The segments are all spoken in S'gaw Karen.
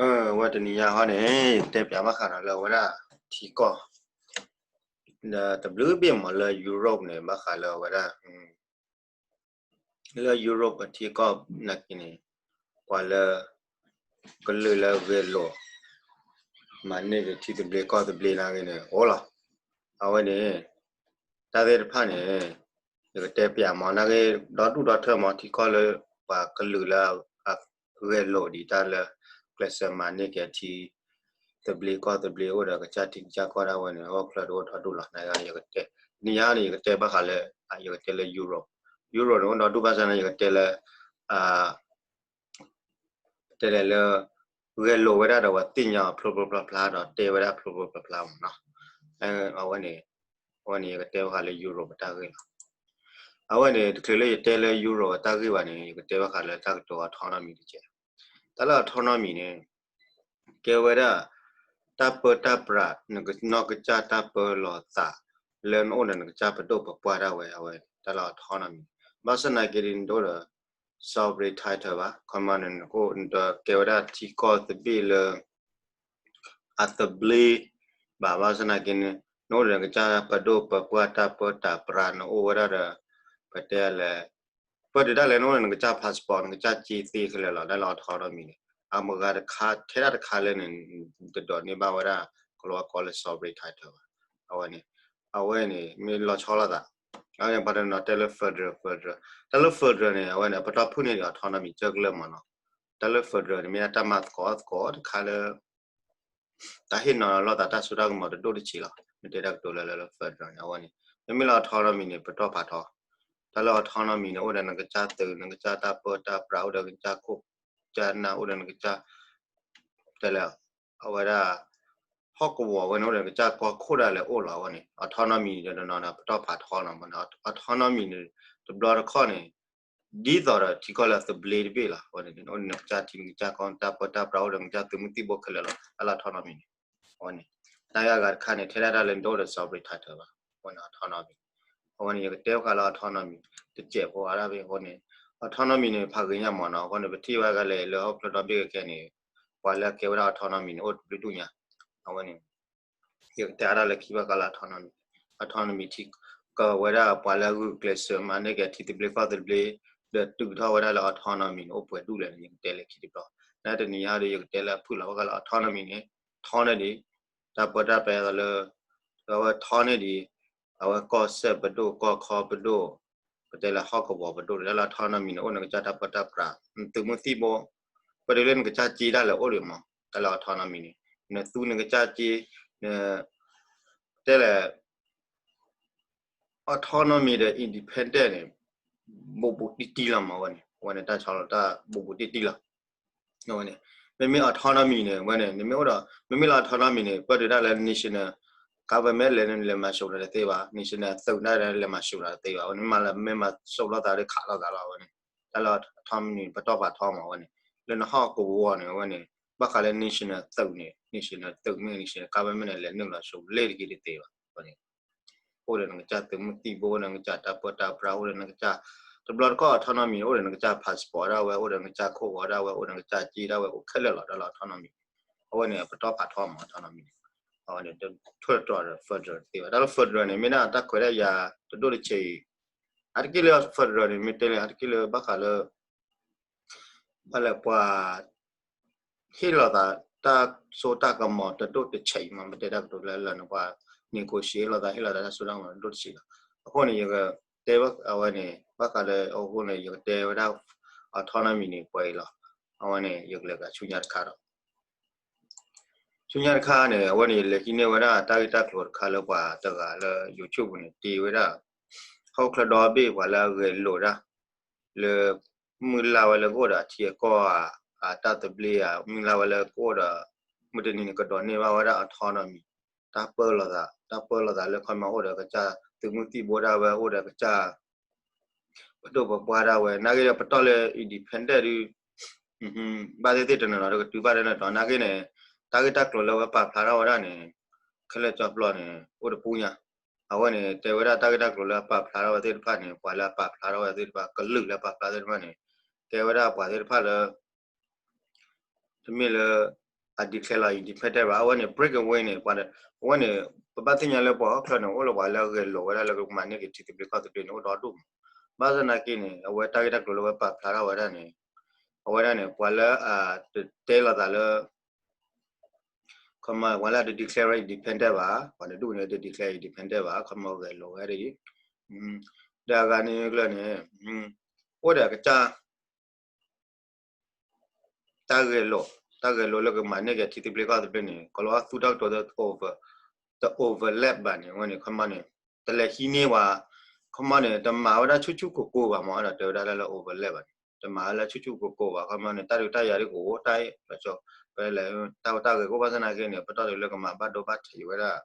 အဝဲတနံၤညါဟီန့ၣ် တဲပၠးဘၣ်ဃးဒီးလၢအဝဲဒၣ်ထံကီၢ် တဘျုးဘ့ၣ်မးလၢ Europe န့ၣ် ဘၣ်ဃးလၢအဝဲဒၣ် လၢ Europe အထံကီၢ်နာ်က့န့ၣ် ပှၤလၢ ကလုာ်လၢဂဲၤလိာ် မၤန့ၢ်က့ၤထံသဘျ့ကီၢ်သဘျ့နာ်က့န့ၣ် အိၣ်လီၤ. အဝဲန့ၣ် တၢ်သ့ၣ်တဖၣ်န့ၣ် ယကတဲပၠးမး နာ်က့ ဒီဒူၣ်ဒီထၢမး ထံကီၢ်လၢ ပှၤကလုာ်လၢ ဂဲၤလိာ်ဒံးတၢ်လၢ ကျဲးစၢးမၤန့ၢ်က့ၤအထံ သဘျ့ကီၢ်သဘျ့အိၣ်ဒီးကစၢ်ထံကစၢ်ကီၢ်ဒၣ်ဝဲန့ၣ် ဟီၣ်ခိၣ်ချၢတအိၣ်ဒီဒူၣ်လီၤ. နယါန့ၣ် ယကတဲ နယါန့ၣ် ယကတဲဘၣ်ဃးလၢ ယကတဲလၢ Europe, Europe န့ၣ် အိၣ်ဒီဒူၣ်ဘၣ်ဆၣ်န့ၣ် ယကတဲလၢ တဲလဲၣ်လၢ ဂဲၤလိာ်ဝဲဒၣ်ဒီးပှၤသ့ၣ်ညါအီၤဖျိဖျိဖျါဖျါဒီးတဲဝဲဒၣ်ဖျိဖျိဖျါဖျါမးနီၤ. အဝဲန့ၣ် အဝဲန့ၣ် ယကတဲဘၣ်ဃးလၢ Europe အတၢ်ဂ့ၢ်လီၤ. အဝဲန့ၣ် တချုးလၢယတဲလၢ Europe အတၢ်ဂ့ၢ်ဘၣ်န့ၣ် ယကတဲဘၣ်ဃးလၢတၢ်ကတိၤ autonomy တကဲး. တၢ်လၢ autonomy န့ၣ် ကဲဝဲဒၣ် တၢ်ပၢတၢ်ပြး နကနီၢ်ကစၢ်တၢ်ပၢလီၤသး လၢနအိၣ်ဒီးနကစၢ်ပဒိၣ်ပပှၢ်ဒၣ်ဝဲ အဝဲတၢ်လၢ autonomy န့ၣ် ဘၣ်ဆၣ်သနာ်က့ဒ်နတအိၣ်ဒီး sovereign title ဘၣ် ခီမီန့ၣ် နကအိၣ်နတကဲဝဲဒၣ်ထံကီၢ်သဘျ့လၢ အသဘျ့ဘၣ် ဘၣ်ဆၣ်သနာ်က့န့ၣ် နအိၣ်ဒီးနကစၢ်ပဒိၣ်ပပှၢ်တၢ်ပၢတၢ်ပြး နအိၣ်ဝဲဒၣ်ဒီး ပတဲလဲၣ် ပၢဒုးဒၣ်လဲာ်နအိၣ်ဒီးနကစၢ် passport နကစၢ်က့သ့ခဲလၢာ်လီၤ. တၢ်လၢ autonomy န့ၣ် အမုၢ်ဂၤတခါ ထဲဒၣ်တခါလၢန့ၣ် တဒိးန့ၢ်ဘၣ်ဝဲဒၣ် ကလီကီလၢ sovereign title ဘၣ်. အဝဲန့ၣ် အဝဲန့ၣ် မ့ၢ်လီၤဆီလိာ်သး အဝဲန့ၣ် ပှၤတနီၤတဲလၢ federal federal တၢ်လၢ federal န့ၣ် အဝဲန့ၣ် ပတီၢ်ဖုၣ်န့ၢ်ဒံး autonomy ကၢကလၢာ်မးနီၤ. တၢ်လၢ federal န့ၣ် မ့ၢ်ဒၣ်တၢ်မၤသကိးသကိးတခါလၢ တၢ်ဟ့ၣ်နီၤလီၤသးတၢ်စိတၢ်ကမီၤတဒိၣ်တဆံးလီၤ. မ့ၢ်တဲတၢ်ကတိၤလၢလၢ federal န့ၣ် အဝဲန့ၣ် မ့မ့ၢ်လၢ autonomy န့ၣ် ပတီၢ်ဖးထီ တၢ်လၢ autonomy န့ၣ် အိၣ်ဒီးနကစၢ်သုး နကစၢ်တၢ်ပၢတၢ်ပြး အိၣ်ဒီးနကစၢ်ခိၣ် ကစၢ်နၢ် အိၣ်ဒီးနကစၢ် တဲလဲၣ် အဝဲဒၣ် ဟီၣ်ကဝီၤဝဲန့ၣ် အိၣ်ဒီးနကစၢ်ကီၢ်ခိၣ်ဒၣ်လဲာ်အိၣ်လီၤ. အဝဲန့ၣ် autonomy တနီၤနီၤန့ၣ် ပတီၢ်ဖးထီနီၤ မ့ၢ်န့ၣ် autonomy န့ၣ် တဘျီတခီၣ်န့ၣ် ဒ်သိးဒီးထံကီၢ်လၢအသဘျ့တဘ့ၣ်လီၤ. အဝဲန့ၣ် အိၣ်ဒီးနကစၢ်ထံ နကစၢ်ကီၢ် နတၢ်ပၢတၢ်ပြး အိၣ်ဒီးနကစၢ်သုးမုၢ်သံၣ်ဘိခဲလၢာ်လီၤ. တၢ်လၢ autonomy န့ၣ် အဝဲန့ၣ် တၢ်ဂ့ၢ်အဂၤတခါန့ၣ် ထဲဒၣ်တၢ်လၢနတအိၣ်ဒီး sovereign title ဘၣ်. အဝဲန့ၣ် autonomy အဝဲန့ၣ် ယကတဲဘၣ်ဃးလၢ autonomy တစဲးဖိအါဒၣ်ဖဲအဃိန့ၣ် autonomy န့ၣ် ဖးဂ့ၤညါမးနီၤ. အဃိန့ၣ် ပထံၣ်ဝဲဒၣ်လၢဟီၣ်ခိၣ်ချၢဒီဘ့ၣ်ခဲခဲန့ၣ် ပှၤလၢအကဲဝဲဒၣ် autonomy န့ၣ် အိၣ်တဘျုးဒူၣ်ညါ. အဝဲန့ၣ် ယကတဲအါဒၣ်လၢခံဘၣ်ဃးလၢ autonomy, autonomy ထံ ကဝဲဒၣ်ပှၤလၢအဂုာ်ကျဲးစၢးမၤန့ၢ်က့ၤ ထံသဘျ့ကီၢ်သဘျ့ ဒီးတုၤထီၣ်ဝဲဒၣ်လၢ autonomy န့ၣ် အိၣ်ပှဲၤဒူၣ်လဲၣ်န့ၣ် ယကတဲလၢခံတဘျီ. နတနံၤညါဒီး ယကတဲလၢအဖုၣ်လီၤဘၣ်ဃးလၢ autonomy န့ၣ် ထီန့ၢ်ဒံး တၢ်ပၢတၢ်ပြးအသိးလၢ အဝဲထီန့ၢ်ဒံး အဝဲကီၢ်စဲၣ်ပဒိၣ် ကီၢ်ခီပဒိၣ် ပတဲလၢဟီၣ်ကဝီၤပဒိၣ် တၢ်လၢ autonomy န့ၣ် အိၣ်နကစၢ်တၢ်ပၢတၢ်ပြး သုးမုၢ်သံၣ်ဘိ ပှၤဒုးလၢနကစၢ်က့ဒၣ်လဲာ်အိၣ်ဒံးမး တၢ်လၢ autonomy န့ၣ် နသူနကစၢ်က့ န တဲလဲၣ် autonomy ဒီး independent န့ၣ် ဘူးဘူးတံၢ်တံၢ်လီၤမး အဝဲန့ၣ် အဝဲန့ၣ် တၢ်ဆီလီၤတၢ်ဘူးဘူးတံၢ်တံၢ်လီၤ. အဝဲန့ၣ် မ့မ့ၢ် autonomy န့ၣ် အဝဲန့ၣ် နမ့ၢ်အိၣ်ဒီး မ့မ့ၢ်လၢ autonomy န့ၣ် ပၢဒုးဒၣ်လၢ national government လဲၤလဲၤမၤစိာ်နၤတသ့ဘၣ် national သုးဒၣ်လဲၤမၤစိာ်နၤတသ့ဘၣ် အဝဲန့ၣ် မ့ၢ်လၢမ့ၢ်မၤစိာ်လိာ်သးဒီးခးလိာ်သးလီၤ အဝဲန့ၣ် တၢ်လၢ autonomy န့ၣ် ပတီၢ်ဖးထီမး အဝဲန့ၣ် လၢနဟီၣ်ကဝီၤန့ၣ် အဝဲန့ၣ် ဘၣ်ဃးလၢ national သုးန့ၣ် national သုးမ့ၢ် national government န့ၣ် လဲၤနုာ်လီၤစိာ်လ့ၣ်တက့ၢ်တသ့ဘၣ် အဝဲန့ၣ် အိၣ်ဒီးနကစၢ်သုးမုၢ်သံၣ်ဘိ အိၣ်ဒီးနကစၢ်တၢ်ပၢတၢ်ပြး အိၣ်ဒီးနကစၢ် တဘျီတခီၣ် autonomy န့ၣ် အိၣ်ဒီးနကစၢ် passport ဒၣ်ဝဲ အိၣ်ဒီးနကစၢ်ခိၣ်ဂီၤဒၣ်ဝဲ အိၣ်ဒီးနကစၢ်က့ဒၣ်ဝဲ အိၣ်ခဲလၢာ်လီၤ တၢ်လၢ autonomy န့ၣ် အဝဲန့ၣ် ပတီၢ်ဖးထီမး autonomy န့ၣ် အဝဲန့ၣ် တထိၣ်တတြီၤဒီး federal တသ့ဘၣ် တၢ်လၢ federal န့ၣ် မ့ၢ်ဒၣ်တၢ်ခွဲးတၢ်ယာ်တဒိၣ်တဆံးအံၤ အါတက့ၢ်လၢ federal န့ၣ် မ့ၢ်တဲလၢ အါတက့ၢ်လၢဘၣ်ဃးလၢ ဘၣ်လဲၣ်ပှၤ ဟ့ၣ်လီၤသးတၢ်စိတၢ်ကမီၤတဒိၣ်တဆံးအံၤမး မ့ၢ်တဲတၢ်ကတိၤလၢလၢန့ၣ် ပှၤ negotiate ဟ့ၣ်လီၤသး ဟ့ၣ်လီၤသးတၢ်စိတၢ်ကမီၤတဒိၣ်တဆံးလီၤ. အဃိန့ၣ် ယကတဲဘၣ်အဝဲန့ၣ် ဘၣ်ဃးလၢအဃိန့ၣ် ယကတဲဝဲဒၣ် autonomy န့ၣ် ပှဲၤအံၤလီၤ. အဝဲန့ၣ် ယကလဲၤကဆူညါတခါဒီး ဆူညါတခါန့ၣ် အဝဲန့ၣ် ယလဲၤဟံးန့ၢ်ဝဲဒၣ်တၢ်ဂ့ၢ်တၢ်ကျိၤတခါလၢပှၤတဂၤလၢ YouTube န့ၣ် တ့ဝဲဒၣ် ဟီၣ်ခိၣ်ချၢဒီဘ့ၣ်ပှၤလၢအဂဲၤလိာ်ဒၣ် လၢ မုၢ်လၢ်ဝဲလၢကအိၣ်ဒီးအထံအကီၢ်ဧါ အတၢ်သဘျ့ဧါ မုၢ်လၢ်ဝဲလၢကအိၣ်ဒီး မုၢ်တနံၤန့ၣ် ကဒိးန့ၢ်ဘၣ်ဝဲဒၣ် autonomy တၢ်ပၢလီၤသး တၢ်ပၢလီၤသးလၢခီမီအိၣ်ဒီးကစၢ်သုးမုၢ်သံၣ်ဘိဒၣ်ဝဲ အိၣ်ဒီးကစၢ် ပဒိၣ်ပပှၢ်ဒၣ်ဝဲ နာ်က့ဒီးပတီၢ်လၢ independent ဒုး ဘၣ်သ့ၣ်သ့ၣ်တနီၤနီၤဒီးကတုၤဘၣ်ဒၣ်န့ၣ်ဒီး နာ်က့န့ၣ် တၢ်ဂ့ၢ်တၢ်ကျိၤလၢအဝဲပာ်ဖျါထီၣ်ဝဲဒၣ်န့ၣ် ခဲလၢာ်ကၠီပျီန့ၣ် အိၣ်တပူၤညါ အဝဲန့ၣ် တဲဝဲဒၣ်တၢ်ဂ့ၢ်တၢ်ကျိၤလၢအပာ်ဖျါထီၣ်ဝဲသ့ၣ်တဖၣ်န့ၣ် ပှၤလၢအပာ်ဖျါထီၣ်ဝဲသ့ၣ်တဖၣ် ကလုာ်လၢအပာ်ဖျါသ့ၣ်တဖၣ်န့ၣ် ကဲဝဲဒၣ်ပှၤသ့ၣ်တဖၣ်လၢ တမ့ၢ်လၢ အ declare လီၤ independent ဘၣ်. အဝဲန့ၣ် break away န့ၣ် ပှၤ အဝဲန့ၣ် ပဘၣ်သ့ၣ်ညါလၢပှၤဟီၣ်ခိၣ်ချၢန့ၣ် အိၣ်လၢပှၤလၢအဂဲၤလိာ်ဝဲဒၣ်လၢကမၤန့ၢ်က့ၤထံသဘျ့ကီၢ်သဘျ့န့ၣ် အိၣ်ဒီဒူၣ်မး. ဘၣ်ဆၣ်သနာ်က့န့ၣ် အဝဲတၢ်ဂ့ၢ်တၢ်ကျိၤလၢအဝဲပာ်ဖျါထီၣ်ဝဲဒၣ်န့ၣ် အဝဲဒၣ်န့ၣ် ပှၤလၢအတတဲလိာ်သးလၢ ခီမီ ပှၤလၢအတ declare independent ဘၣ်, ပှၤတဒူၣ်န့ၣ် တ declare independent ဘၣ်, ခီမီဂဲၤလိာ်ဝဲဒၣ်အံၤ, ဒီးအဂၤန့ၣ်ကျၢၢ်န့ၣ် အိၣ်ဒီးအကစၢ် တၢ်ဂဲၤလိာ်, တၢ်ဂဲၤလိာ်လၢကမၤန့ၢ်က့ၤထံသဘျ့ကီၢ်သဘျ့န့ၣ် ကီၤလီၤသူတၢ်ကတိၤ တ over, တ overlap ဘၣ်န့ၣ် အဝဲန့ၣ် ခီမီန့ၣ် တလဲၤဟံးန့ၢ်ဝဲ, ခီမီန့ၣ် တမၤဝဲဒၣ်ဆူၣ်ဆူၣ်ကိၢ်ကိၢ်ဘၣ်မး ဒီးတဲဝဲဒၣ်လၢ overlap ဘၣ်န့ၣ် တမၤဝဲလၢဆူၣ်ဆူၣ်ကိၢ်ကိၢ်ဘၣ်. ခီမီန့ၣ် တၢ်ဒုးတၢ်ယၤဒ်ကအိၣ်တၢ်အံၤ ပလဲၤ တၢ်ဝဲတၢ်ဂဲၤကအိၣ် ဘၣ်ဆၣ်သနာ်က့န့ၣ် ပတီၢ်တုၤလၢကမၤဘၣ်ဒိဘၣ်ထံးဝဲဒၣ်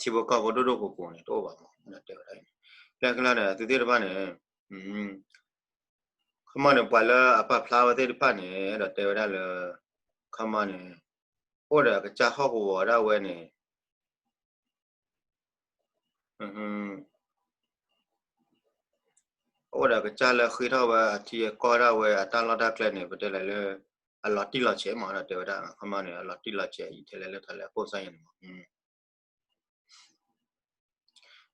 ထံဖိကီၢ်ဖိဒိၣ်ဒိၣ်ပူၤပူၤန့ၣ် တအိၣ်ဘၣ်မး ဒီးတဲဝဲဒၣ်အံၤန့ၣ်, လၢကျါန့ၣ် သုသ့ၣ်တဖၣ်န့ၣ် ခီမီန့ၣ် ပှၤလၢအပာ်ဖျါဝဲသ့ၣ်တဖၣ်န့ၣ် ဒီးတဲဝဲဒၣ်လၢ ခီမီန့ၣ် အိၣ်ဒီးအကစၢ်ဟီၣ်ကဝီၤဒၣ်ဝဲန့ၣ် အိၣ်ဒီးအကစၢ်လၢဃ့ထီၣ်ဝဲအထံအကီၢ်ဒၣ်ဝဲအတၢ်လီၢ်တၢ်ကျဲန့ၣ် ပတဲလဲၣ်လၢ အလီၤတံၢ်လီၤဆဲးမး ဒီးတဲဝဲဒၣ် ခီမီန့ၣ် အလီၤတံၢ်လီၤဆဲးအံၤ ထဲလဲၣ်လၢထီၣ်လဲၣ်အခိၣ်စ့ၢ်ကီးန့ၣ်မး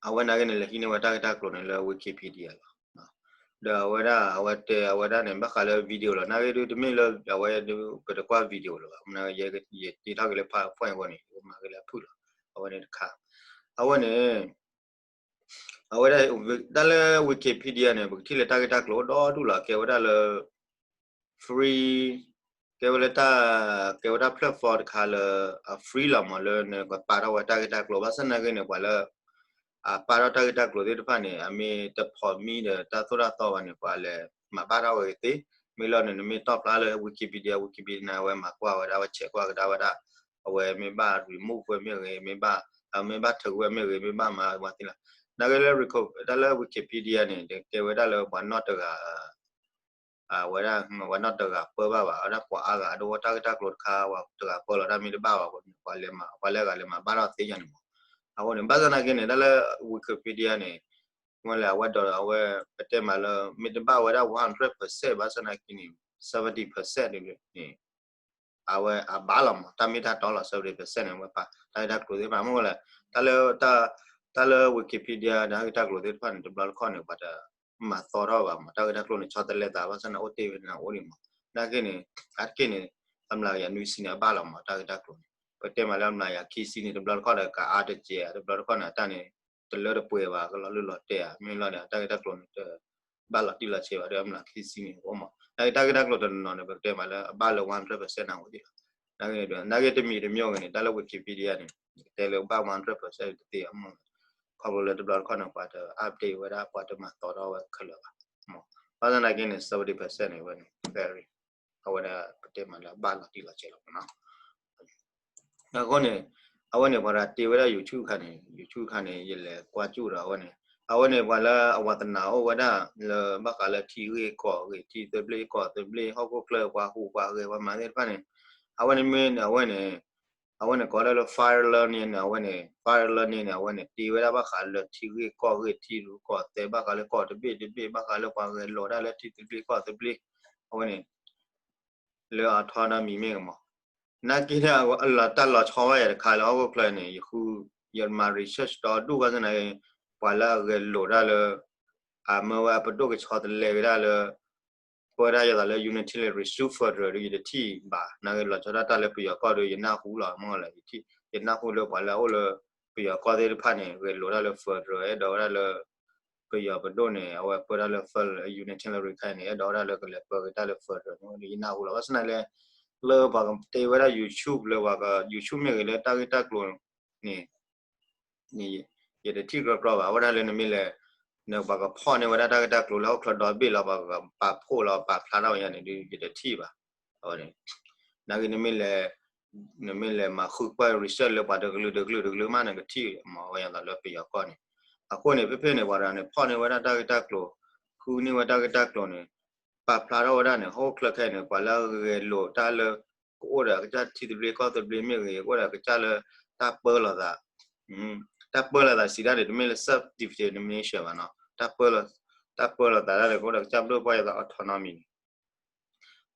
အဝဲနာ်က့န့ၣ် လဲၤဟံးန့ၢ်ဝဲတၢ်ဂ့ၢ်တၢ်ကျိၤန့ၣ်လၢ Wikipedia လီၤ. ဒီးအဝဲဒၣ် အဝဲတဲအဝဲဒၣ်န့ၣ် ဘၣ်ဃးလၢ video လီၤ. နာ်က့ဒုးတမ့ၢ်လၢ အဝဲဒုး ပတကွၢ် video လၢၤဘၣ်. နာ်က့ ယတ့ထီၣ်က့ၤလၢ PowerPoint အဂီၢ်န့ၣ် ယမၤက့ၤလၢအဖုၣ်လီၤ. အဝဲန့ၣ်တခါ အဝဲန့ၣ် အဝဲဒၣ် တၢ်လၢ Wikipedia န့ၣ် ပကထံၣ်လၢတၢ်ဂ့ၢ်တၢ်ကျိၤအိၣ်ဒီဒူၣ်လီၤ. ကဲဝဲဒၣ်လၢ free ကဲဝဲလၢတၢ် ကဲဝဲဒၣ် platform တခါလၢ အ free လီၤမး လၢနကပာ်ထီၣ်ဝဲတၢ်ဂ့ၢ်တၢ်ကျိၤ ဘၣ်ဆၣ်သနာ်က့န့ၣ် ပှၤလၢ အပာ်ထီၣ်တၢ်ဂ့ၢ်တၢ်ကျိၤသ့ၣ်တဖၣ်န့ၣ် အမ့ၢ်တ permit ဒီးတၢ်သိၣ်တၢ်သီဘၣ်န့ၣ် ပှၤလဲၤမၤဘၣ်ထီၣ်ဝဲဂ့ၤသ့. မ့ၢ်လီၤန့ၣ် နမ့ၢ်တီၣ်ဖျါလၢ Wikipedia Wikipedia န့ၣ် အဝဲမၤကွၢ်ဝဲဒၣ် အဝဲ check ကွၢ်ကဒါဝဲဒၣ် အဝဲမ့ၢ်ဘၣ် remove ဝဲမ့ၢ်ဂ့ၤ မ့ၢ်ဘၣ် မ့ၢ်ဘၣ်ထုးဝဲမ့ၢ်ဂ့ၤ မ့ၢ်ဘၣ်မၤဝဲသ့လီၤ. နာ်က့လၢ တၢ်လၢ Wikipedia န့ၣ် ကဲဝဲဒၣ်လၢပှၤနီၢ်တဂၤ အဝဲဒၣ် ပှၤနီၢ်တဂၤပၢဘၣ်ဘၣ် အဝဲဒၣ်ပှၤအါဂၤ အဒိတၢ်ဂ့ၢ်တၢ်ကျိၤတခါ ပှၤတဂၤပၢလီၤတၢ်မ့ၢ်တဘၣ်ဘၣ် ပှၤလဲၤမၤ ပှၤလၢအဂၤလဲၤမၤဘၣ်ထီၣ်သ့ယၤန့ၣ်မး. အဃိန့ၣ် ဘၣ်ဆၣ်သနာ်က့န့ၣ် တၢ်လၢ Wikipedia န့ၣ် မ့ၢ်လဲၣ် အဝဲဒီးအဝဲ ပတဲမးလၢ မ့ၢ်တဘၣ်ဝဲဒၣ် one hundred percent ဘၣ်ဆၣ်သနာ်က့န့ၣ် seventy percent န့ၣ် အဝဲအဘၣ်လီၤမး တၢ်မ့ၢ်တၢ်တီလီၤ seventy percent န့ၣ် အဝဲပာ်တၢ်ဂ့ၢ်တၢ်ကျိၤသ့ၣ်တဖၣ် မ့ၢ်ဝဲလဲၣ် တၢ်လၢ တၢ်လၢ Wikipedia တၢ်ဂ့ၢ်တၢ်ကျိၤသ့ၣ်တဖၣ်န့ၣ် တဘျီတခီၣ်န့ၣ် ပှၤတမၤသီထီၣ်ဘၣ်မး တၢ်ဂ့ၢ်တၢ်ကျိၤန့ၣ် ဆီတလဲသး ဘၣ်ဆၣ်န့ၣ် အိၣ်တ့ၢ်ဝဲန့ၣ်အိၣ်ဒံးမး. နာ်က့န့ၣ် အါတက့ၢ်န့ၣ် အမျးကယၤနွံဆံန့ၣ် အဘၣ်လီၤမး တၢ်ဂ့ၢ်တၢ်ကျိၤန့ၣ် ပတဲမးလၢအမျးကယၤခံဆံန့ၣ် တဘျီတခီၣ်ဒီး ကအါတကဲး တဘျီတခီၣ်န့ၣ် အတၢ်န့ၣ် တလၢတပှဲၤဘၣ် ကလီၤလၢလီၤတဲာ်ဧါ မ့ၢ်လီၤန့ၣ် အတၢ်ဂ့ၢ်တၢ်ကျိၤန့ၣ် တဘၣ်လီၤတံၢ်လီၤဆဲးဘၣ် ဒီးအမျးကယၤခံဆံန့ၣ် အိၣ်မး နာ်က့တၢ်ဂ့ၢ်တၢ်ကျိၤတနီၤနီၤန့ၣ် ပကတဲမးလၢအဘၣ်လၢ one hundred percent န့ၣ်အိၣ်ဒံးလီၤ. နာ်က့န့ၣ် နာ်က့တမံၤတမံၤဂ့ၤန့ၣ် တၢ်လၢ Wikipedia န့ၣ် ကတဲလၢဘၣ် one hundred percent တသ့အမး ခီဖျိလၢတဘျီတခီၣ်န့ၣ် ပှၤတ update ဝဲဒၣ် ပှၤတမၤသီထီၣ်ဝဲခဲလၢာ်ဘၣ်. ဘၣ်ဆၣ်သနာ်က့န့ၣ် seventy percent န့ၣ် အဝဲန့ၣ် very အဝဲဒၣ်ပတဲမးလၢအဘၣ်လီၤတံၢ်လီၤဆဲးလီၤမးနီၤ. အဃိန့ၣ် အဝဲန့ၣ် ပှၤတၢ်တ့ဝဲဒၣ် YouTube ခါန့ၣ် YouTube ခါန့ၣ် ယလဲၤကွၢ်ကၠူၣ်ဒီးအဝဲန့ၣ် အဝဲန့ၣ် ပှၤလၢအဝဲသနာ်အိၣ်ဝဲဒၣ်လၢဘၣ်ဃးလၢထံဂ့ၢ်ကီၢ်ဂ့ၢ် ထံသဘျ့ကီၢ်သဘျ့ ဟီၣ်ခိၣ်ချၢ ပှၤဟူးပှၤဂဲၤ ပှၤမၤသ့ၣ်တဖၣ်န့ၣ် အဝဲန့ၣ်မ့ၢ်န့ၣ် အဝဲန့ၣ် အဝဲန့ၣ်ကိးလၢ fire learning န့ၣ် အဝဲန့ၣ် fire learning န့ၣ် အဝဲန့ၣ် တ့ဝဲဒၣ်ဘၣ်ဃးလၢထံဂ့ၢ်ကီၢ်ဂ့ၢ် ထံရူၢ်ကီၢ်သဲး ဘၣ်ဃးလၢကီၢ်တဘ့ၣ်တဘ့ၣ် ဘၣ်ဃးလၢပှၤဂဲၤလိာ်ဒၣ်လၢထံသဘျ့ကီၢ်သဘျ့ အဝဲန့ၣ် လၢ autonomy မ့ၢ်ဂ့ၤမး နာ်က့န့ၣ် တၢ်လီၤဆီဝဲယၤတခါလၢဟီၣ်ခိၣ်ချၢန့ၣ် ယဃု ယမၤ research ဒီဒူၣ်ဘၣ်ဆၣ်သနာ်က့ ပှၤလၢအဂဲၤလိာ်ဒၣ်လၢ အမၢဝဲအပဒိၣ်ကဆီတလဲက့ၤဒၣ်လၢ ပၢတၢ်ယသးလၢ unitary ဆူ federal ဒီးယတထံၣ်ဘၣ် နာ်က့လီၤဆီဒၣ်တၢ်လၢပယီၤကီၢ်ဒီး ယနၢ်ဟူလီၤ မ့ၢ်လၢ ယနၢ်ဟူလၢပှၤလၢအအိၣ်လၢ ပယီၤကီၢ်သ့ၣ်တဖၣ်န့ၣ် ဂဲၤလိာ်ဒၣ်လၢ federal အဲၣ်ဒိးဝဲဒၣ်လၢ ပယီၤပဒိၣ်န့ၣ် အဝဲပၢတၢ်လၢ unitary ခါန့ၣ် အဲၣ်ဒိးဝဲဒၣ်လၢကလဲၤပၢက့ၤတၢ်လၢ federal န့ၣ် ယနၢ်ဟူလီၤ ဘၣ်ဆၣ်သနာ်က့လၢ လၢပှၤကတဲဝဲဒၣ် YouTube လၢပှၤက YouTube မ့ၢ်ဂ့ၤလၢတၢ်ဂ့ၢ်တၢ်ကျိၤန့ၣ် ယတထံၣ်ကြီကြီဘၣ် အဝဲဒၣ်လၢနမ့ၢ်လဲၤ နပှၤကဖီၣ်န့ၢ်ဝဲဒၣ်တၢ်ဂ့ၢ်တၢ်ကျိၤလၢဟီၣ်ခိၣ်ချၢဒီဘ့ၣ်လီၤ ပှၤကပာ်ဖှိၣ်လီၤ ပာ်ဖျါထီၣ်ဝဲယၤန့ၣ်ဒီး ယတထံၣ်ဘၣ် အဝဲန့ၣ် နာ်က့နမ့ၢ်လဲၤ နမ့ၢ်လဲၤမၤဃုကွၢ် research လၢပှၤတကလုာ်တကလုာ်တကလုာ်မး နကထံၣ်မး အဝဲယသးလၢပယီၤကီၢ်န့ၣ် အဃိန့ၣ် ဖဲဖဲန့ၣ် ပှၤတဂၤန့ၣ် ဖီၣ်န့ၢ်ဝဲဒၣ်တၢ်ဂ့ၢ်တၢ်ကျိၤ ဃုန့ၢ်ဝဲတၢ်ဂ့ၢ်တၢ်ကျိၤန့ၣ် ပာ်ဖျါထီၣ်ဝဲဒၣ်န့ၣ် ဟီၣ်ခိၣ်ချၢခဲအံၤန့ၣ် ပှၤလၢအဂဲၤလိာ်တၢ်လၢ ကအိၣ်ဒီးအကစၢ်ထံသဘျ့ကီၢ်သဘျ့မ့ၢ်ဂ့ၤ ကအိၣ်ဒီးအကစၢ်လၢ တၢ်ပၢလီၤသး တၢ်ပၢလီၤသးစံးဒၣ်န့ၣ် တမ့ၢ်လၢ self determination ဘၣ်နီၤ တၢ်ပၢလီၤသးဒၣ်န့ၣ် ကအိၣ်ဒီးကစၢ်ဘျုးပှၢ်ယသး autonomy န့ၣ်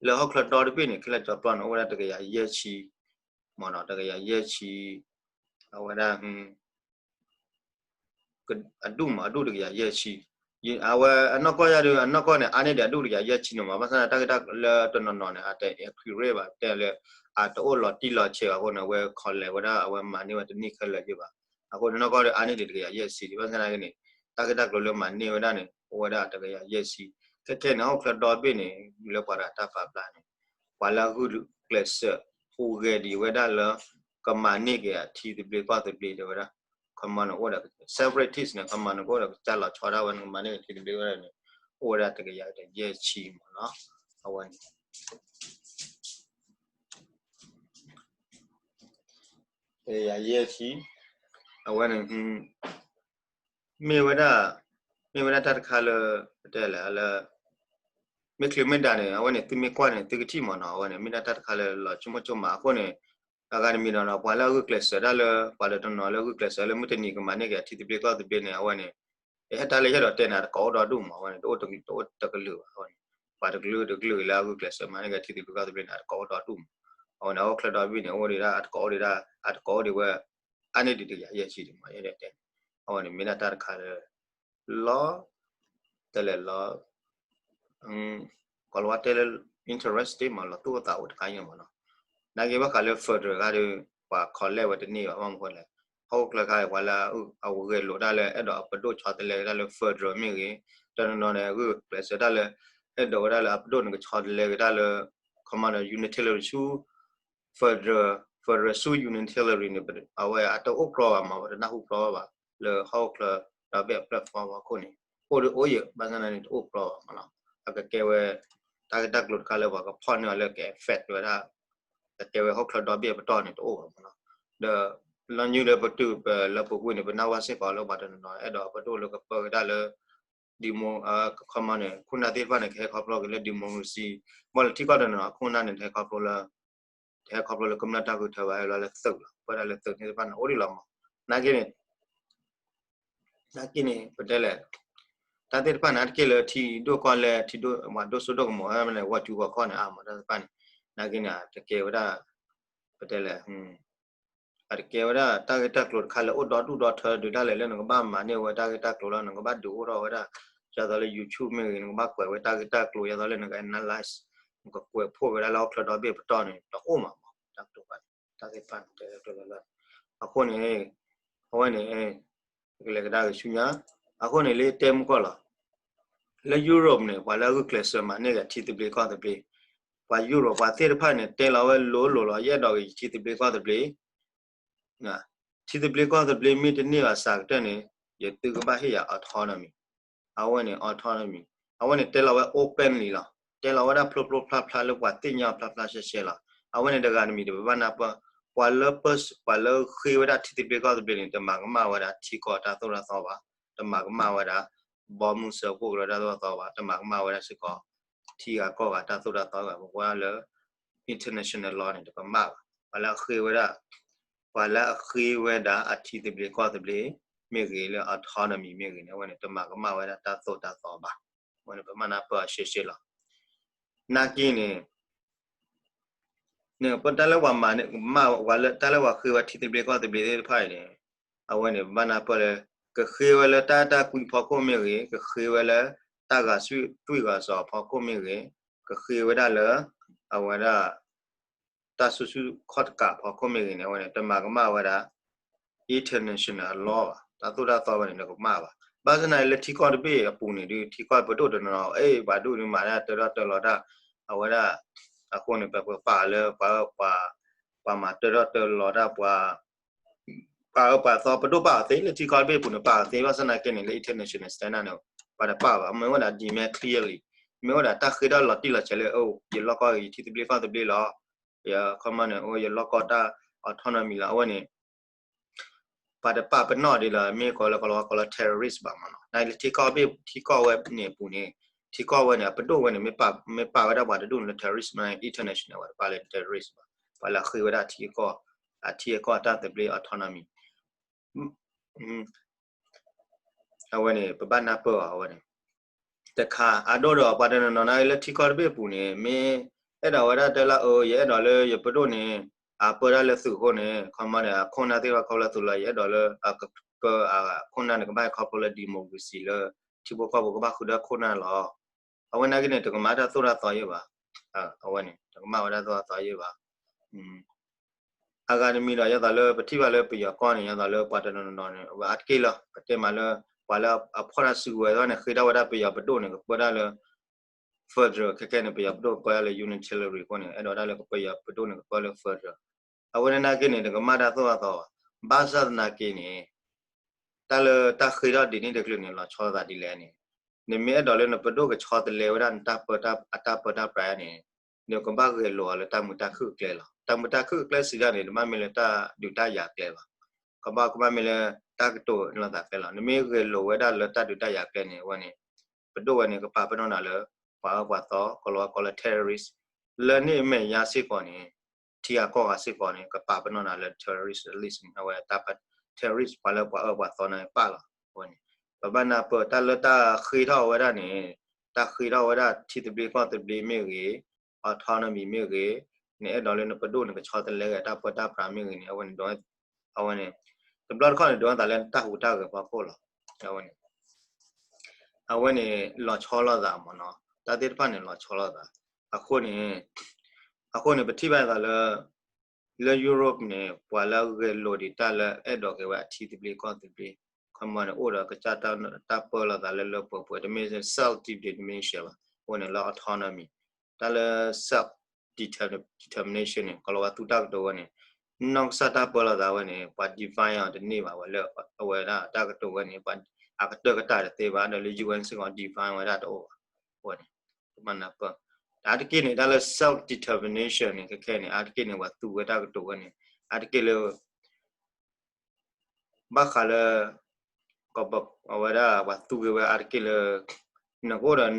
လၢဟီၣ်ချၢဒီတဘ့ၣ်န့ၣ် ခဲလၢာ်ကၠီပျီန့ၣ် အိၣ်ဝဲဒၣ်တကယၤယဲၢ်ဆံ, မ့ၢ်နီၤ တကယၤယဲၢ်ဆံ, အဝဲဒၣ် အဒူၣ်မး အဒူၣ်တကယၤယဲၢ်ဆံ, အဝဲအနီၢ်ကီၢ်ယါဒီး အနီၢ်ကီၢ်န့ၣ် အါန့ၢ်ဒံးအဒူၣ်တကယၤယဲၢ်ဆံန့ၣ်မး, ဘၣ်ဆၣ်န့ၣ် တၢ်ဂ့ၢ်တၢ်ကျိၤလၢတနီၤနီၤန့ၣ် အတ accurate ဘၣ် တဲလၢ အတအိၣ်လီၤတံၢ်လီၤဆဲးအဃိန့ၣ် အဝဲ collect ဝဲဒၣ် အဝဲမၤန့ၢ်ဝဲတန့ၢ်ခဲလၢာ်ယ့ၢ်ဘၣ်, အဃိန့ၣ် နီၢ်ကီၢ်ဒီးအါန့ၢ်ဒံးတကယၤယဲၢ်ဆံဒံး ဘၣ်ဆၣ်သနာ်က့န့ၣ် တၢ်ဂ့ၢ်တၢ်ကျိၤလၢမၤန့ၢ်ဝဲဒၣ်န့ၣ် အိၣ်ဝဲဒၣ်တကယၤယဲၢ်ဆံ, ခဲခဲန့ၣ် ဟီၣ်ချၢဒီဘ့ၣ်န့ၣ် လၢပှၤတဂၤတၢ်ပာ်ဖျါန့ၣ် ပှၤလၢအဂုာ်ကျဲးစၢး ဟူးဂဲၤဒံးဝဲဒၣ်လၢ ကမၤန့ၢ်က့ၤအထံသဘျ့ကီၢ်သဘျ့တဲဝဲဒၣ် ခီမီန့ၣ်အိၣ်ဒီး separatist န့ၣ် ခီမီန့ၣ် ကအိၣ်ဒီးကစၢ်လီၤဆီဒၣ်ဝဲန့ၣ် ကမၤန့ၢ်က့ၤထံသဘျ့ဝဲဒၣ်န့ၣ် အိၣ်ဝဲဒၣ်တကယၤယဲၢ်ဆံမးနီၤ, အဝဲန့ၣ် တကယၤယဲၢ်ဆံ, အဝဲန့ၣ် မ့ၢ်ဝဲဒၣ် မ့ၢ်ဝဲဒၣ်တၢ်တခါလၢ ပတဲလဲၣ်လၢ မ့ၢ်ချ့မ့ၢ်ဒၣ်န့ၣ် အဝဲန့ၣ် သုမ့ၢ်ကွၢ်န့ၣ် သုကထံၣ်မးနီၤ, အဝဲန့ၣ် မ့ၢ်ဒၣ်တၢ်တခါလၢလီၤဆိကမိၣ်ဆိကမးအဃိန့ၣ် အဂၤတမံၤဒီးနီၤ ပှၤလၢအဂုာ်ကျဲးစၢးတၢ်လၢ ပှၤလၢတနီၤလၢအဂုာ်ကျဲးစၢးလၢမုၢ်တနံၤကမၤန့ၢ်က့ၤအထံသဘျ့ကီၢ်သဘျ့န့ၣ် အဝဲန့ၣ် ယဟဲတၢ်လၢယအဲၣ်ဒိးတဲန့ၣ် အတကိးအိၣ်ဒီဒူၣ်မး, အဝဲန့ၣ် တအိၣ်တကလုာ်ဘၣ်, အဝဲန့ၣ် ပှၤတကလုာ်တကလုာ်လၢအဂုာ်ကျဲးစၢးမၤန့ၢ်က့ၤထံသဘျ့ကီၢ်သဘျ့န့ၣ် အတကိးအိၣ်ဒီဒူၣ်မး, အဝဲန့ၣ် အဟီၣ်ချၢဒီဘ့ၣ်န့ၣ် အိၣ်ဒံးဒၣ် အတကိးအိၣ်ဒံးဒၣ် အတကိးအိၣ်ဒံးဝဲ အါန့ၢ်ဒံးတကယၤယဲၢ်ဆံဒံးမး ယအဲၣ်ဒိးတဲန့ၣ်, အဝဲန့ၣ် မ့ၢ်ဒၣ်တၢ်တခါလၢ လီၤ တဲလဲၣ်လီၤ ကီၤလၤဝါတဲလၢ interesting မး လီၤသူၣ်အိၣ်သးအိၣ်တခါအံၤမးနီၤ, နာ်က့ဘၣ်ဃးလၢ federal ခါဒီး ပှၤ collect ဝဲတန့ၢ်ဘၣ် ဘၣ်မနုၤဃိလဲၣ်, ဟီၣ်ခိၣ်ချၢခါအံၤ ပှၤလၢအဂဲၤလိာ်တၢ်လၢ အဲၣ်ဒိးအပဒိၣ်ဆီတလဲက့ၤတၢ်လၢ federal မ့ၢ်ဂ့ၤ, တနီၤနီၤန့ၣ် ဂုာ်ကျဲးစၢးတၢ်လၢ အဲၣ်ဒိးဝဲဒၣ်လၢအပဒိၣ်န့ၣ် ကဆီတလဲက့ၤတၢ်လၢ ခီမီန့ၣ် unitary ဆူ federal, federal ဆူ unitary န့ၣ် အဝဲအတအိၣ်ကြီဘၣ်မး ပတနၢ်ဟူကြီဘၣ် လၢဟီၣ်ခိၣ်ချၢဒီဘ့ၣ်အ platform အခိၣ်န့ၣ် အိၣ်ဒံးအိၣ်ယဲၢ် ဘၣ်ဆၣ်သနာ်က့န့ၣ် တအိၣ်ကြီဘၣ်မးနီၤ, အကကဲဝဲ တၢ်ဂ့ၢ်တၢ်ကျိၤတခါလၢပှၤကဖီၣ်န့ၢ်အီၤလၢက affect ဝဲဒၣ် ကကဲဝဲဟီၣ်ချၢဒီဘ့ၣ်အပတီၢ်န့ၣ် တအိၣ်ဘၣ်မးနီၤ, ဒီး လီၤညွၢ်လၢပတုာ်ပလၢပူၤကွံာ်န့ၣ် ပနၢ်ဟူစ့ၢ်ကီးလၢပှၤတနီၤနီၤ အဲၣ်ဒိးအပဒိၣ်လၢကပၢက့ၤတၢ်လၢ ဒံၣ်မိၣ် ခီမီန့ၣ် ခိၣ်နၢ်သ့ၣ်တဖၣ်န့ၣ် ကဟဲခီဖျိက့ၤလၢ democracy, ဘၣ်လၢထံကီၢ်တနီၤနီၤ ခိၣ်နၢ်န့ၣ် တဟဲခီဖျိလၢ တဟဲခီဖျိလၢကမျၢၢ်တၢ်ဃုထၢဘၣ် ဟဲလီၤလၢသုးလီၤ ပၢတၢ်လၢသုးန့ၣ်သ့ၣ်တဖၣ်န့ၣ် အိၣ်ဒံးလီၤမး, နာ်က့န့ၣ် နာ်က့န့ၣ် ပတဲလဲၣ် တၢ်သ့ၣ်တဖၣ်န့ၣ် တက့ၢ်လၢထံဒိၣ်ကီၢ်လဲၢ် ထံဒိၣ် ပှၤဒိၣ်စိဒိၣ်ကမီၤ မ့ၢ်န့ၣ် ဝီၤကူကီၢ်ခီၣ်န့ၣ် အါမးတၢ်သ့ၣ်တဖၣ်န့ၣ် နာ်က့န့ၣ် တကဲဝဲဒၣ် ပတဲလဲၣ် အတကဲဝဲဒၣ်တၢ်ဂ့ၢ်တၢ်ကျိၤတခါလၢအိၣ်ဒီဒူၣ်ဒီထၢဒုးဒၣ်လဲာ်လၢနကဘၣ်မၤန့ၢ်ဝဲတၢ်ဂ့ၢ်တၢ်ကျိၤလီၤ နကဘၣ်ဒုးအိၣ်ထီၣ်ဝဲဒၣ် ဒ်သိးလၢ YouTube မ့ၢ်ဂ့ၤ နကဘၣ်ကွဲးဝဲတၢ်ဂ့ၢ်တၢ်ကျိၤ ဒ်သိးလၢနက analyze နကကွဲးဖှိၣ်ဝဲဒၣ်လၢဟီၣ်ချၢဒီဘ့ၣ်ပတီၢ်န့ၣ် တအိၣ်မးမး တၢ်ကတိၤပာ်န့ၣ် တဲလၢကျိၤလၢလၢ အဃိန့ၣ် အဝဲန့ၣ် ကလဲၤကဒါက့ၤဆူညါ အဃိန့ၣ်လၢတဲမုၢ်ကီၢ်လီၤ လၢ Europe န့ၣ် ပှၤလၢအဂုာ်ကျဲးစၢးမၤန့ၢ်က့ၤထံသဘျ့ကီၢ်သဘျ့ ပှၤ Europe ပှၤသ့ၣ်တဖၣ်န့ၣ် တဲလီၤဝဲလိၤလိၤလီၤ ယအဲၣ်ဒိးက့ၤယထံသဘျ့ကီၢ်သဘျ့ ထံသဘျ့ကီၢ်သဘျ့မ့ၢ်တန့ၢ်ဘၣ်ဆၢကတၢၢ်န့ၣ် ယသုကဘၣ်ဟ့ၣ်ယၤ autonomy အဝဲန့ၣ် autonomy အဝဲန့ၣ်တဲလီၤဝဲ openly လီၤ တဲလီၤဝဲဒၣ်ဖျိဖျိဖျါဖျါလၢပှၤသ့ၣ်ညါဖျါဖျါရှဲရှဲလီၤ အဝဲန့ၣ်တဂၤတမံၤတပဘၣ်နၢ်ပၢၢ် ပှၤလၢ ပှၤလၢဃ့ဝဲဒၣ်ထံသဘျ့ကီၢ်သဘျ့န့ၣ် တမၤကမၣ်ဝဲဒၣ်ထံကီၢ်တၢ်သိၣ်တၢ်သီဘၣ် တမၤကမၣ်ဝဲဒၣ် ဘီမုၢ်စၢဖှိၣ်ကရၢတၢ်သိၣ်တၢ်သီဘၣ် တမၤကမၣ်ဝဲဒၣ်စ့ၢ်ကီး ထံဂၤကီၢ်ဂၤတၢ်သိၣ်တၢ်သီဂၤ ပကွၢ်လၢ international law န့ၣ် တကမၣ်ဘၣ် ပှၤလၢအဃ့ဝဲဒၣ် ပှၤလၢအဃ့ဝဲဒၣ်အထံသဘျ့ကီၢ်သဘျ့ မ့ၢ်ဂ့ၤလၢ autonomy မ့ၢ်ဂ့ၤန့ၣ် အဝဲန့ၣ် တမၤကမၣ်ဝဲဒၣ်တၢ်သိၣ်တၢ်သီဘၣ် အဝဲန့ၣ် ပမၤနၢ်ပၢၢ်အီၤရှဲရှဲလီၤ နာ်က့န့ၣ် န့ၣ် ပတၢ်လၢပှၤမၤန့ၣ် ကမၣ်ဝဲလၢ တၢ်လၢပှၤဃ့ဝဲထံသဘျ့ကီၢ်သဘျ့သ့ၣ်တဖၣ်အံၤန့ၣ် အဝဲန့ၣ် ပဘၣ်နၢ်ပၢၢ်လၢ ကဃ့ဝဲလၢတၢ်တၢ်ကွံဖီခိၣ်မ့ၢ်ဂ့ၤ ကဃ့ဝဲလၢ တၢ်ဂၤသွံၣ်သွံၣ်ဂၤစီၤဖီခိၣ်မ့ၢ်ဂ့ၤ ကဃ့ဝဲဒၣ်လၢ အဝဲဒၣ် တၢ်စုဆူၣ်ခီၣ်တကးဖီခိၣ်မ့ၢ်ဂ့ၤန့ၣ် အဝဲန့ၣ် တမၤကမၣ်ဝဲဒၣ် international law ဘၣ် တၢ်သိၣ်တၢ်သီဝဲန့ၣ် တကမၣ်ဘၣ် ဘၣ်ဆၣ်သနာ်က့လၢထံကီၢ်တဘ့ၣ်အပူၤန့ၣ်ဒုး ထံကီၢ်ပဒိၣ်တနီၤနီၤ အဲၣ် ပှၤဒိၣ်ဒုးမၤတၢ်တၢထီၣ်တၢလီၤတၢ် အဝဲဒၣ် အဃိန့ၣ် ပပာ်လၢ ပှၤ ပှၤမၤတၢထီၣ်တၢလီၤတၢ် ပှၤ ပှၤအၢပှၤသီပဒိၣ်ပာ်အီၤသ့ လၢထံကီၢ်တဘ့ၣ်အပူၤန့ၣ် ပာ်အီၤသ့ ဘၣ်ဆၣ်သနာ်က့န့ၣ် လၢ international standard န့ၣ် ပှၤတပာ်ဘၣ် မ့ၢ်ဝဲဒၣ် demand clearly မ့ၢ်ဝဲဒၣ်တၢ်ဃ့ထီၣ်လီၤတံၢ်လီၤဆဲးလၢ ယလီၢ်ကီၢ်ယထံသဘျ့ကီၢ်သဘျ့လီၤ ယ ခီမီန့ၣ် အိၣ် ယလီၢ်ကီၢ်တၢ် autonomy လီၤ အဝဲန့ၣ် ပှၤတပာ်ပနီၣ်ဒ်လီၤ မ့ၢ်ကီးလၢကီးလီၤဝဲကီးလၢ terrorist ဘၣ်မးနီၤ နလၢထံကီၢ်ဘ့ၣ်ထံကီၢ်ဝဲန့ၣ်အပူၤန့ၣ် ထံကီၢ်ဝဲန့ၣ် အပဒိၣ်ဝဲန့ၣ် မ့ၢ်ပာ်ဝဲဒၣ်ပှၤတဒူၣ်န့ၣ်လၢ terrorist မး international ဝဲတပာ်လၢ terrorist ဘၣ် ပှၤလၢအဃ့ဝဲဒၣ်ထံကီၢ် အထံအကီၢ်အတၢ်သဘျ့ autonomy အဝဲန့ၣ် ပဘၣ်နၢ်ပၢၢ်အီၤ အဝဲန့ၣ် တခါ အဒိဒီးပှၤတနီၤနီၤန့ၣ် လၢထံကီၢ်တဘ့ၣ်အပူၤန့ၣ် မ့ၢ် အဲၣ်ဒိးဝဲဒၣ်တဲလၢ အၢ ယအဲၣ်ဒိးလၢယပဒိၣ်န့ၣ် အပၢတၢ်လၢသုးအဃိန့ၣ် ခီမီန့ၣ် အခိၣ်နၢ်သ့ၣ်တဖၣ်ခီဖျိလၢသုးလီၤ ယအဲၣ်ဒိးလၢ အကပၢ အခိၣ်နၢ်န့ၣ် ကဘၣ်ဟဲခီဖျိလၢ democracy လၢ ထံဖိကီၢ်ဖိကဘၣ်ဃုဒၢခိၣ်နၢ်လီၤ. အဝဲနာ်က့န့ၣ် တကမၣ်တၢ်သိၣ်တၢ်သီယဲၢ်ဘၣ်. အဝဲန့ၣ် တကမၣ်ဝဲဒၣ်သိၣ်တၢ်သီယဲၢ်ဘၣ်. အဂၤတမံၤဒီး ယသးလၢပထံၣ်ဘၣ်လၢပယီၤကီၢ်န့ၣ် ယသးလၢပှၤတနီၤနီၤန့ၣ် အဝဲအါတက့ၢ်လီၤ ပတဲမးလၢ ပှၤလၢအဖီၣ်တၢ်စုကဝဲၤသ့ၣ်န့ၣ် ဃ့ထီၣ်ဝဲဒၣ်ပယီၤပဒိၣ်န့ၣ် ကပၢတၢ်လၢ federal ခဲခဲန့ၣ် ပယီၤပဒိၣ်ကပၢတၢ်လၢ unitary အဃိန့ၣ် အဲၣ်ဒိးဒၣ်လၢပယီၤပဒိၣ်န့ၣ် ကပၢလၢ federal. အဝဲန့ၣ်နာ်က့န့ၣ် တကမၣ်တၢ်သိၣ်တၢ်သီဘၣ်. ဘၣ်ဆၣ်သနာ်က့န့ၣ် တၢ်လၢတၢ်ဃ့ထီၣ်ဒ်န့ၣ်တကလုာ်န့ၣ် လီၤဆီလိာ်သးဒ်လဲၣ်န့ၣ်, နမ့ၢ်အဲၣ်ဒိးလၢနပဒိၣ်ကဆီတလဲဝဲဒၣ်နတၢ်ပၢတၢ် အတၢ်ပၢတၢ်ပြးန့ၣ် နကဘၣ်ဂဲၤလိာ်အီၤလၢတၢ်မုာ်တၢ်ခုၣ်အကျဲလီၤ. တၢ်မုာ်တၢ်ခုၣ်အကျဲစံးဒၣ်န့ၣ် တဘၣ်မ့ၢ်လၢတၢ်ဒုးတၢ်ယၤကျဲဘၣ်. ကဘၣ်ကဘၣ်မ့ၢ်လၢတၢ်ကတိၤလိာ်သးကျဲလီၤ. နမ့ၢ်ဂဲၤလိာ်ဝဲဒၣ်လၢတၢ်ဒုးတၢ်ယၤကျဲန့ၣ် အဝဲန့ၣ် ပဒိၣ်ဝဲန့ၣ် ကပာ်ပနီၣ်နၤလၢ ပှၤအၢပှၤသီ ကီၤလၤဝါကိးလၢ terrorist လၢန့ၣ်အမဲာ်ညါစ့ၢ်ကီးန့ၣ် ထံဂၤကီၢ်ဂၤစ့ၢ်ကီးန့ၣ် ကပာ်ပနီၣ်နၤလၢ terrorist list န့ၣ် အဝဲ terrorist ပှၤလၢပှၤအၢပှၤသီန့ၣ်ပာ်လီၤ. အဝဲန့ၣ် ပဘၣ်နၢ်ပၢၢ်တၢ်လၢတၢ်ဃ့ထီၣ်ဝဲဒၣ်န့ၣ် တၢ်ဃ့ထီၣ်ဝဲဒၣ်ထံသဘျ့ကီၢ်သဘျ့မ့ၢ်ဂ့ၤ, autonomy မ့ၢ်ဂ့ၤ, နအဲၣ်ဒိးလၢနပဒိၣ်န့ၣ် ကဆီတလဲဂ့ၤတၢ်ပၢတၢ်ပြးမ့ၢ်ဂ့ၤန့ၣ် အဝဲန့ၣ် အဝဲန့ၣ် တဘျီတခီၣ်န့ၣ် ဒိးသးလၢတၢ်ဟူးတၢ်ဂဲၤဖီခိၣ်လီၤ. အဝဲန့ၣ် အဝဲန့ၣ်လီၤဆီလိာ်သးမ့ၢ်နီၤ, တၢ်သ့ၣ်တဖၣ်န့ၣ်လီၤဆီလိာ်သး. အဃိန့ၣ် အဃိန့ၣ် ပထံၣ်ဘၣ်သးလၢ လၢ Europe န့ၣ် ပှၤလၢအဂဲၤလိာ်ဒံးတၢ်လၢအဲၣ်ဒိးက့ၤဝဲအထံသဘျ့ကီၢ်သဘျ့ ခီမီန့ၣ် အိၣ်ဒီးကစၢ်တၢ်ပၢလီၤသးလၢလၢပှဲၤပှဲၤ တမ့ၢ် self determination ဘၣ်, အိၣ်န့ၣ်လၢ autonomy တၢ်လၢ self determination န့ၣ် ကီၤလၤဝါသူတၢ်ကတိၤဝဲန့ၣ် နီၢ်ကစၢ်တၢ်ပၢလီၤသးဝဲန့ၣ် ပှၤ define အီၤတန့ၢ်ဘၣ်ဝဲလၢ အဝဲဒၣ်တၢ်ကတိၤဝဲန့ၣ် ပှၤအကတၢၢ်ကတၢၢ်တသ့ဘၣ် ဒီးလၢ UN စ့ၢ်ကီး define ဝဲဒၣ်တအိၣ်ဘၣ်. အဝဲန့ၣ် တမ့ၢ်နၢ်ပၢၢ် တၢ်အါတက့ၢ်န့ၣ် တၢ်လၢ self determination န့ၣ် ခဲခဲန့ၣ် အါတက့ၢ်န့ၣ် ပှၤသူဝဲတၢ်ကတိၤဝဲန့ၣ် အါတက့ၢ်လၢ ဘၣ်ဃးလၢ အဝဲဒၣ်ပှၤသူက့ၤဝဲအါတက့ၢ်လၢ နကအိၣ်ဒီး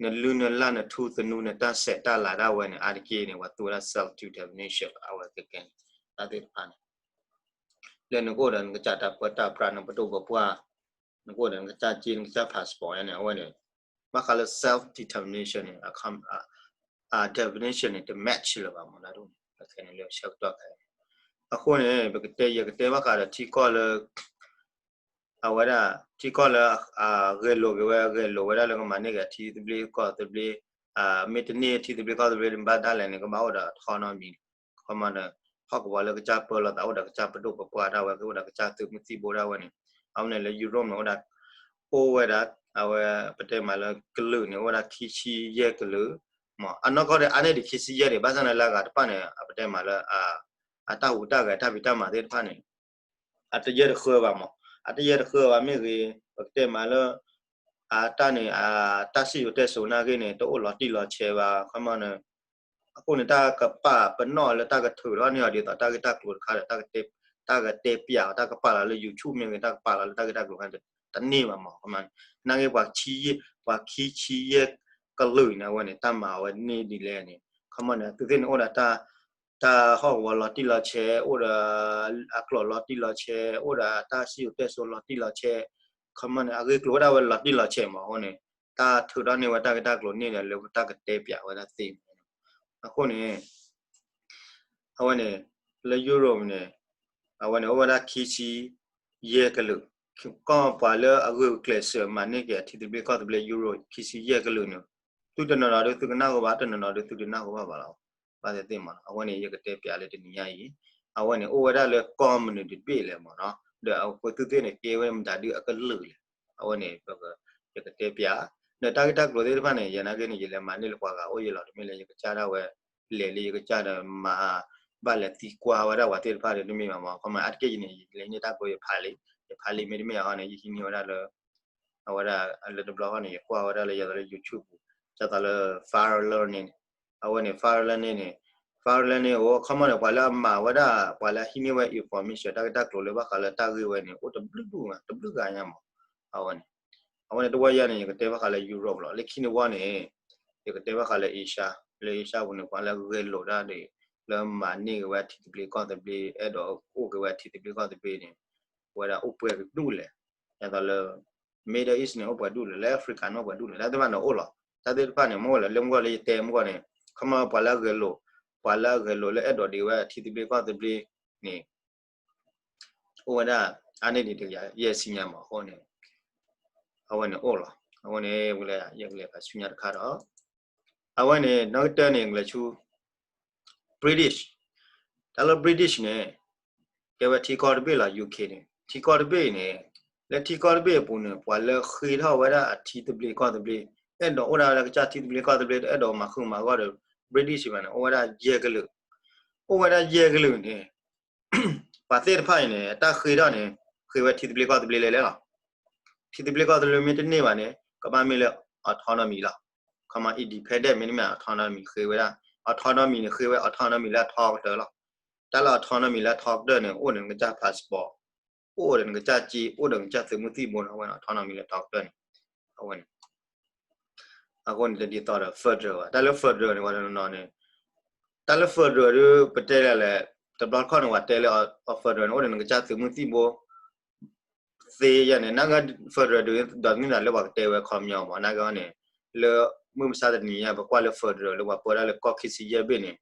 နလုၢ်နလၢ် နထူသနူ နတၢ်ဆဲးတၢ်လၤဒၣ်ဝဲန့ၣ် အါတက့ၢ်န့ၣ် ပှၤသူဝဲဒၣ် self determination လီၤ. အဝဲကကဲန့ၣ် တၢ်သ့ၣ်တဖၣ်န့ၣ် လၢနကအိၣ်ဒီးနကစၢ်တၢ်ပၢတၢ်ပြး နပဒိၣ်ပပှၢ် နကအိၣ်ဒီးနကစၢ်က့ နကစၢ် passport န့ၣ် အဝဲန့ၣ် ဘၣ်ဃးလၢ self determination န့ၣ် အ definition န့ၣ် တ match လၢၤဘၣ်မ့ၢ်နီၤ ခဲန့ၣ်လၢဆၢကတီၢ်ခဲအံၤ အဃိန့ၣ် ပကတဲ ယကတဲဘၣ်ဃးဒီးထံကီၢ်လၢ အဝဲဒၣ် ထံကီၢ်လၢ ဂဲၤလိာ်က့ၤဝဲ ဂဲၤလိာ်ဝဲဒၣ်လၢကမၤန့ၢ်က့ၤအထံသဘျ့ကီၢ်သဘျ့ မ့ၢ်တန့ၢ်ထံသဘျ့ကီၢ်သဘျ့ဘၣ်ဒၣ်လဲာ်န့ၣ် ကဘၣ်အိၣ်ဒီး autonomy ခီမီန့ၣ် ဟီၣ်ကဝီၤလၢကစၢ်ပၢလီၤသး အိၣ်ဒီးကစၢ်ပဒိၣ်ပပှၢ်ဒၣ်ဝဲ ကအိၣ်ဒီးကစၢ်သုးမုၢ်သံၣ်ဘိဒၣ်ဝဲန့ၣ် အဝဲန့ၣ်လၢ Europe န့ၣ် အိၣ်ဒၣ် အိၣ်ဝဲဒၣ် အဝဲပတဲမးလၢကလုာ်န့ၣ် အိၣ်ဝဲဒၣ်ခံဆံယဲၢ်ကလုာ် မ့ၢ်အနီၢ်ကီၢ်ဒီး အါန့ၢ်ဒံးခံဆံယဲၢ်ဒံး ဘၣ်ဆၣ်န့ၣ်လၢအဂၤတဖၣ်န့ၣ် အပတဲမးလၢ အတၢ်ဟူးတၢ်ဂဲၤတၢ်ဖံးတၢ်မၤသ့ၣ်တဖၣ်န့ၣ် အတယဲၢ်တဃၢဘၣ်မ့ၢ် အတယဲၢ်တဃၢဘၣ်မ့ၢ်ဂ့ၤ ပကတဲမးလၢ အတၢ်န့ၣ် အတၢ်စံၣ်စိၤတဲစိၤနာ်က့န့ၣ် တအိၣ်လီၤတံၢ်လီၤဆဲးဘၣ် ခီမီန့ၣ် အဃိန့ၣ် တၢ်ကပာ်ပနီၣ်လၢတၢ်ကထုးထီၣ်န့ၢ်အီၤဒ်သိး တၢ်ဂ့ၢ်တၢ်ကျိၤတခါဒီး တၢ်ကတဲပၠးအီၤ တၢ်ကပာ်လီၤလၢ YouTube မ့ၢ်ဂ့ၤ တၢ်ကပာ်လီၤလၢတၢ်ဂ့ၢ်တၢ်ကျိၤခါန့ၣ် တန့ၢ်ဘၣ်မ့ၢ် နာ်က့ ပှၤခံဆံယဲၢ်ကလုာ်န့ၣ် အဝဲန့ၣ် တၢ်မၤအဝဲန့ၢ်ဒ်လဲၣ်န့ၣ် ခီမီန့ၣ် အသုးသ့ၣ်န့ၣ် အိၣ်ဒီးတၢ် တၢ်ဟီၣ်ကဝီၤလီၤတံၢ်လီၤဆဲး အိၣ်ဒီး အကျိာ်လီၤတံၢ်လီၤဆဲး အိၣ်ဒီးတၢ်စံၣ်စိၤတဲစိၤလီၤတံၢ်လီၤဆဲး ခီမီန့ၣ် အဂ့ၢ်ကျိၤဝဲဒၣ်ဝဲလီၤတံၢ်လီၤဆဲးမ့ၢ်အဃိန့ၣ် တၢ်ထုးထီၣ်န့ၢ်ဝဲတၢ်ဂ့ၢ်တၢ်ကျိၤန့ၢ်ဒီး လၢတၢ်ကတဲပၠးဝဲဒၣ်သ့မ့ၢ် အဃိန့ၣ် အဝဲန့ၣ် လၢ Europe န့ၣ် အဝဲန့ၣ် အိၣ်ဝဲဒၣ်ခံဆံယဲၢ်ကလုာ် ကီၢ်ပှၤလၢအဂုာ်ကျဲးစၢးမၤန့ၢ်က့ၤအထံသဘျ့ကီၢ်သဘျ့ Europe ခံဆံယဲၢ်ကလုာ်န့ၣ် သုတနီၤနီၤဒုးသုကနၢ်ဟူဘၣ် တနီၤနီၤဒုးသုတနၢ်ဟူဘၣ်ဘၣ်လီၤ ဘၣ်သ့ၣ်သ့ၣ်မ့ၢ်နီၤ အဝဲန့ၣ် ယကတဲပၠးလၢတနံၤညါအံၤ အဝဲန့ၣ် အိၣ်ဝဲဒၣ်လၢကီၢ်မနုၤတဘ့ၣ်လဲၣ်မ့ၢ်နီၤ ဒီးအဝဲသုးသ့ၣ်န့ၣ် ကဲဝဲမတၤဒုးအကလုာ်လဲၣ် အဝဲန့ၣ် ယကတဲပၠး ဒီးတၢ်ဂ့ၢ်တၢ်ကျိၤသ့ၣ်တဖၣ်န့ၣ် ယနာ်က့န့ၣ် ယလဲၤမၤန့ၢ်လၢပှၤဂၤအိၣ်ယဲလီၤ တမ့ၢ်လၢယကစၢ်ဒၣ်ဝဲ လဲၤလၢယကစၢ်ဒီးမၤ ဘၣ်လဲၤသံကွၢ်ဝဲဒၣ်ပှၤသ့ၣ်တဖၣ်ဒီးတမ့ၢ်ဘၣ်မ့ၢ် ခီမီ အါတက့ၢ်ယန့ၣ် ယလဲၤန့ၢ်တၢ်ကျိၤယဖးလံ ယဖးလံမ့တမ့ၢ်အဃိန့ၣ် ယဟံးန့ၢ်ဝဲဒၣ်လၢ အဝဲဒၣ်လၢတဘျီဃီန့ၣ် ယကွၢ်ဝဲဒၣ်လၢယသးလၢ YouTube ဒ်သိးလၢ Farrell န့ၣ် အဝဲန့ၣ် Farrell န့ၣ်န့ၣ် Farrell န့ၣ် အိၣ်ခီမီန့ၣ် ပှၤလၢအမၤဝဲဒၣ် ပှၤလၢအဟံးန့ၢ်ဝဲ information တၢ်ဂ့ၢ်တၢ်ကျိၤလၢဘၣ်ဃးလၢတၢ်ဂ့ၢ်ဝဲန့ၣ် အိၣ်တဘျုးဘျုး တဘျုးဂၤညါမး အဝဲန့ၣ် အဝဲန့ၣ်တဝီယါန့ၣ် ယကတဲဘၣ်ဃးလၢ Europe လီၤ လၢခံန့ၣ်ဝံၤန့ၣ် ယကတဲဘၣ်ဃးလၢ Asia လၢ Asia ပူၤန့ၣ် ပှၤလၢအဂဲၤလိာ်တၢ်ဒ် လၢမၤန့ၢ်က့ၤဝဲအထံသဘျ့ကီၢ်သဘျ့ အဲၣ်ဒိးအိၣ်က့ၤဝဲအထံသဘျ့ကီၢ်သဘျ့န့ၣ် ဝဲဒၣ်အိၣ်ပှဲၤကဒူၣ်လဲၣ် ဒ်သိးလၢ Middle East န့ၣ် အိၣ်ပှဲၤဒူၣ်လဲၣ် လၢ Africa န့ၣ် အိၣ်ပှဲၤဒူၣ်လဲၣ် တၢ်သ့ၣ်တဖၣ်န့ၣ်အိၣ်လီၤ တၢ်သ့ၣ်တဖၣ်န့ၣ် မ့ၢ်ဝဲလၢလၢမုၢ်ဂီၢ်လၢယတဲမုၢ်ဂီၢ်န့ၣ် ခီမီ ပှၤလၢအဂဲၤလိာ်, ပှၤလၢအဂဲၤလိာ်လၢအဲၣ်ဒိးဒံးဝဲအထံသဘျ့ကီၢ်သဘျ့န့ၣ် အိၣ်ဝဲဒၣ် အါန့ၢ်ဒံးတကယၤယဲၢ်ဆံညါမးအဃိန့ၣ်, အဝဲန့ၣ်အိၣ်လီၤ. အဃိန့ၣ် ဝံၤလၢယကလဲၤဖးဆူညါတခါဒီး အဝဲန့ၣ် နီၢ်ကတၢၢ်န့ၣ် ကလဲၤဆူ British, တၢ်လၢ British န့ၣ် ကဲဝဲထံကီၢ်တဘ့ၣ်လီၤ UK န့ၣ်, ထံကီၢ်တဘ့ၣ်အံၤန့ၣ် လၢထံကီၢ်တဘ့ၣ်အပူၤန့ၣ် ပှၤလၢဃ့ထီၣ်ဝဲဒၣ်အထံသဘျ့ကီၢ်သဘျ့, အဲၣ်ဒိးအိၣ်ဒၣ်ဝဲလၢကစၢ်ထံသဘျ့ကီၢ်သဘျ့ တအဲၣ်ဒိးမၤဃုာ်မၤဂီၢ်ဒီး British ဘၣ်န့ၣ် အိၣ်ဝဲဒၣ်ယဲၢ်ကလုာ်, အိၣ်ဝဲဒၣ်ယဲၢ်ကလုာ်န့ၣ် ပှၤသ့ၣ်တဖၣ်အံၤန့ၣ် အတၢ်ဃ့ထီၣ်န့ၣ် ဃ့ဝဲထံသဘျ့ကီၢ်သဘျ့လဲၣ်လဲၣ်လီၤ. ထံသဘျ့ကီၢ်သဘျ့မ့ၢ်တန့ၢ်ဘၣ်န့ၣ် ကဘၣ်မ့ၢ်လၢ autonomy လီၤ. ခီမီ independent မ့တမ့ၢ် autonomy ဃ့ဝဲဒၣ်, autonomy န့ၣ် ဃ့ဝဲ autonomy လၢအထီကတၢၢ်လီၤ. တၢ်လၢ autonomy လၢအထီကတၢၢ်န့ၣ် အိၣ်ဒီးနကစၢ် passport, အိၣ်ဒီးနကစၢ်စ့, အိၣ်ဒီးနကစၢ်သုးမုၢ်သံၣ်ဘိန့ၣ် အဝဲန့ၣ် autonomy လၢအထီကတၢၢ်န့ၣ်, အဝဲန့ၣ် အဃိန့ၣ် တဒ်သိးဒီး federal ဘၣ်. တၢ်လၢ federal န့ၣ် ပှၤတနီၤနီၤန့ၣ်, တၢ်လၢ federal ဒီး ပတဲလဲၣ်လဲၣ်, တဘျီတခီၣ်န့ၣ် ပှၤတဲလၢ federal န့ၣ် အိၣ်ဒီးနကစၢ်သုးမုၢ်သံၣ်ဘိ သ့ယဲၢ်န့ၣ် နာ်က့ federal ဒီးမ့ၢ်သးလၢပှၤကတဲဝဲခီပညီမး, နာ်က့န့ၣ် လၢမုၢ်မဆါတနံၤညါ ပကွၢ်လၢ federal လၢပှၤပၢတၢ်လၢကီၢ်ခံဆံယဲၢ်ဘ့ၣ်န့ၣ်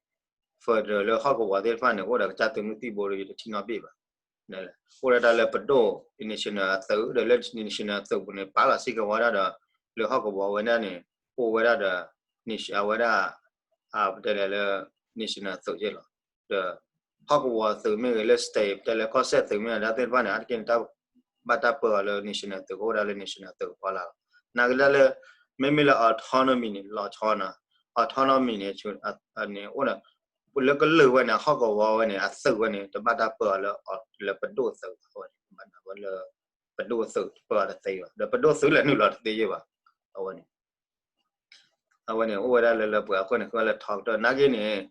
federal လၢဟီၣ်ကဝီၤသ့ၣ်တဖၣ်န့ၣ် အိၣ်ဒီးကစၢ်သုးမုၢ်သံၣ်ဘိဒီးယတထံၣ်နီတဘ့ၣ်ဘၣ်. အိၣ်ဒၣ်တၢ်လၢပဒိၣ် national အသုး ဒီးလၢ national အသုးပူၤန့ၣ် ပာ်လီၤစ့ၢ်ကီးဝဲဒၣ်ဒီး လၢဟီၣ်ကဝီၤဝဲဒၣ်န့ၣ် အိၣ်ဝဲဒၣ်ဒီး အဝဲဒၣ် ပတဲလဲၣ်လၢ national အသုးက့လီၤ. ဒီးဟီၣ်ကဝီၤအသုးမ့ၢ်ဂ့ၤ လၢ state ပတဲလၢကီၢ်စဲၣ်သုးမ့ၢ်ဂ့ၤ ဒ်သ့ၣ်တဖၣ်န့ၣ် အါတက့ၢ်န့ၣ် တၢ်ဘၣ်တၢ်ပၢအီၤလၢ national အသုး ကအိၣ်ဝဲဒၣ်လၢ national အသုးကဖီလာ်လီၤ. နာ်က့ဒၣ်လၢ မ့မ့ၢ်လၢ autonomy န့ၣ် လီၤဆီနီၤ, autonomy န့ၣ် န့ၣ်အိၣ်ဒီး လၢကလုာ်ဝဲန့ၣ် ဟီၣ်ကဝီၤဝဲန့ၣ် အသုးဝဲန့ၣ် တဘၣ်တၢ်ပၢအီၤလၢ လၢပဒိၣ်သုးဘၣ်, အဝဲန့ၣ် ဘၣ်ဝဲလၢ ပဒိၣ်သုးပၢအီၤတသ့ဘၣ်, ဒီးပဒိၣ်သုးလဲၤနုာ်လီၤတသ့ယဲၢ်ဘၣ်. အဝဲန့ၣ် အဝဲန့ၣ် အိၣ်ဝဲဒၣ်လၢလၢပှဲၤအဃိန့ၣ် ဃုလၢထီကတၢၢ် နာ်က့န့ၣ်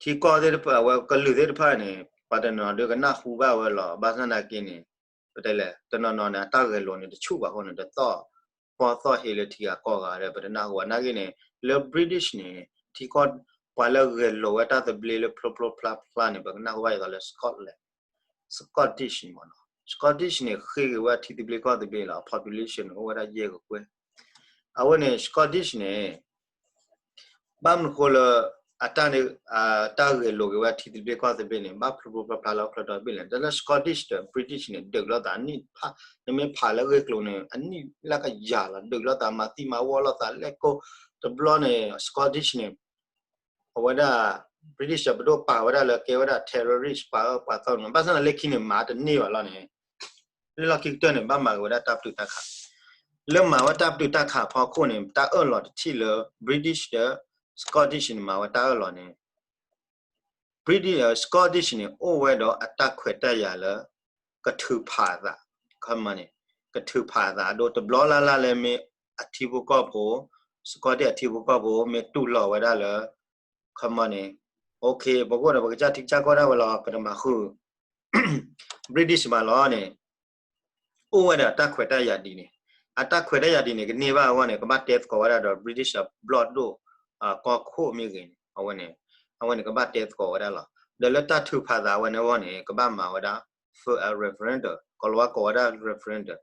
ထံကီၢ်သ့ၣ်တဖၣ် အဝဲကလုာ်သ့ၣ်တဖၣ်န့ၣ် ပှၤတနီၤဒုးကနၢ်ဟူဘၣ်ဝဲလီၤ. ဘၣ်ဆၣ်နာ်က့န့ၣ် ပတဲလဲၣ် တနီၤနီၤန့ၣ် အတၢ်ဂဲၤလိာ်န့ၣ် တဆူၣ်ဘၣ်အဃိန့ၣ် တသီၣ်ပီၢ်သီၣ်ဟ့လၢထံဂၤကီၢ်ဂၤဒီး ပတနၢ်ဟူဘၣ်. နာ်က့န့ၣ် လၢ British န့ၣ် ထံကီၢ် ပှၤလၢဂဲၤလိာ်ဝဲတၢ်သဘျ့လၢဖျိဖျိဖျါဖျါန့ၣ် ပကနၢ်ဟူဘၣ်ဒ်သိးလၢ Scotland, Scottish မ့ၢ်နီၤ, Scottish န့ၣ် ဃ့က့ၤဝဲထံသဘျ့ကီၢ်သဘျ့လီၤ. population န့ၣ် အိၣ်ဝဲဒၣ်ယဲၢ်ကကွဲၢ်. အဝဲန့ၣ် Scottish န့ၣ် ဘၣ်မနုၤဃိလၢ အတၢ်န့ၣ် တၢ်ဂဲၤလိာ်က့ၤဝဲထံသဘျ့ကီၢ်သဘျ့န့ၣ် ဘၣ်ဖျိဖျိဖျါဖျါလၢဟီၣ်ခိၣ်ချၢဒီဘ့ၣ်လဲၣ်. တၢ်လၢ Scottish ဒီး British န့ၣ် ဒုးလိာ်သးနံၣ်ဖး, နမ့ၢ်ဖးလၢအဂ့ၢ်ကျိၤန့ၣ် အနံၣ်လၢကယၤလီၤ ဒုးလိာ်သး မၤသံမၤဝီလိာ်သး လဲၤကိး တဘျီန့ၣ် Scottish န့ၣ် အဝဲဒၣ် British ပဒိၣ်ပာ်ဝဲဒၣ်လၢကဲဝဲဒၣ် terrorist ပာ်အၢပာ်သီန့ၣ် ဘၣ်ဆၣ်သနာ်က့လၢခံန့ၣ် မၤတန့ၢ်ဘၣ်လီၤန့ၣ် လၢလီၢ်ခံကတၢၢ်န့ၣ် ဘၣ်မၤက့ၤဝဲဒၣ်တၢ်ပတုာ်တၢ်ခး. လၢမၤဝဲတၢ်ပတုာ်တၢ်ခးအဖီခိၣ်န့ၣ် တၢ်အၢၣ်လီၤတထံၣ်လၢ British ဒီး Scottish န့ၣ် မၤဝဲတၢ်အၢၣ်လီၤန့ၣ် British, Scottish န့ၣ် အိၣ်ဝဲဒီးအတၢ်ခွဲးတၢ်ယာ်လၢ ကထုးဖးအသး, ခီမီန့ၣ် ကထုးဖးအသး အဒိ တဘျီလၢ်လၢ်လၢမ့ၢ်အထံဖိကီၢ်ဖိ, Scottish အထံဖိကီၢ်ဖိ မ့ၢ်တူၢ်လိာ်ဝဲဒၣ်လၢ ခီမီန့ၣ် OK ပကအိၣ်ဒီးပကစၢ်ထံကစၢ်ကီၢ်ဒၣ်ဝဲလီၤ ပတမၤဃုာ် British ဘၣ်လီၤန့ၣ် အိၣ်ဝဲဒီးအတၢ်ခွဲးတၢ်ယာ်ဒ်န့ၣ်, အတၢ်ခွဲးတၢ်ယာ်ဒ်န့ၣ် ကန့ၢ်ဘၣ်အဂီၢ်န့ၣ် ကဘၣ်တဲသကိးဝဲဒၣ်ဒီး British အဘျီၣ်ဒိၣ် ကီၢ်ခိၣ်မ့ၢ်ဂ့ၤန့ၣ် အဝဲန့ၣ် အဝဲန့ၣ် ကဘၣ်တဲသကိးဝဲဒၣ်လီၤ. ဒီးလၢတၢ်ထုးဖးသးဝဲန့ၣ်အဂီၢ်န့ၣ် ကဘၣ်မၤဝဲဒၣ် referendum, ကိၤလၤဝါကိးဝဲဒၣ် referendum.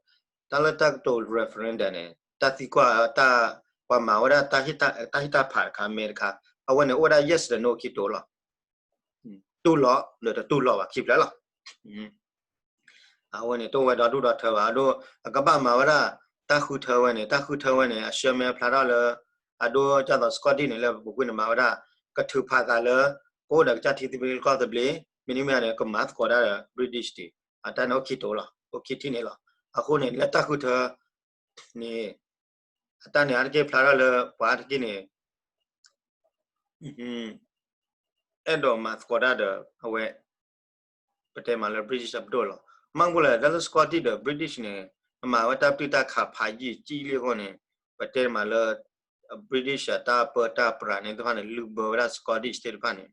တၢ်လၢတၢ်ကတိၤ referendum န့ၣ် တၢ်သံကွၢ် ပှၤမၤဝဲဒၣ် တၢ်ဟ့ၣ်တၢ်ဖးတခါ မဲတခါ အဝဲန့ၣ် အိၣ်ဝဲဒၣ် yes ဒီး no ခံတိာ်လီၤ. တူၢ်လိာ် ဒီးတတူၢ်လိာ်ဘၣ် ခံဖျၢၣ်လီၤ. အဝဲန့ၣ် တအိၣ်ဝဲဒီဒူၣ်ဒီထၢဘၣ်. အဒိ အကဘၣ်မၤဝဲဒၣ် တၢ်ဃုထၢဝဲန့ၣ် တၢ်ဃုထၢဝဲန့ၣ် အဆှၢမဲအဖျါထီၣ်လၢ အဒိ ဒ်သိး Scottish န့ၣ် လၢပူၤကွံာ်န့ၣ် မၤဝဲဒၣ် ကထုးဖးသးလၢ ကအိၣ်ဒီးကစၢ်ထံသဘျ့ကီၢ်သဘျ့ မ့တမ့ၢ်န့ၣ် ကမၤသကိးဒၣ်ဒီး British ဒံး အတၢ်န့ၣ်အိၣ်ခံတိာ်လီၤ. အိၣ်ခံထံၣ်န့ၣ်လီၤ. အဃိန့ၣ် လၢတၢ်ဃုထၢ န့ၣ် အတၢ်န့ၣ် အါတက့ၢ်ဖျါထီၣ်လၢ ပှၤအါတက့ၢ်န့ၣ် အဲၣ်ဒိးမၤသကိးတၢ်ဒီး အဝဲ ပတဲမးလၢ British အပဒိၣ်လီၤ. မ့ၢ်ပူၤလဲၣ် တၢ်လၢ Scottish ဒီး British န့ၣ် အမၤဝဲတၢ်ပတုာ်တၢ်ခးဖးယံာ်ကံလံအဃိန့ၣ် ပတဲမးလၢ British အတၢ်ပၢတၢ်ပြးန့ၣ်တဖၣ်န့ၣ် လုၢ်ဘၢဝဲဒၣ် Scottish သ့ၣ်တဖၣ်န့ၣ်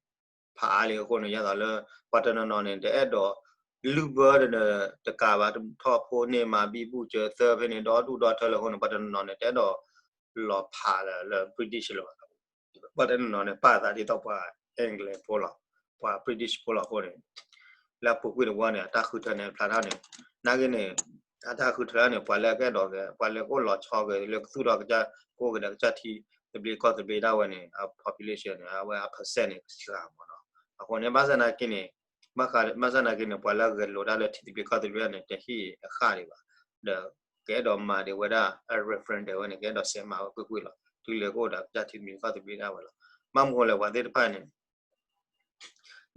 ဖးအါလံအဃိန့ၣ် ယသးလၢ ပှၤတနီၤနီၤန့ၣ် တအဲၣ်ဒိး လုၢ်ဘၢဒီးတကးဘၣ် ထီၣ်ဖိန့ၢ်မၤဘံဘူၣ်စၢၤသၢဖဲန့ၣ် ဒီဒူၣ်ဒီထၢလၢအဃိန့ၣ် ပှၤတနီၤနီၤန့ၣ် တအဲၣ်ဒိးလီၤဖးလၢ British လၢၤဘၣ်. ပှၤတနီၤနီၤန့ၣ် ပာ်သးဒ်သိးပှၤ English ဖိလီၤ, ပှၤ British ဖိလီၤအဃိန့ၣ် လၢအပူၤကွံာ်တဝီန့ၣ် အတၢ်ဃုထၢန့ၣ်ဖျါထီၣ်န့ၣ် နာ်က့န့ၣ် အတၢ်ဃုထၢန့ၣ် ပှၤလၢအကအဲၣ်ဒိးဂ့ၤ ပှၤလၢကအိၣ်လီၤဆီဂ့ၤ လၢကသူၣ်ထီၣ်ကစၢ် ကအိၣ်က့ၤဒီးကစၢ်ထံ ထံသဘျ့ကီၢ်သဘျ့ဒၣ်ဝဲန့ၣ် အ population န့ၣ် အဝဲအ percent န့ၣ် စှၤမးနီၤ. အဃိန့ၣ် ဘၣ်ဆၣ်သနာ်က့န့ၣ် ဘၣ်ဆၣ်သနာ်က့န့ၣ် ပှၤလၢအဂဲၤလိာ်တၢ်လၢထံသဘျ့ကီၢ်သဘျ့န့ၣ် တဟ့ၣ်အဃၣ်ဒံးဘၣ်. ဒီးကအဲၣ်ဒိးမၤဒံးဝဲဒၣ်အ referendum ဝဲန့ၣ် ကအဲၣ်ဒိးစဲးမၤဝဲကွ့ၢ်ကွ့ၢ်လီၤ. တုၤလဲၤကအိၣ်ဒီးကစၢ်ထံသဘျ့ကီၢ်သဘျ့ဒၣ်ဝဲလီၤ. ဘၣ်မနုၤလဲၣ် ပှၤသ့ၣ်တဖၣ်န့ၣ်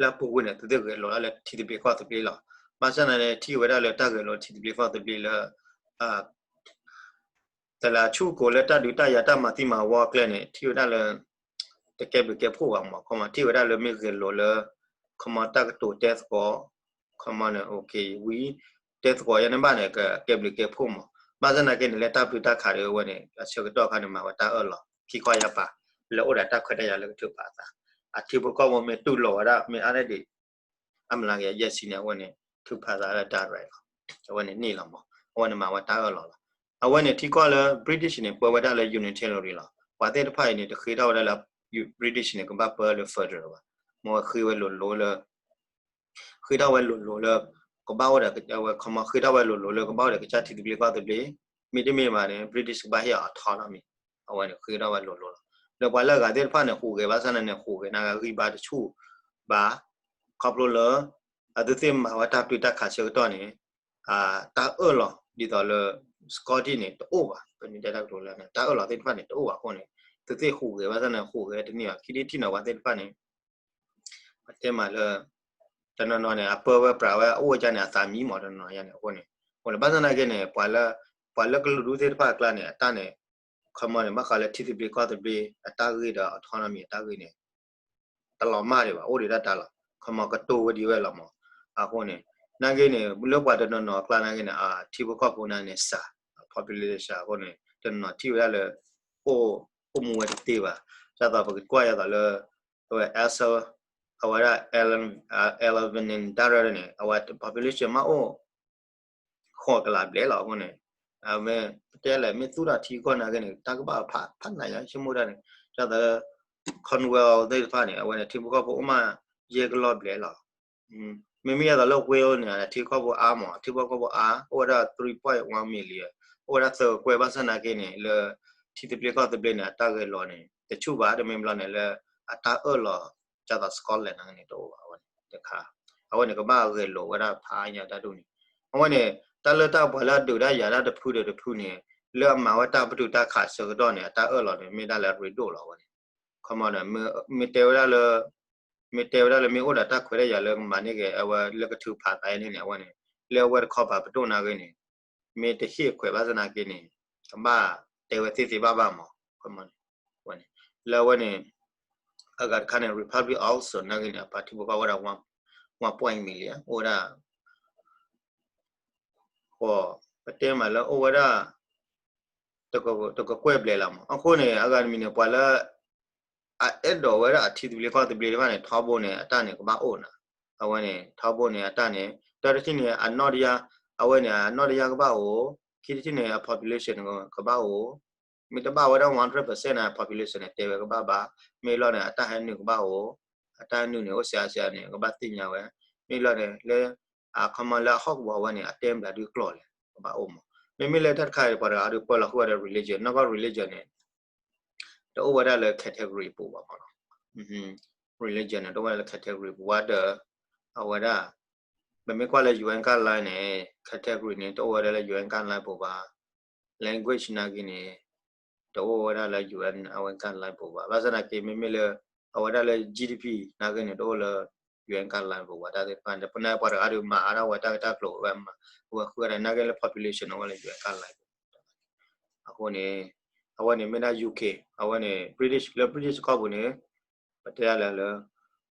လၢအပူၤကွံာ်န့ၣ် သုသ့ၣ်ဂဲၤလိာ်ဒၣ်လၢထံသဘျ့ကီၢ်သဘျ့လီၤ. ဘၣ်ဆၣ်သနာ်က့ ထံၣ်ဝဲဒၣ်လၢတၢ်ဂဲၤလိာ်ထံသဘျ့ကီၢ်သဘျ့လၢ တလးဆူၣ်ကိးလၢတၢ်ဒုးတၢ်ယၤတၢ်မၤသံမၤဝီအကျဲန့ၣ် ထံၣ်ဝဲဒၣ်လၢ တကဲဘျုးကဲဖှိၣ်ဘၣ်မး. ခီမး ထံၣ်ဝဲဒၣ်လၢမ့ၢ်ဂဲၤလိာ်လၢ ခီမးတၢ်ကတိၤတဲသကိး ခီမးန့ၣ် ဝံၤ တဲသကိးယဲန့ၣ်ဘၣ်န့ၣ် ကကဲဘျုးကဲဖှိၣ်မး. ဘၣ်ဆၣ်သနာ်က့န့ၣ် လၢတၢ်ပတုာ်တၢ်ခးဒံးဝဲန့ၣ် အဆၢကတီၢ်ခါန့ၣ် မၤဝဲတၢ်အၢၣ်လီၤ ခံခီယါပာ် လၢအိၣ်ဒီးတၢ်ခွဲးတၢ်ယာ်လၢကထုးဖးအသး အထံဖိကီၢ်ဖိမ့ၢ်တူၢ်လိာ်ဝဲဒၣ် မ့ၢ်အါန့ၢ်ဒံး အမျးကယၤယဲၢ်ဆံန့ၣ် အဝဲန့ၣ် ထုးဖးသးလၢ direct လီၤ. အဝဲန့ၣ်န့ၢ်လီၤမး. အဝဲန့ၣ်မၤဝဲတၢ်အၢၣ်လီၤလီၤ. အဝဲန့ၣ်ထံကီၢ်လၢ British န့ၣ် ပၢဝဲဒၣ်လၢ unitary လီၤ. ပှၤသ့ၣ်တဖၣ်အံၤန့ၣ် တဃ့ထီၣ်ဝဲဒၣ်လၢ British န့ၣ် ကဘၣ်ပၢလၢ federal ဘၣ်. မ့ၢ်ဝဲဃ့ဝဲလိၤလိၤလၢ ဃ့ထီၣ်ဝဲလိၤလိၤလၢ ကဘၣ်အိၣ်ဒီးဝဲ ခီမး ဃ့ထီၣ်ဝဲလိၤလိၤလၢ ကဘၣ်အိၣ်ဒီးကစၢ်ထံသဘျ့ကီၢ်သဘျ့, မ့တမ့ၢ်ဘၣ်န့ၣ် British ကဘၣ်ဟ့ၣ်အီၤ autonomy. အဝဲန့ၣ်ဃ့ထီၣ်ဝဲလိၤလိၤလီၤ. ဒီးပှၤလၢအဂၤသ့ၣ်တဖၣ်န့ၣ် ဟူးဂဲၤဘၣ်ဆၣ်န့ၣ် ဟူးဂဲၤနာ်က့ဂံၢ်ဘါတဆူၣ်ဘၣ်. ခီဖျိလၢ အသုသ့ၣ်မၤဝဲတၢ်ပတုာ်တၢ်ခးဆၢကတီၢ်န့ၣ် တၢ်အၢၣ်လီၤဒ်သိးလၢ Scottish န့ၣ် တအိၣ်ဘၣ်. ပမ့ၢ်တဲတၢ်ကတိၤလၢ တၢ်အၢၣ်လီၤသ့ၣ်တဖၣ်န့ၣ် တအိၣ်ဘၣ်အဃိန့ၣ် သုသ့ၣ်ဟူးဂဲၤဘၣ်ဆၣ်န့ၣ် ဟူးဂဲၤတန့ၢ်ဘၣ်. ခံထံၣ်တထံၣ်န့ၣ် ပှၤသ့ၣ်တဖၣ်န့ၣ် ပတဲမးလၢ တနီၤနီၤန့ၣ် အပၢဝဲပြးဝဲအအိၣ်ကန့ၣ် အသးမံမး တနီၤနီၤယါန့ၣ် အဃိန့ၣ် အဃိန့ၣ်ဘၣ်ဆၣ်သနာ်က့န့ၣ် ပှၤလၢ ပှၤလၢကလုာ်ဒူၣ်သ့ၣ်တဖၣ်အကျါန့ၣ် အတၢ်န့ၣ် ခီမးန့ၣ် ဘၣ်ဃးလၢထံသဘျ့ကီၢ်သဘျ့အတၢ်ဂ့ၢ်ဒီး autonomy အတၢ်ဂ့ၢ်န့ၣ် တလီၤမၢ်ဒံးဘၣ် အိၣ်ဒံးတၢ်တၢ်လီၤ. ခီမးကတိၤဝဲဒံးဝဲလီၤမး. အဃိန့ၣ် နာ်က့န့ၣ် လၢပှၤတနီၤနီၤအကျါနာ်က့န့ၣ် အထံဖိကီၢ်ဖိနာ်က့န့ၣ် စှၤ population အဃိန့ၣ် တနီၤထံၣ်ဝဲဒၣ်လၢ အိၣ် အိၣ်မူဝဲတသ့ဘၣ်. ဒ်သိးပကကွၢ်ယၤသိးလၢ အဝဲ အဝဲဒၣ် Eleven တၢ်ရဲၣ်န့ၣ် အဝဲ population မ့ၢ်အိၣ် ဃိးကလးဘျဲၣ်လီၤ. အဃိန့ၣ် အမ့ၢ်ပတဲလဲၣ် မ့ၢ်သူၣ်ထီၣ်ထံကီၢ်နာ်က့န့ၣ် တၢ်ကဘၣ်ဖးဖးနးယါ ဆိကမိၣ်တၢ်န့ၣ် ဒ်သိး Commonwealth သ့ၣ်တဖၣ်န့ၣ် အဝဲန့ၣ် ထံဖိကီၢ်ဖိအိၣ်မး ယဲၢ်ကလီၢ်ဘျဲၣ်လီၤ. မ့မ့ၢ်ဒ်သိးလၢ Wales န့ၣ် ထံကီၢ်ဖိအါမး ထံကီၢ်ဖိအါ အိၣ်ဝဲဒၣ် three point one million အိၣ်ဝဲဒၣ်သၢကကွဲၢ် ဘၣ်ဆၣ်နာ်က့န့ၣ် လၢ ထံသဘျ့ကီၢ်သဘျ့န့ၣ် အတၢ်ဂဲၤလိာ်န့ၣ် တဆူၣ်ဘၣ် တမ့ၢ်ဘျီန့ၣ်လၢ အတၢ်အၢၣ်လီၤ ဒ်သိး Scotland နာ်က့န့ၣ် တအိၣ်ဘၣ် အဝဲန့ၣ်တခါ အဝဲန့ၣ်ကဘၣ်ဂဲၤလိာ်ဝဲဒၣ်ဖးအါညါတၢ်ဒ်န့ၣ် အဝဲန့ၣ် တၢ်လၢတၢ်ပှၤလၢအဒုးတၢ်ယၤတၢ်တဖုဒီးတဖုန့ၣ် လၢအမၤဝဲတၢ်ပတုာ်တၢ်ခးဆၢကတီၢ်န့ၣ် အတၢ်အၢၣ်လီၤန့ၣ် မ့ၢ်ဒၣ်လၢအရ့ဒိၣ်လီၤ အဝဲန့ၣ် ခီမးန့ၣ် မ့ၢ်တဲဝဲဒၣ်လၢ မ့ၢ်တဲဝဲဒၣ်လၢမ့ၢ်အိၣ်ဒီးတၢ်ခွဲးတၢ်ယာ်လၢကမၤန့ၢ်က့ၤ အဝဲလၢကထုးဖးသးအံၤန့ၣ် အဝဲန့ၣ် လၢအဝဲတခီပၤပဒိၣ်နာ်က့န့ၣ် မ့ၢ်တဟ့ၣ်ခွဲးဘၣ်ဆၣ်နာ်က့န့ၣ် ကဘၣ်တဲဝဲသ့သ့ဘၣ်ဘၣ်မး ခီမးန့ၣ် အဝဲန့ၣ် လၢအဝဲန့ၣ် အဂၤတခါန့ၣ် Republic also နာ်က့န့ၣ် အပှၤထံဖိကီၢ်ဖိအိၣ်ဝဲဒၣ် one point million အိၣ်ဝဲဒၣ် ဃိး ပတဲမးလၢအိၣ်ဝဲဒၣ် တကကွဲၢ်ဘျဲၣ်လီၤမး အဃိန့ၣ် အဂၤတမံၤန့ၣ် ပှၤလၢ အအဲၣ်ဒိးဝဲဒၣ်အထံသဘျ့ကီၢ်သဘျ့တဖၣ်န့ၣ် ထီဘိန့ၣ် အတၢ်န့ၣ်ကဘၣ်အိၣ်နၤ အဝဲန့ၣ် ထီဘိန့ၣ် အတၢ်န့ၣ် တၢတထံၣ်န့ၣ် အနီၣ်တယၢ် အဝဲန့ၣ် အနီၣ်တယၢ်ကဘၣ်အိၣ် ခံတထံၣ်န့ၣ် အ population ကဘၣ်အိၣ် မ့ၢ်တဘၣ်ဝဲဒၣ် one hundred percent န့ၣ် population န့ၣ် တဲဝဲကဘၣ်ဘၣ် မ့ၢ်လီၤန့ၣ် အတၢ်ဟဲနုာ်ကဘၣ်အိၣ် အတၢ်နုာ်န့ၣ် အိၣ်စှၤစှၤန့ၣ် ကဘၣ်သ့ၣ်ညါဝဲ မ့ၢ်လီၤန့ၣ် လၢ အခီမးလၢအဟီၣ်ကဝီၤဝဲန့ၣ် အတဲဘျးဒုကျိာ်လဲၣ် ကဘၣ်အိၣ်မး မ့မ့ၢ်လၢတၢ်တခါအံၤ ပှၤတဂၤဒီးပၢလီၤဃုာ်ဝဲဒီး religion နီၢ်ကီၢ် religion န့ၣ် တအိၣ်ဝဲဒၣ်လၢ category ပူၤဘၣ်မးနီၤ religion န့ၣ် တအိၣ်ဝဲဒၣ်လၢ category ပူၤဘၣ်ဒီး အဝဲဒၣ် ပမ့ၢ်ကွၢ်လၢ UN guideline န့ၣ် category န့ၣ် တအိၣ်ဝဲဒၣ်လၢ UN guideline ပူၤဘၣ် language နာ်က့န့ၣ် တအိၣ်ဝဲဒၣ်လၢ UN အဝဲ guideline ပူၤဘၣ် ဘၣ်ဆၣ်သနာ်က့ မ့မ့ၢ်လၢ အဝဲဒၣ်လၢ GDP နာ်က့န့ၣ် တအိၣ်လၢ UN guideline ပူၤဘၣ် တၢ်သ့ၣ်တဖၣ်န့ၣ် ပနၢ်ပှၤတဂၤဒီးမၤအါထီၣ်ဝဲတၢ်ဂ့ၢ်တၢ်ကျိၤဝဲ ဝဲဃုဝဲဒၣ်နာ်က့လၢ population အဝဲလၢ UN guideline ပူၤ အဃိန့ၣ် အဝဲန့ၣ်မ့ၢ်ဒၣ် UK အဝဲန့ၣ် British လၢ British ကီၢ်ပူၤန့ၣ် ပတဲဒၣ်လၢလၢ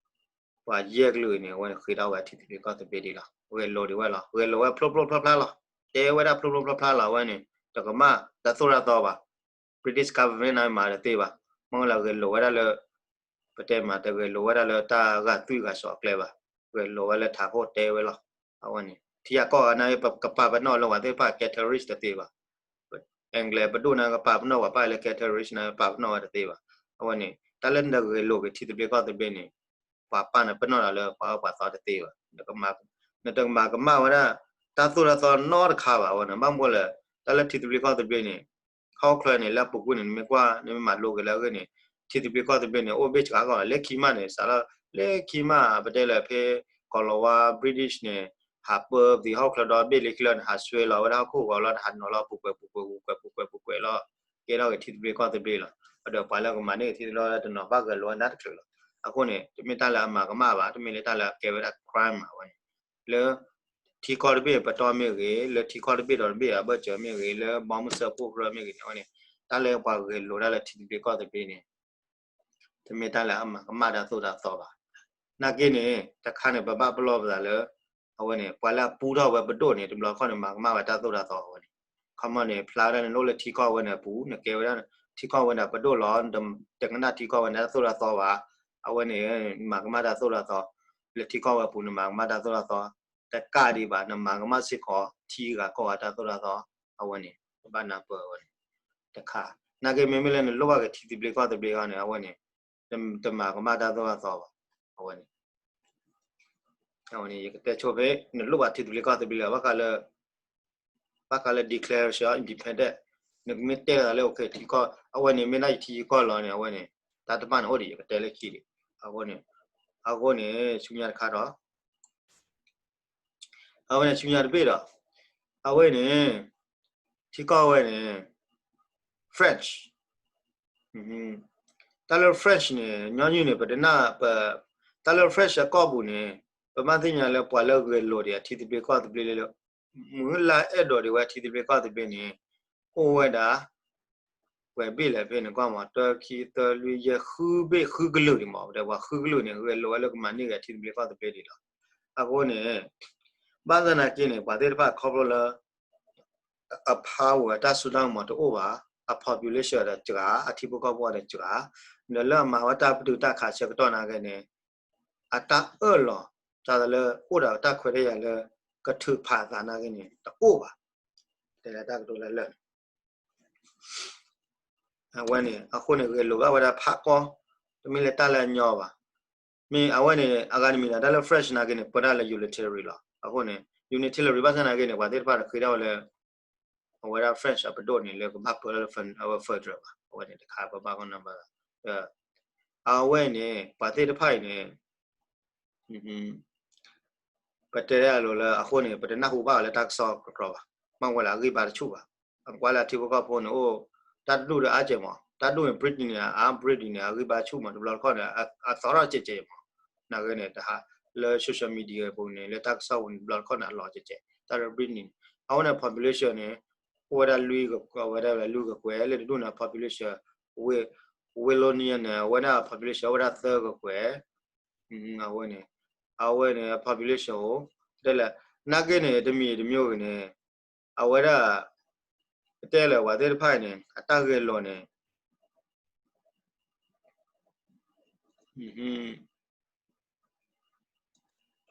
ပှၤယဲၢ်ကလုာ်အံၤန့ၣ် အဝဲန့ၣ်ဃ့ထီၣ်ဝဲထံသဘျ့ကီၢ်သဘျ့ဒံးလီၤ ဂဲၤလိာ်ဒံးဝဲလီၤ ဂဲၤလိာ်ဝဲဖျိဖျိဖျါဖျါလီၤ တဲဝဲဒၣ်ဖျိဖျိဖျါဖျါလီၤ အဝဲန့ၣ် တကမၣ် တၢ်သိၣ်တၢ်သီဘၣ် British government နာ်က့မၤတသ့ဘၣ် မ့ၢ်လၢဂဲၤလိာ်ဝဲဒၣ်လၢ ပတဲမး တဂဲၤလိာ်ဝဲဒၣ်လၢတၢ်ဂာ်သွံၣ်ဂာ်စီၤအကျဲဘၣ် ဂဲၤလိာ်ဝဲလၢထးခိၣ်တဲဝဲလီၤ အဝဲန့ၣ် ထံဂၤကီၢ်ဂၤနာ်က့ ပကပာ်ပနီၣ်လၢပှၤသ့ၣ်တဖၣ် categories တသ့ဘၣ် English ပဒိၣ်နာ်က့ ပာ်ပနီၣ်ပှၤပာ်လၢ categories နာ်က့ ပာ်ပနီၣ်ဝဲတသ့ဘၣ် အဝဲန့ၣ် တၢ်လၢနဂဲၤလိာ်က့ၤထံသဘျ့ကီၢ်သဘျ့န့ၣ် ပှၤပာ်နပနီၣ်တၢ်လၢပှၤအၢပှၤသီတသ့ဘၣ် နတကမၤကမၣ်ဝဲဒၣ် တၢ်သိၣ်တၢ်သီနီတခါဘၣ် အဝဲန့ၣ် ဘၣ်မနုၤလဲၣ် တၢ်လၢထံသဘျ့ကီၢ်သဘျ့န့ၣ် ဟီၣ်ခိၣ်ချၢန့ၣ် လၢအပူၤကွံာ်န့ၣ် နမ့ၢ်ကွၢ် နမ့ၢ်မၤလိက့ၤလၢအဂ့ၢ်န့ၣ် ထံသဘျ့ကီၢ်သဘျ့န့ၣ် အိၣ်ဘ့ၣ်စှၤကီးလီၤ. လၢခံမးန့ၣ် စးလၢ လၢခံမး ပတဲလၢဖဲ ကီၤလၤဝါ British န့ၣ် ဟးပၢသံဟီၣ်ခိၣ်ချၢဒီဘ့ၣ်လၢခံလီၤန့ၣ် ဟးဆှဲလီၤဝဲဒၣ်ဟီၣ်ခိၣ်ဂီၤလီၤန့ၣ် ဟးနီၤလီၤပူၤကွဲးပူၤကွဲးပူၤကွဲးပူၤကွဲးလီၤ ကဲထီၣ်က့ၤထံသဘျ့ကီၢ်သဘျ့လီၤ. ဒီးပှၤလၢကမၤန့ၢ်က့ၤထံသဘျ့တနီၤဘၣ်ဂဲၤလိာ်ဝဲနးတချုးလီၤ. အဃိန့ၣ် တမ့ၢ်တၢ်လၢအမၤကမၣ်ဘၣ်, တမ့ၢ်လၢတၢ်လၢအကဲဝဲဒၣ် crime ဘၣ်ဝဲန့ၣ် လၢ ထံကီၢ်တဘ့ၣ်ပတီၢ်မ့ၢ်ဂ့ၤ, လၢထံကီၢ်တဘ့ၣ်ဒီးတဘ့ၣ်အဘၢၣ်စၢၤမ့ၢ်ဂ့ၤ, လၢဘီမုၢ်စၢဖှိၣ်ကရၢမ့ၢ်ဂ့ၤန့ၣ် အဝဲန့ၣ် တၢ်လၢပှၤဂဲၤလိာ်ဒၣ်လၢထံသဘျ့ကီၢ်သဘျ့န့ၣ် တမ့ၢ်တၢ်လၢအမၤကမၣ်တၢ်သိၣ်တၢ်သီဘၣ်. နာ်က့န့ၣ် တခါန့ၣ် ပဘၣ်ပလီၢ်ပသးလၢ အဝဲန့ၣ် ပှၤလၢအပူထီၣ်ဝဲပဒိၣ်န့ၣ် တဘျီတခီၣ်န့ၣ် မၤကမၣ်ဝဲတၢ်သိၣ်တၢ်သီအဝဲန့ၣ် ခီမီန့ၣ် ဖျါဒၣ်န့ၣ် နအိၣ်လၢထံကီၢ်ဝဲန့ၣ်အပူၤ နကဲဝဲဒၣ် ထံကီၢ်ဝဲန့ၣ်ပဒိၣ်လီၤ, တကနၣ်ထံကီၢ်ဝဲန့ၣ်တၢ်သိၣ်တၢ်သီဘၣ်, အဝဲန့ၣ် မၤကမၣ်တၢ်သိၣ်တၢ်သီ, လၢထံကီၢ်ဝဲအပူၤန့ၣ် မၤကမၣ်တၢ်သိၣ်တၢ်သီ, တကးဒံးဘၣ် နမၤကမၣ်စ့ၢ်ကီး ထံဂၤကီၢ်ဂၤတၢ်သိၣ်တၢ်သီ, အဝဲန့ၣ် ပဘၣ်နၢ်ပၢၢ်ဝဲန့ၣ် တခါ, နာ်က့မ့မ့ၢ်လၢနလိၣ်ဘၣ်က့ၤထံသဘျ့ကီၢ်သဘျ့အီၤန့ၣ် အဝဲန့ၣ် တမၤကမၣ်တၢ်သိၣ်တၢ်သီဘၣ်, အဝဲန့ၣ် အဝဲန့ၣ် ယကတဲဆိဖဲ နလိၣ်ဘၣ်ထံသဘျ့ကီၢ်သဘျ့လၢ ဘၣ်ဃးလၢ ဘၣ်ဃးလၢ declaration of independent, နကမ့ၢ်တဲလီၤသးလၢ okay ထံကီၢ် အဝဲန့ၣ် မ့ၢ်ဒၣ်ယထံယကီၢ်လီၤန့ၣ် အဝဲန့ၣ် တၢ်တဖၣ်န့ၣ်အိၣ်ဒံး ယကတဲလၢခံဒံး, အဃိန့ၣ် အဃိန့ၣ် ဆူညါတခါဒီး အဝဲန့ၣ် ဆူညါတဘ့ၣ်ဒီး အဝဲန့ၣ် ထံကီၢ်ဝဲန့ၣ် French, တၢ်လၢ French န့ၣ် ညီနုၢ်န့ၣ် ပတနၢ်ပၢၢ်, တၢ်လၢ French အကီၢ်ပူၤန့ၣ် ပဘၣ်သ့ၣ်ညါလၢပှၤလၢဂဲၤလိာ်ဒံးအထံသဘျ့ကီၢ်သဘျ့လၢ မုၢ်လၢအဲၣ်ဒိးဒံးဝဲအထံသဘျ့ကီၢ်သဘျ့န့ၣ် အိၣ်ဝဲဒၣ် ပှဲၤဘ့ၣ်လဲၣ်ဖဲန့ၣ် ကွၢ်မး တၢ ခံ သၢ လွံၢ် ယဲၢ် ဃုဘ့ၣ် ဃုကလုာ်ဒံးမး ပတဲပှၤဃုကလုာ်န့ၣ် ဂဲၤလိာ်ဝဲလၢကမၤန့ၢ်က့ၤအထံသဘျ့ကီၢ်သဘျ့ဒံးလီၤ. အဃိန့ၣ် ဘၣ်ဆၣ်သနာ်က့န့ၣ် ပှၤသ့ၣ်တဖၣ်ခီဖျိလၢ အ power တၢ်စိတၢ်ကမီၤတအိၣ်ဘၣ်, အ population ဒီးစှၤ, အထံဖိကီၢ်ဖိဒီးစှၤ, ဒီးလၢအမၤဝဲတၢ်ပတုာ်တၢ်ခးဆၢကတီၢ်နာ်က့န့ၣ် အတၢ်အၢၣ်လီၤ တၢ်လၢအိၣ်ဒီးတၢ်ခွဲးတၢ်ယာ်လၢ ကထုးဖးအသးနာ်က့န့ၣ် တအိၣ်ဘၣ်. တဲလၢတၢ်ကတိၤလၢလၢာ်န့ၣ် အဝဲန့ၣ် အဃိန့ၣ် ဂဲၤလိာ်ဘၣ်ဝဲဒၣ်ဖးကီ, တမ့ၢ်လၢတၢ်လၢအညီဘၣ်. မ့ၢ်အဝဲန့ၣ် အဂၤတမံၤဒီး တၢ်လၢ French နာ်က့န့ၣ် ပၢတၢ်လၢ unitary လီၤ. အဃိန့ၣ် unitary ဘၣ်ဆၣ်နာ်က့န့ၣ် ပှၤသ့ၣ်တဖၣ်န့ၣ် ဃ့ထီၣ်ဝဲလၢ အဝဲဒၣ် French အပဒိၣ်န့ၣ် လၢကဘၣ်ပၢလၢ federal ဘၣ်. အဝဲန့ၣ်တခါ ပဘၣ်ကနၣ်ဘၣ် အဝဲန့ၣ် ပှၤသ့ၣ်တဖၣ်အံၤန့ၣ် ပတဲဒၣ်အလိၤလၢအဃိန့ၣ် ပတနၢ်ဟူဘၣ်အီၤလၢတၢ်ကစီၣ်ကကျီဘၣ်. မ့ၢ်ဝဲလၢအဂံၢ်ဘါတဆူၣ်ဘၣ်. အကွၢ်လၢအထံဖိကီၢ်ဖိန့ၣ်အိၣ် တၢ်တဒူၣ်ဒီးအါကဲးမး, တၢ်ဒူၣ်န့ၣ် Britain န့ၣ် အ Britain န့ၣ် အဂံၢ်ဘါဆူၣ်မး တဘျီတခီၣ်န့ၣ် အသီထီၣ်ကဲးကဲးမး. နာ်က့န့ၣ် တဟါ လၢ social media ပူၤန့ၣ် လၢတၢ်ကစီၣ်ပူၤန့ၣ် တဘျီတခီၣ်န့ၣ် အလီၤကဲးကဲး တၢ်လၢ Britain န့ၣ် အဝဲန့ၣ် population န့ၣ် အိၣ်ဝဲဒၣ်လွံၢ်က ဝဲဒၣ်လွံၢ်ကကွဲး လၢတဒူၣ်န့ၣ် အ population, Wallonia န့ၣ် အဝဲဒၣ် population အိၣ်ဝဲဒၣ်သၢကကွဲး အဝဲန့ၣ် အဝဲန့ၣ် အ population အိၣ် တဲလဲၣ် နာ်က့န့ၣ် တမံၤတမံၤဂ့ၤန့ၣ် အဝဲဒၣ် ပတဲလဲၣ် ပှၤသ့ၣ်တဖၣ်အံၤန့ၣ် အတၢ်ဂဲၤလိာ်န့ၣ်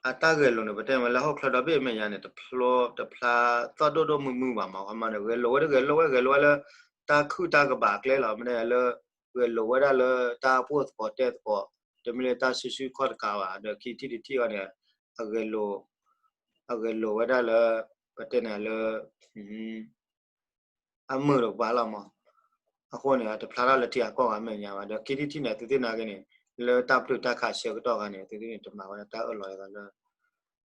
အတၢ်ဂဲၤလိာ်န့ၣ် ပတဲမ့ၢ်လၢဟီၣ်ချၢဒီဘ့ၣ်အမဲာ်ညါန့ၣ် တဖျါ တဖျါသီၣ်ဒိၣ်ဒိၣ်မုၢ်မုၢ်ဘၣ်မး ခီမီန့ၣ် ဂဲၤလိာ်ဝဲတဂဲၤလိာ်ဝဲ ဂဲၤလိာ်ဝဲလၢ တၢ်ခုၣ်တၢ်ကဘၣ်အကျဲလီၤ မ့ၢ်လၢ ဂဲၤလိာ်ဝဲဒၣ်လၢတၢ်အိၣ်ဖှိၣ်သကိးတဲသကိး တမ့ၢ်လၢတၢ်စုဆူၣ်ခီၣ်တကးဘၣ် ဒီးခံထံၣ်တထံၣ်အီၤန့ၣ် အဂဲၤလိာ် အဂဲၤလိာ်ဝဲဒၣ်လၢ ပတဲန့ၣ်လၢ အမုာ်တကပၤလီၤမး. အဃိန့ၣ် တဖျါထီၣ်လၢထံဂၤကီၢ်ဂၤအမဲာ်ညါဘၣ် ဒီးခံထံၣ်တထံၣ်န့ၣ် သုသ့ၣ်နာ်က့န့ၣ် လၢတၢ်ပတုာ်တၢ်ခးဆၢကတီၢ်ခါန့ၣ် သုသ့ၣ်န့ၣ် တမၤဝဲဒၣ်တၢ်အၢၣ်လီၤအသးလၢ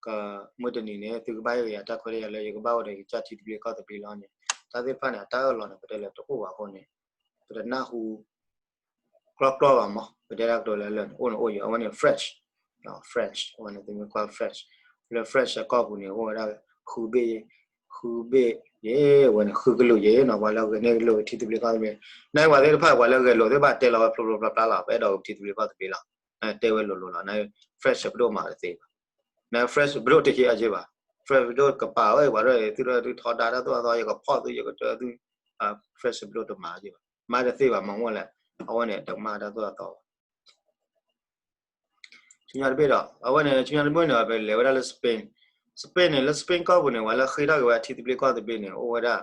ကမုၢ်တနံၤန့ၣ် သုကဘၣ်ဟ့ၣ်ဂ့ၤယၤတၢ်ခွဲးတၢ်ယာ်လၢ ယကဘၣ်အိၣ်ဒီးယကစၢ်ထံသဘျ့ကီၢ်သဘျ့လီၤန့ၣ် တၢ်သ့ၣ်တဖၣ်န့ၣ် အတၢ်အၢၣ်လီၤန့ၣ် ပတဲလဲၣ်တအိၣ်ဘၣ်အဃိန့ၣ် ပတနၢ်ဟူ ကျီကျီဘၣ်မး ပတဲဒၣ်ကတိၤလၢလၢာ်န့ၣ် အိၣ်န့ၣ်အိၣ်ယံၤ အဝဲန့ၣ် French, French အဝဲန့ၣ် သုမ့ၢ်ကွၢ် French လၢ French အကီၢ်ပူၤန့ၣ် အိၣ်ဝဲဒၣ် ဃုဘ့ၣ် ဃုဘ့ၣ်ယဲၢ် အဝဲန့ၣ် ဃုကလုာ်ယဲၢ်နီၤ ပှၤလၢဂဲၤန့ၢ်ကလုာ်ထံသဘျ့ကီၢ်သဘျ့ နပှၤသ့ၣ်တဖၣ် ပှၤလၢဂဲၤလိာ်သ့ၣ်တဖၣ်တဲလီၤဝဲဖျိဖျိဖျါဖျါလီၤ ပအဲၣ်ဒိးကထံသဘျ့ကီၢ်သဘျ့လီၤ တဲဝဲလိၤလိၤလီၤ န French ပဒိၣ်မၤတသ့ဘၣ် န French ပဒိၣ်တဟ့ၣ်အီၤက့ဘၣ် French ပဒိၣ်ကပာ်ဝဲပှၤဒီး သုဒီးသုထီဒါတၢ်သိၣ်တၢ်သီ ယကဖီၣ်သု ယကတၢၢ်သု French ပဒိၣ်တမၤက့ဘၣ် မၤတသ့ဘၣ် မၤမ့ၢ်လဲၣ် အဝဲန့ၣ် တမၤတၢ်သိၣ်တၢ်သီဘၣ် ဆူညါတဘ့ၣ်ဒီး အဝဲန့ၣ် ဆူညါတဘ့ၣ်န့ၣ် ပလဲၤဝဲဒၣ်လၢ Spain, Spain န့ၣ် လၢ Spain ကီၢ်ပူၤန့ၣ် ပှၤလၢဃ့ထီၣ်က့ၤဝဲအထံသဘျ့ကီၢ်သဘျ့န့ၣ် အိၣ်ဝဲဒၣ်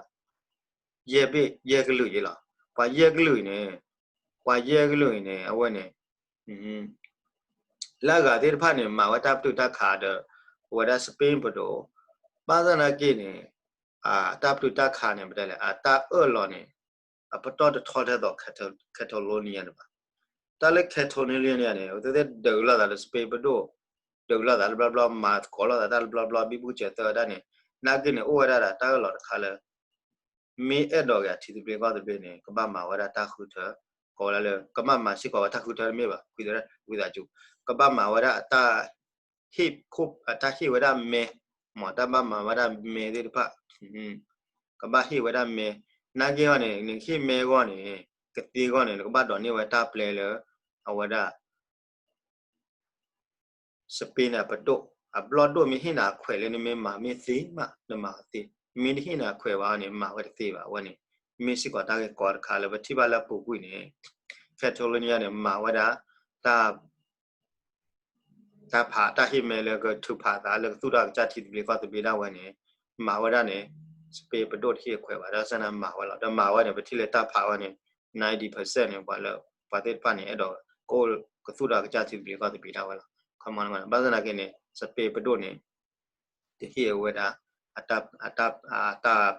ယဲၢ်ဘ့ၣ် ယဲၢ်ကလုာ်ယဲၢ်လီၤ. ပှၤယဲၢ်ကလုာ်အံၤန့ၣ် ပှၤယဲၢ်ကလုာ်အံၤန့ၣ် အဝဲန့ၣ် လၢအဂၤသ့ၣ်တဖၣ်န့ၣ် မၤဝဲတၢ်ပတုာ်တၢ်ခးဒီး အဝဲဒၣ် Spain ပဒိၣ်, ဘၣ်ဆၣ်သနာ်က့န့ၣ် အတၢ်ပတုာ်တၢ်ခးန့ၣ် ပတဲလဲၣ် အတၢ်အၢၣ်လီၤန့ၣ် အပတီၢ်တထီထဲသိး Catalonia န့ၣ်ဘၣ်. တၢ်လၢ Catalonia န့ၣ် အဝဲသ့ၣ်ဒုးလိာ်သးလၢ Spain ပဒိၣ်, ဒုးလိာ်သးတဘျီဘျီ, မၤသကိးလိာ်သးတၢ်တဘျီဘျီ, ဘံဘူစၢၤသၢဝဲဒၣ်န့ၣ်, နာ်က့န့ၣ် အိၣ်ဝဲဒၣ်ဒီးတၢ်အၢၣ်လီၤတခါလၢ မ့ၢ်အဲၣ်ဒိးက့ၤအထံသဘျ့ကီၢ်သဘျ့န့ၣ် ကဘၣ်မၤဝဲဒၣ်တၢ်ဃုထၢ, ကိးဝဲဒၣ်လၢ ကဘၣ်မၤစ့ၢ်ကီးဝဲတၢ်ဃုထၢတမ့ၢ်ဘၣ်, ကွံာ်ဝဲဒၣ်ဝံသးစူၤ, ကဘၣ်မၤဝဲဒၣ်အတၢ်ဟ့ၣ်ခိၣ်, အတၢ်ဟ့ၣ်ဝဲဒၣ်မဲ, မ့ၢ်တၢ်ဘၣ်မၤဝဲဒၣ်မဲသ့ၣ်တဖၣ်, ကဘၣ်ဟ့ၣ်ဝဲဒၣ်မဲ, နာ်က့အီၤန့ၣ် နဟ့ၣ်မဲအဂီၢ်န့ၣ်, ကသ့အဂီၢ်န့ၣ် နကဘၣ်ဒိးန့ၢ်ဝဲတၢ်ပျဲလၢ အဝဲဒၣ် Spain န့ၣ် အပဒိၣ်, အဘျီၣ်ဒိၣ်မ့ၢ်ဟ့ၣ်နၤအခွဲးလၢ နမ့ၢ်မၤမ့ၢ်သ့မး နမၤသ့, မ့ၢ်တဟ့ၣ်နၤအခွဲးဘၣ်န့ၣ် မၤဝဲတသ့ဘၣ်. အဝဲန့ၣ် မ့ၢ်စ့ၢ်ကီးတၢ်ဂ့ၢ်ကီတခါလၢပထံၣ်ဘၣ်လၢအပူၤကွံာ်န့ၣ်, Catalonia န့ၣ် မၤဝဲဒၣ်တၢ် တၢ်ဖး တၢ်ဟ့ၣ်မဲလၢကထုးဖးအသးလၢကသူၣ်ထီၣ်ကစၢ်ထံသဘျ့ကီၢ်သဘျ့ဒၣ်ဝဲန့ၣ်, မၤဝဲဒၣ်န့ၣ် Spain ပဒိၣ်တဟ့ၣ်အခွဲးဘၣ်, ဒီးစ့ၢ်န့ၣ်မၤဝဲလီၤ. ဒီးမၤဝဲန့ၣ် ပထံၣ်လၢတၢ်ဖးဝဲန့ၣ် ninety percent န့ၣ် ပှၤလၢ ပှၤသ့ၣ်တဖၣ်န့ၣ် အဲၣ်ဒိးကအိၣ်ကသူၣ်ထီၣ်ကစၢ်ထံသဘျ့ကီၢ်သဘျ့ဒၣ်ဝဲလီၤ. ခီမီန့ၣ် ဘၣ်ဆၣ်သနာ်က့န့ၣ် Spain ပဒိၣ်န့ၣ် တဟ့ၣ်ဝဲဒၣ် အတၢ် အတၢ် အတၢ်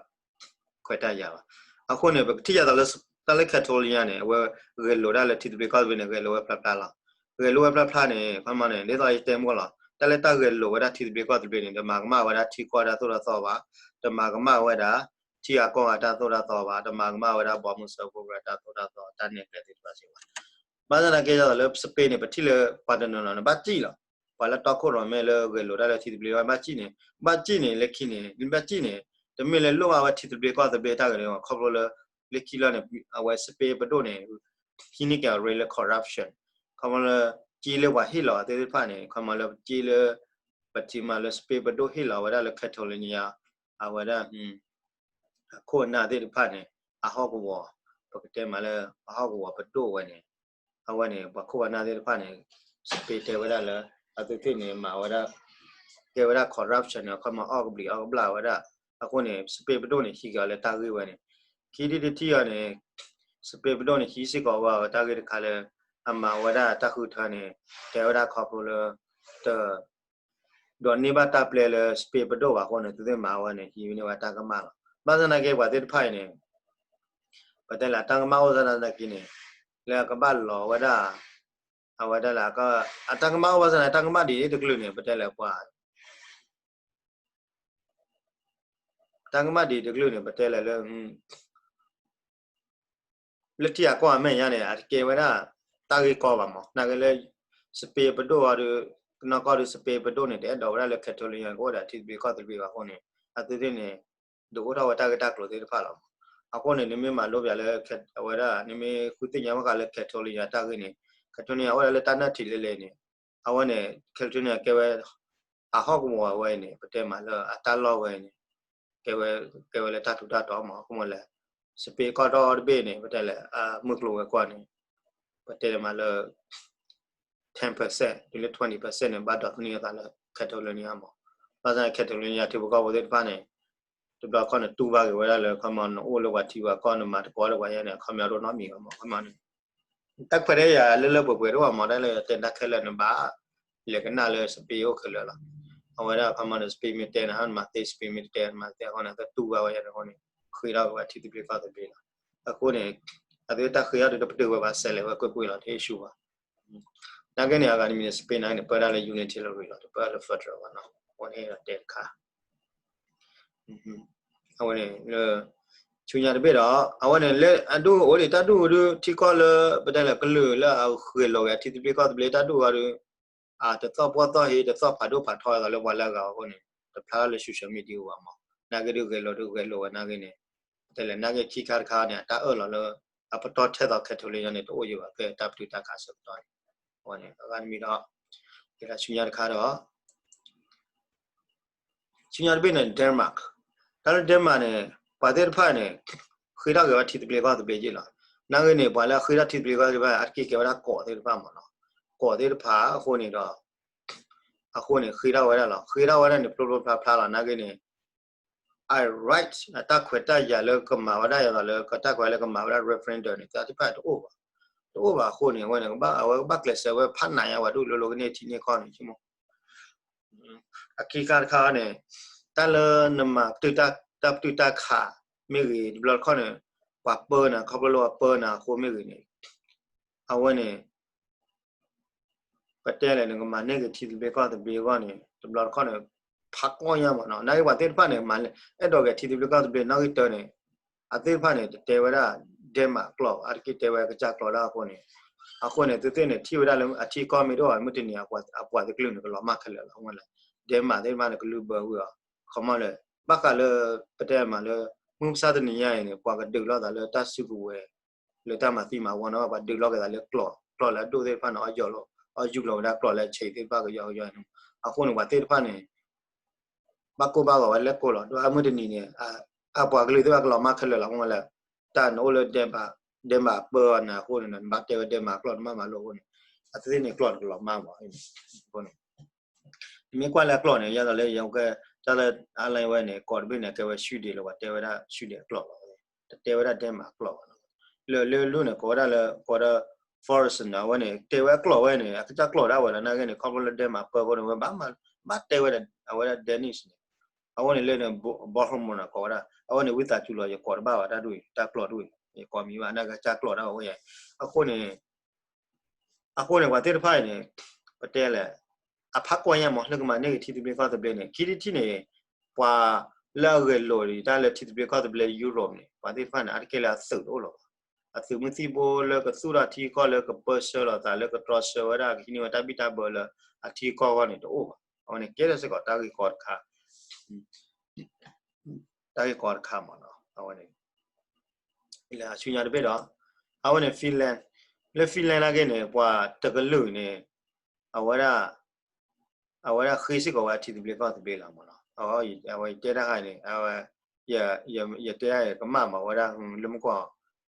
ခွဲးတၢ်ယာ်ဘၣ်. အဃိန့ၣ် ပကထံၣ်ယါသးလၢ တၢ်လၢ Catalonia န့ၣ် အဝဲဂဲၤလိာ်ဒၣ်လၢထံသဘျ့ကီၢ်သဘျ့န့ၣ် ဂဲၤလိာ်ဝဲဖျါဖျါလီၤ. ဂဲၤလိာ်ဝဲဖျါဖျါန့ၣ် ခီမီန့ၣ် ဒ်သိးယတဲမ့ၢ်လီၤ, တၢ်လၢတၢ်ဂဲၤလိာ်ဝဲဒၣ်ထံသဘျ့ကီၢ်သဘျ့န့ၣ် တမၤကမၣ်ဝဲဒၣ်ထံကီၢ်တၢ်သိၣ်တၢ်သီဘၣ်, တမၤကမၣ်ဝဲဒၣ် ထံဂၤကီၢ်ဂၤတၢ်သိၣ်တၢ်သီဘၣ်, တမၤကမၣ်ဝဲဒၣ်ဘီမုၢ်စၢဖှိၣ်ကရၢတၢ်သိၣ်တၢ်သီ တၢ်နဲၣ်ကျဲသ့ၣ်တဖၣ်စ့ၢ်ကီး. ဘၣ်ဆၣ်သနာ်က့ ယါသးလၢ Spain န့ၣ် ပထံၣ်လၢပှၤတနီၤနီၤန့ၣ် ဘၣ်စံၣ်လီၤ. ပှၤလၢတီခိၣ်ရိၣ်မဲလၢဂဲၤလိာ်တၢ်လၢထံသဘျ့ဘၣ်စံၣ်န့ၣ်, ဘၣ်စံၣ်န့ၣ် လၢခံန့ၣ် ဘၣ်စံၣ်န့ၣ် တမ့ၢ်လၢလိၣ်ဘၣ်ဝဲထံသဘျ့ကီၢ်သဘျ့တၢ်ဂဲၤလိာ် ခီဖျိလၢ လၢခံလီၤန့ၣ် အဝဲ Spain ပဒိၣ်န့ၣ် ဟံးန့ၢ်က့ၤအရ့လၢ corruption ခီဖျိလၢ စ့လၢပှၤဟ့ၣ်လီၤသ့ၣ်တဖၣ်န့ၣ် ခီဖျိလၢစ့လၢ ပထံၣ်မးလၢ Spain ပဒိၣ်ဟ့ၣ်လီၤဝဲဒၣ်လၢ Catalonia အဝဲဒၣ် အခိၣ်အနၢ်သ့ၣ်တဖၣ်န့ၣ် အဟီၣ်ကဝီၤ, ပကတဲမးလၢ အဟီၣ်ကဝီၤပဒိၣ်ဝဲန့ၣ်, အဝဲန့ၣ် ပှၤခိၣ်ပှၤနၢ်သ့ၣ်တဖၣ်န့ၣ် Spain တဲဝဲဒၣ်လၢ အသုသ့ၣ်န့ၣ် မၤဝဲဒၣ် ကဲဝဲဒၣ် corruption န့ၣ် ခီမီအီၣ်ကဘျံးအီၣ်ကဘျၣ်ဝဲဒၣ်, အဃိန့ၣ် Spain ပဒိၣ်န့ၣ် ဟံးက့ၤအီၤလၢတၢ်ဂ့ၢ်ဝဲန့ၣ်, ခံထံၣ်တထံၣ်အီၤန့ၣ် Spain ပဒိၣ်န့ၣ် ဟံးစ့ၢ်ကီးဝဲအီၤတၢ်ဂ့ၢ်တခါလၢ အမၤဝဲဒၣ်တၢ်ဃုထၢန့ၣ် တဲဝဲဒၣ်ခီဖျိလၢ တ ဒိးန့ၢ်ဘၣ်တၢ်ပျဲလၢ Spain ပဒိၣ်ဘၣ်အဃိန့ၣ် သုသ့ၣ်မၤဝဲန့ၣ် ဟံးန့ၢ်ဝဲတၢ်ကမၣ်လီၤ. ဘၣ်ဆၣ်သနာ်က့ ပှၤသ့ၣ်တဖၣ်အံၤန့ၣ် ပတဲလၢတၢ်ကမၣ်အိၣ်သနာ်က့န့ၣ် လၢအကဘၣ်လီၤဝဲဒၣ် အဝဲဒၣ်လၢ အတၢ်ကမၣ်အိၣ်ဘၣ်ဆၣ်သနာ်က့ တၢ်ကမၣ်ဒ်တကလုာ်န့ၣ် ပတဲလၢပှၤ တၢ်ကမၣ်ဒ်တကလုာ်န့ၣ် ပတဲလၢလၢ လၢထံဂၤကီၢ်ဂၤမဲာ်ညါန့ၣ် အတကဲဝဲဒၣ် တၢ်ဂ့ၢ်ကီဘၣ်မး နာ်က့လၢ Spain ပဒိၣ်အီၤဒီး ကနီၢ်ကီၢ်ဒီး Spain ပဒိၣ်န့ၣ် တအဲၣ်ဒိးဝဲဒၣ်လၢ Catalonia ကအိၣ်ဒီးထံသဘျ့ကီၢ်သဘျ့ဘၣ်အဃိန့ၣ် အသုသ့ၣ်န့ၣ် ဒုးအိၣ်ထီၣ်ဝဲတၢ်ဂ့ၢ်တၢ်ကျိၤသ့ၣ်တဖၣ်လီၤ. အဃိန့ၣ် နမ့ၢ်မၤလိပျးလၢ အဝဲဒၣ် နမ့ၢ်ဃုသ့ၣ်ညါဘၣ်ဃးလၢ Catalonia တၢ်ဂ့ၢ်န့ၣ် Catalonia အိၣ်ဒၣ်လၢတၢ်နၢၣ်ထံးလဲၣ်လဲၣ်န့ၣ် အဝဲန့ၣ် Catalonia ကဲဝဲ အဟီၣ်ကဝီၤဝဲအံၤန့ၣ် ပတဲမးလၢအတၢ်လီၢ်ဝဲအံၤန့ၣ် ကဲဝဲ ကဲဝဲလၢတၢ်ထူးတၢ်တီၤမး အဃိမးလဲၣ် Spain ကီၢ်ဒီတဘ့ၣ်န့ၣ် ပတဲလဲၣ် မုၢ်ကျိၤဝဲၤကွာ်န့ၣ် ပတဲမးလၢ ten percent တုၤလၢ twenty percent န့ၣ် ဘၣ်ဒိးသန့ၤအသးလၢ Catalonia မး ဘၣ်ဆၣ် Catalonia ထံဖိကီၢ်ဖိသ့ၣ်တဖၣ်န့ၣ် တဘျီခီၣ်န့ၣ် တူၢ်ဘၣ်က့ၤဝဲဒၣ်လၢ ခီမီ နအိၣ်လၢပှၤထံပှၤကီၢ် နမၤတကိးဒီးပှၤယဲန့ၣ် ခီမီဒိၣ်နီတမံၤဘၣ်မး ခီမီန့ၣ် တၢ်ခွဲးတၢ်ယာ်လၢလၢပှဲၤပှဲၤတအိၣ်မး တၢ်လၢတဲတၢ်ခဲလၢာ်န့ၣ်ဘၣ် လဲၤကနၣ်လၢ Spain အိၣ်ခဲလၢာ်လီၤ. အဝဲဒၣ် ခီမီန့ၣ် Spain မ့ၢ်တဲနၤ နမၤသ့ Spain မ့ၢ်တတဲနမၤသ့အဃိန့ၣ် အတတူၢ်ဘၣ်ဝဲယဲန့ၣ်အဃိန့ၣ် ဃ့ထီၣ်က့ၤဝဲထံသဘျ့ကီၢ်သဘျ့လီၤ. အဃိန့ၣ် အသုတၢ်ဃ့ထီၣ်ဒီးတပတုာ်ဝဲဘၣ် စဲးလဲၤဝဲကွ့ၢ်ကွ့ၢ်လီၤ တဟ့ၣ်ဆူၣ်ဘၣ် နာ်က့န့ၣ် အဂၤတမံၤန့ၣ် Spain နာ်က့န့ၣ် ပၢတၢ်လၢ unitary လီၤ တပၢလၢ federal ဘၣ်နီၤ အဝဲန့ၣ်ဒီးတဲတခါ အဝဲန့ၣ်လၢ ဆူညါတဘ့ၣ်ဒီး အဝဲန့ၣ်လၢအဒူၣ်အိၣ်ဒံး တၢ်ဒူၣ်ဒုး ထံကီၢ်လၢ ပတဲလၢကလုာ်လၢအဂဲၤလိာ်က့ၤအထံသဘျ့ကီၢ်သဘျ့တၢ်ဒူၣ်အီၤဒုး အတသီၣ်ပှီၢ်သီၣ်ဟ့ တသီၣ်ဖးဒိၣ်ဖးထီအသးလၢပှၤလၢအဂၤအဃိန့ၣ် တဖျါလၢ social media အိၣ်ဘၣ်မး နာ်က့ဒုးဂဲၤလိာ်ဒုးဂဲၤလိာ်ဝဲနာ်က့န့ၣ် ပတဲလၢနာ်က့ခံခါတခါန့ၣ် အတၢ်အၢၣ်လီၤလၢ အပတီၢ်ထဲသိး Catalonia န့ၣ် တအိၣ်ယံၤဘၣ်ဖဲတၢ်ပတုာ်တၢ်ခးအဆၢကတီၢ်န့ၣ် အဝဲန့ၣ် အဂၤတမံၤဒီး ယဲဒၣ်ဆူညါတခါဒီး ဆူညါတဘ့ၣ်န့ၣ် Denmark တၢ်လၢ Denmark န့ၣ် ပှၤသ့ၣ်တဖၣ်န့ၣ် ဃ့ထီၣ်က့ၤဝဲထံသဘျ့ကီၢ်သဘျ့ယ့ၣ်လီၤ. နာ်က့န့ၣ် ပှၤလၢအဃ့ထီၣ်ထံသဘျ့ကီၢ်သဘျ့ဘၣ် အါတက့ၢ်ကဲဝဲဒၣ်ကီးသ့ၣ်တဖၣ်မးနီၤ ကီးသ့ၣ်တဖၣ်အဃိန့ၣ်ဒီး အဃိန့ၣ် ဃ့ထီၣ်ဝဲဒၣ်လီၤ. ဃ့ထီၣ်ဝဲဒၣ်န့ၣ် ဖျိဖျိဖျါဖျါလီၤ နာ်က့န့ၣ် I right အတၢ်ခွဲးတၢ်ယာ်လၢကမၤဝဲဒၣ်ယသးလၢ ကတၢ်ခွဲးလၢကမၤဝဲဒၣ် referendum န့ၣ် သ့ၣ်တဖၣ်တအိၣ်ဘၣ်. တအိၣ်ဘၣ်အဃိန့ၣ် အဝဲန့ၣ် အဝဲကဘၣ်ကျဲးစၢးဝဲဖးနးညါဝဲဒၣ်လိၤလိၤကန့ၢ်ထံန့ၢ်ကီၢ်န့ၣ် ဆိကမိၣ် အခံခါတခါန့ၣ် တၢ်လၢနမၤပတုာ်တၢ် တၢ်ပတုာ်တၢ်ခး မ့ၢ်ဂ့ၤ တဘျီတခီၣ်န့ၣ် ပှၤပၢနၤ ခီဖျိလၢပှၤပၢနၤအဃိမ့ၢ်ဂ့ၤန့ၣ် အဝဲန့ၣ် ပတဲလဲၣ် နကမၤန့ၢ်က့ၤထံသဘျ့ကီၢ်သဘျ့အဂီၢ်န့ၣ် တဘျီတခီၣ်န့ၣ် ဖးကီၢ်ညါမးနီၤ. နာ်က့ပှၤသ့ၣ်တဖၣ်န့ၣ် မၤအဲၣ်ဒိးက့ၤထံသဘျ့ကီၢ်သဘျ့နီၣ်ဂံၢ်တၢန့ၣ် အသ့ၣ်တဖၣ်န့ၣ် တတဲဝဲဒၣ် Denmark ကျိာ်ဘၣ်, အါတက့ၢ်တဲဝဲကစၢ်ကျိာ်ဒၣ်အဃိန့ၣ်, အဃိန့ၣ် သုသ့ၣ်န့ၣ် ထံၣ်ဝဲဒၣ်လၢအထံကီၢ်မ့ၢ်တအိၣ်ဘၣ် မုၢ်တနံၤ အပှၤသ့ၣ်တဖၣ်န့ၣ် ကလီၤမၢ်ခဲလၢာ်လီၤ. အဃိန့ၣ် Denmark သ့ၣ်တဖၣ်န့ၣ် ကလုၢ်ဘၢဝံၤအီၤ ခီမီလၢ ဘၣ်ဃးလၢ ပတဲမးလၢ မုၢ်မဆါတနံၤညါအံၤန့ၣ် ပှၤကဒုးလိာ်သးလၢတၢ်စုကဝဲၤ လၢတၢ်မၤသံမၤဝီနီၤ ပှၤဒုးလိာ်က့ၤသးလၢကျိာ်, ကျိာ်လၢအဒိၣ်သ့ၣ်တဖၣ်န့ၣ် အီၣ်ယီၤလီၤ, အီၣ်ယူၢ်လီၤဝဲဒၣ်ကျိာ်လၢအဆံးသ့ၣ်တဖၣ်ကယီကယီန့ၣ်, အဃိန့ၣ် ပှၤသ့ၣ်တဖၣ်န့ၣ် ဘၣ်ကိၢ်ဘၣ်ဂီၤဝဲလဲၣ်ကိၢ်လီၤ. ဒီးအမုၢ်တနံၤန့ၣ် အပှၤကလုာ်သ့ၣ်တဖၣ်ကလီၤမၢ်ခဲလၢာ်လီၤ. အဃိလၢ တၢ်နအိၣ်လၢ Denmark, Denmark ပၢအီၤန့ၣ်အဃိန့ၣ် နဘၣ်တဲဝဲ Denmark ကျိာ် နမ့ၢ်မၤလိအဃိန့ၣ် အသ့ၣ်န့ၣ်ကျိာ်န့ၣ်ကလီၤမၢ်မး အဃိန့ၣ် နမ့ၢ်ကွၢ်လၢအကျိာ်န့ၣ် ယဲသိးလၢယကဲ တၢ်လၢ island ဝဲန့ၣ် ကိးတဘ့ၣ်န့ၣ် ကဲဝဲ Sweden လၢပှၤတဲဝဲဒၣ် Sweden အကျိာ်လီၤ. တတဲဝဲဒၣ် Denmark အကျိာ်ဘၣ်နီၤ. လၢလၢလူန့ၣ် ကိးဝဲဒၣ်လၢ ကိးဒီး Frederiksen အဝဲန့ၣ် တဲဝဲအကျိာ်ဝဲန့ၣ် အကစၢ်ကျိာ်ဒၣ်ဝဲလီၤ. နာ်က့န့ၣ် ခီဖျိလၢ Denmark ပၢအဃိန့ၣ် ဝဲဘၣ်မၤ ဘၣ်တဲဝဲဒၣ် အဝဲဒၣ် Danish န့ၣ် အဝဲန့ၣ်လၢန့ၣ် Bornholm န့ၣ် ကိးဝဲဒၣ် အဝဲန့ၣ် ဝံသးစူၤလီၤ ယကိးတဘၣ်ဘၣ်တၢ်ဒ်အံၤ တၢ်ကျိာ်ဒ်အံၤ ယကိးမံၤဘၣ် နာ်က့ကစၢ်ကျိာ်ဒၣ်ဝဲအဃိန့ၣ် အဃိန့ၣ် ပှၤသ့ၣ်တဖၣ်အံၤန့ၣ် ပတဲလဲၣ် အဖးကွၢ်ညါမး လၢကမၤန့ၢ်က့ၤထံသဘျ့ကီၢ်သဘျ့န့ၣ် ခံထံၣ်တထံၣ်န့ၣ် ပှၤလၢအဂဲၤလိာ်တၢ်လၢထံသဘျ့ကီၢ်သဘျ့ Europe န့ၣ် ပှၤသ့ၣ်တဖၣ်န့ၣ် အါတက့ၢ်လၢအသုးတအိၣ်လီၤဘၣ်. အသုးမုၢ်သံၣ်ဘိလၢကသူၣ်ထီၣ်ထံကီၢ်လၢကပၢဆှၢလိာ်သးလၢကတြီဆှၢဝဲဒၣ် ကဟံးန့ၢ်ဝဲတၢ်ဘံၣ်တၢ်ဘၢလၢအထံကီၢ်အဂီၢ်န့ၣ် တအိၣ်ဘၣ်. အဝဲန့ၣ်ကဲထီၣ်စ့ၢ်ကီးတၢ်ဂ့ၢ်ကီတခါ တၢ်ဂ့ၢ်ကီတခါမးနီၤ အဝဲန့ၣ် လၢအဆူညါတဘ့ၣ်ဒီး အဝဲန့ၣ် Finland လၢ Finland နာ်က့န့ၣ် ပှၤတကလုာ်န့ၣ် အဝဲဒၣ် အဝဲဒၣ်ဃ့စ့ၢ်ကီးဝဲအထံသဘျ့ကီၢ်သဘျ့လီၤမးနီၤ. အဝဲယတဲတၢ်ခါန့ၣ် အဝဲ ယတဲတၢ်ကမၣ်မး အဝဲဒၣ် လၢမုၢ်ကီၢ်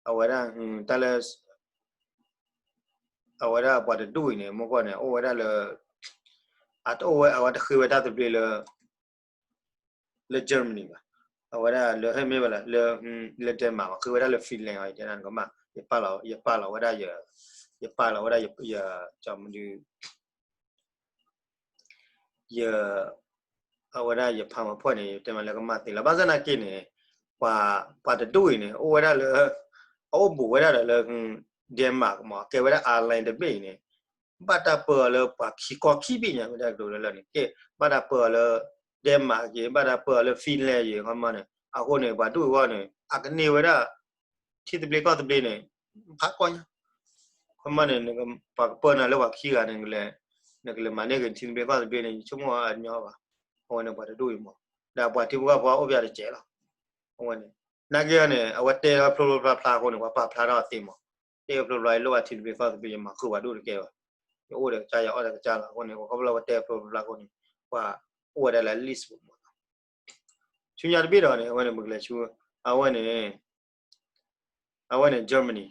အဝဲဒၣ် တၢ်လၢ အဝဲဒၣ်ပှၤတဒူၣ်အံၤန့ၣ် မုၢ်ကီၢ်န့ၣ် အိၣ်ဝဲဒၣ်လၢ အတအိၣ်ဝဲ အဝဲတဃ့ဝဲတၢ်သဘျ့လၢ လၢ Germany ဘၣ်. အဝဲဒၣ်လၢဟဲမ့ၢ်ဝဲလၢ လၢ Denmark ဘၣ် ဃ့ဝဲဒၣ်လၢ Finland အံၤ တဲနၤကမၣ် ယပာ်လီၤ ယပာ်လီၤဝဲဒၣ် ယပာ်လီၤဝဲဒၣ် ယ ယ ယ အဝဲဒၣ်ယ PowerPoint န့ၣ် ယတဲမးလၢကမၣ်သ့လီၤ. ဘၣ်ဆၣ်နာ်က့န့ၣ် ပှၤ ပှၤတဒူၣ်အံၤန့ၣ် အိၣ်ဝဲဒၣ်လၢ အအိၣ်ဘူးဝဲဒၣ်ဒီးလၢ Denmark မး ကဲဝဲဒၣ် island တဘ့ၣ်အံၤန့ၣ် ဘၣ်တၢ်ပၢအီၤလၢပှၤခံကီၢ်ခံဘ့ၣ်ညါ မ့ၢ်တၢ်ကတိၤလၢလၢန့ၣ် ကဲ ဘၣ်တၢ်ပၢအီၤလၢ Denmark ယံၤ ဘၣ်တၢ်ပၢအီၤလၢ Finland ယံၤ ခီမီန့ၣ် အဃိန့ၣ် ပှၤဒူၣ်အဂီၢ်န့ၣ် အကန့ၢ်ဝဲဒၣ် ထံသဘျ့ကီၢ်သဘျ့န့ၣ် ဖးကီၢ်ညါ ခီမီန့ၣ် ပှၤကပၢနၤလၢပှၤခံဂၤန့ၣ် နကလဲၤမၤန့ၢ်က့ၤထံသဘျ့ကီၢ်သဘျ့န့ၣ် ယဆိကမိၣ်အညီဘၣ်. အဝဲန့ၣ်ပှၤတဒူၣ်အံၤမး ဒီးပှၤထံဖိကီၢ်ဖိအိၣ်ပယါတစဲးလီၤ. အဝဲန့ၣ် နာ်က့န့ၣ် အဝဲတဲဝဲဖျိဖျိဖျါဖျါအဃိန့ၣ် ပှၤပာ်ဖျါထီၣ်အသ့မး တဲဝဲဖျိဖျိဖျါ ယလိၣ်ဘၣ်ထံသဘျ့ကီၢ်သဘျ့ ယမၤဃုာ်ပှၤဒိၣ်တကဲဘၣ် ယအိၣ်ဒီးကစၢ်ယၤအီၣ်ဒီးကစၢ်လီၤ. အဃိန့ၣ် ပှၤခီဖျိလၢပှၤတဲဖျိဖျိဖျါအဃိန့ၣ် ပှၤအိၣ်ဝဲဒၣ်လၢ list ပူၤမး ဆူညါတဘ့ၣ်ဒီးန့ၣ် အဝဲန့ၣ် ပကလဲၤဆူ အဝဲန့ၣ် အဝဲန့ၣ် Germany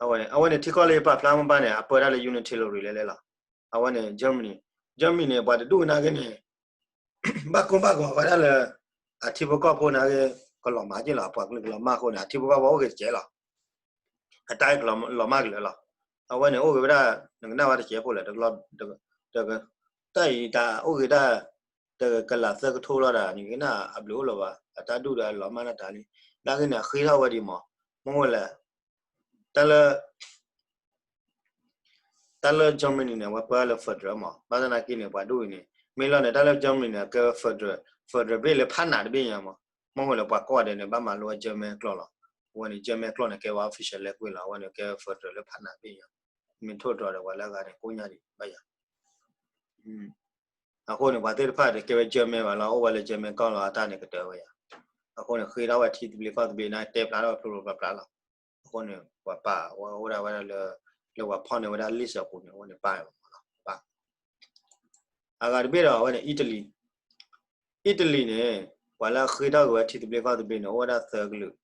အဝဲန့ၣ် အဝဲန့ၣ် ထံကီၢ်လၢယပာ်ဖျါမ့ၢ်ဘၣ်န့ၣ် အပၢတၢ်လၢ unitary လဲၤလဲၣ်လီၤ. အဝဲန့ၣ် Germany, Germany န့ၣ် ပှၤတဒူၣ်နာ်က့န့ၣ် ဘၣ်ကိၢ်ဘၣ်ဂီၤဝဲဒၣ်လၢ အထံဖိကီၢ်ဖိနာ်က့ ကလီၤမၢ်က့လီၤ. အပှၤကလုာ်ကလီၤမၢ်အဃိန့ၣ် အထံဖိကီၢ်ဖိအိၣ်ဂ့ၤတစဲးလီၤ. အတၢ်ကလီၤမၢ်ကလၢာ်လီၤ. အဝဲန့ၣ် အိၣ်ဂ့ၤဝဲဒၣ် နကနၣ်ဝဲတစဲးဖိလဲၣ် တၢ်အံၤတၢ်အိၣ်ဂ့ၤတၢ် တကလးသၢကထိလီၤဒၣ် နကနၣ်အဘျုးအိၣ်လီၤဘၣ် အတၢ်ဒူၣ်ဒီးအလီၤမၢ်နတၢ်လံ. နာ်က့န့ၣ် အဃ့ထီၣ်ဝဲဒံးမး မ့ၢ်ဝဲလဲၣ် တၢ်လၢ တၢ်လၢ Germany န့ၣ် အဝဲပၢလၢ federal မး ဘၣ်ဆၣ်နာ်က့န့ၣ် ပှၤဒိၣ်အံၤန့ၣ် မ့ၢ်လီၤန့ၣ် တၢ်လၢ Germany န့ၣ် အကဲ federal, federal ဘ့ၣ်လၢဖးနးတဘ့ၣ်ညါမး မ့ၢ်ဝဲလၢပှၤကိးဂၤဒဲးန့ၣ် ဘၣ်မၤလိဝဲ German ကျိာ်လီၤ. အဝဲန့ၣ် German ကျိာ်န့ၣ် ကဲဝဲ official language လီၤ. အဝဲန့ၣ်ကဲ federal လၢဖးနးတဘ့ၣ်ညါ မ့ၢ်ထိၣ်တြီၤဒီးပှၤလၢအဂၤန့ၣ် ကိညါဒံးဘၣ်ယၤ အဃိန့ၣ် ပှၤသ့ၣ်တဖၣ်ဒီးကဲဝဲ German ဘၣ်လီၤ အိၣ်ဝဲလၢ German ကီၢ်လီၤ အတၢ်န့ၣ်ကတၢၢ်ဝဲယၤ အဃိန့ၣ် ဃ့ထီၣ်ဝဲထံသဘျ့ကီၢ်သဘျ့န့ၣ် တဲဖျါထီၣ်ဝဲဖျိဖျိဖျါဖျါလီၤ. အဃိန့ၣ် ပှၤပာ်ဝဲဒၣ်လၢ လၢပှၤဖီၣ်န့ၢ်ဝဲဒၣ် list အပူၤန့ၣ် အဝဲန့ၣ်ပာ်ဝဲမးလီၤ ပာ် အဂၤတဘ့ၣ်ဒီး အဝဲန့ၣ် Italy, Italy န့ၣ် ပှၤလၢအဃ့ထီၣ်က့ၤဝဲထံသဘျ့ကီၢ်သဘျ့န့ၣ် အိၣ်ဝဲဒၣ်သၢကလုာ်,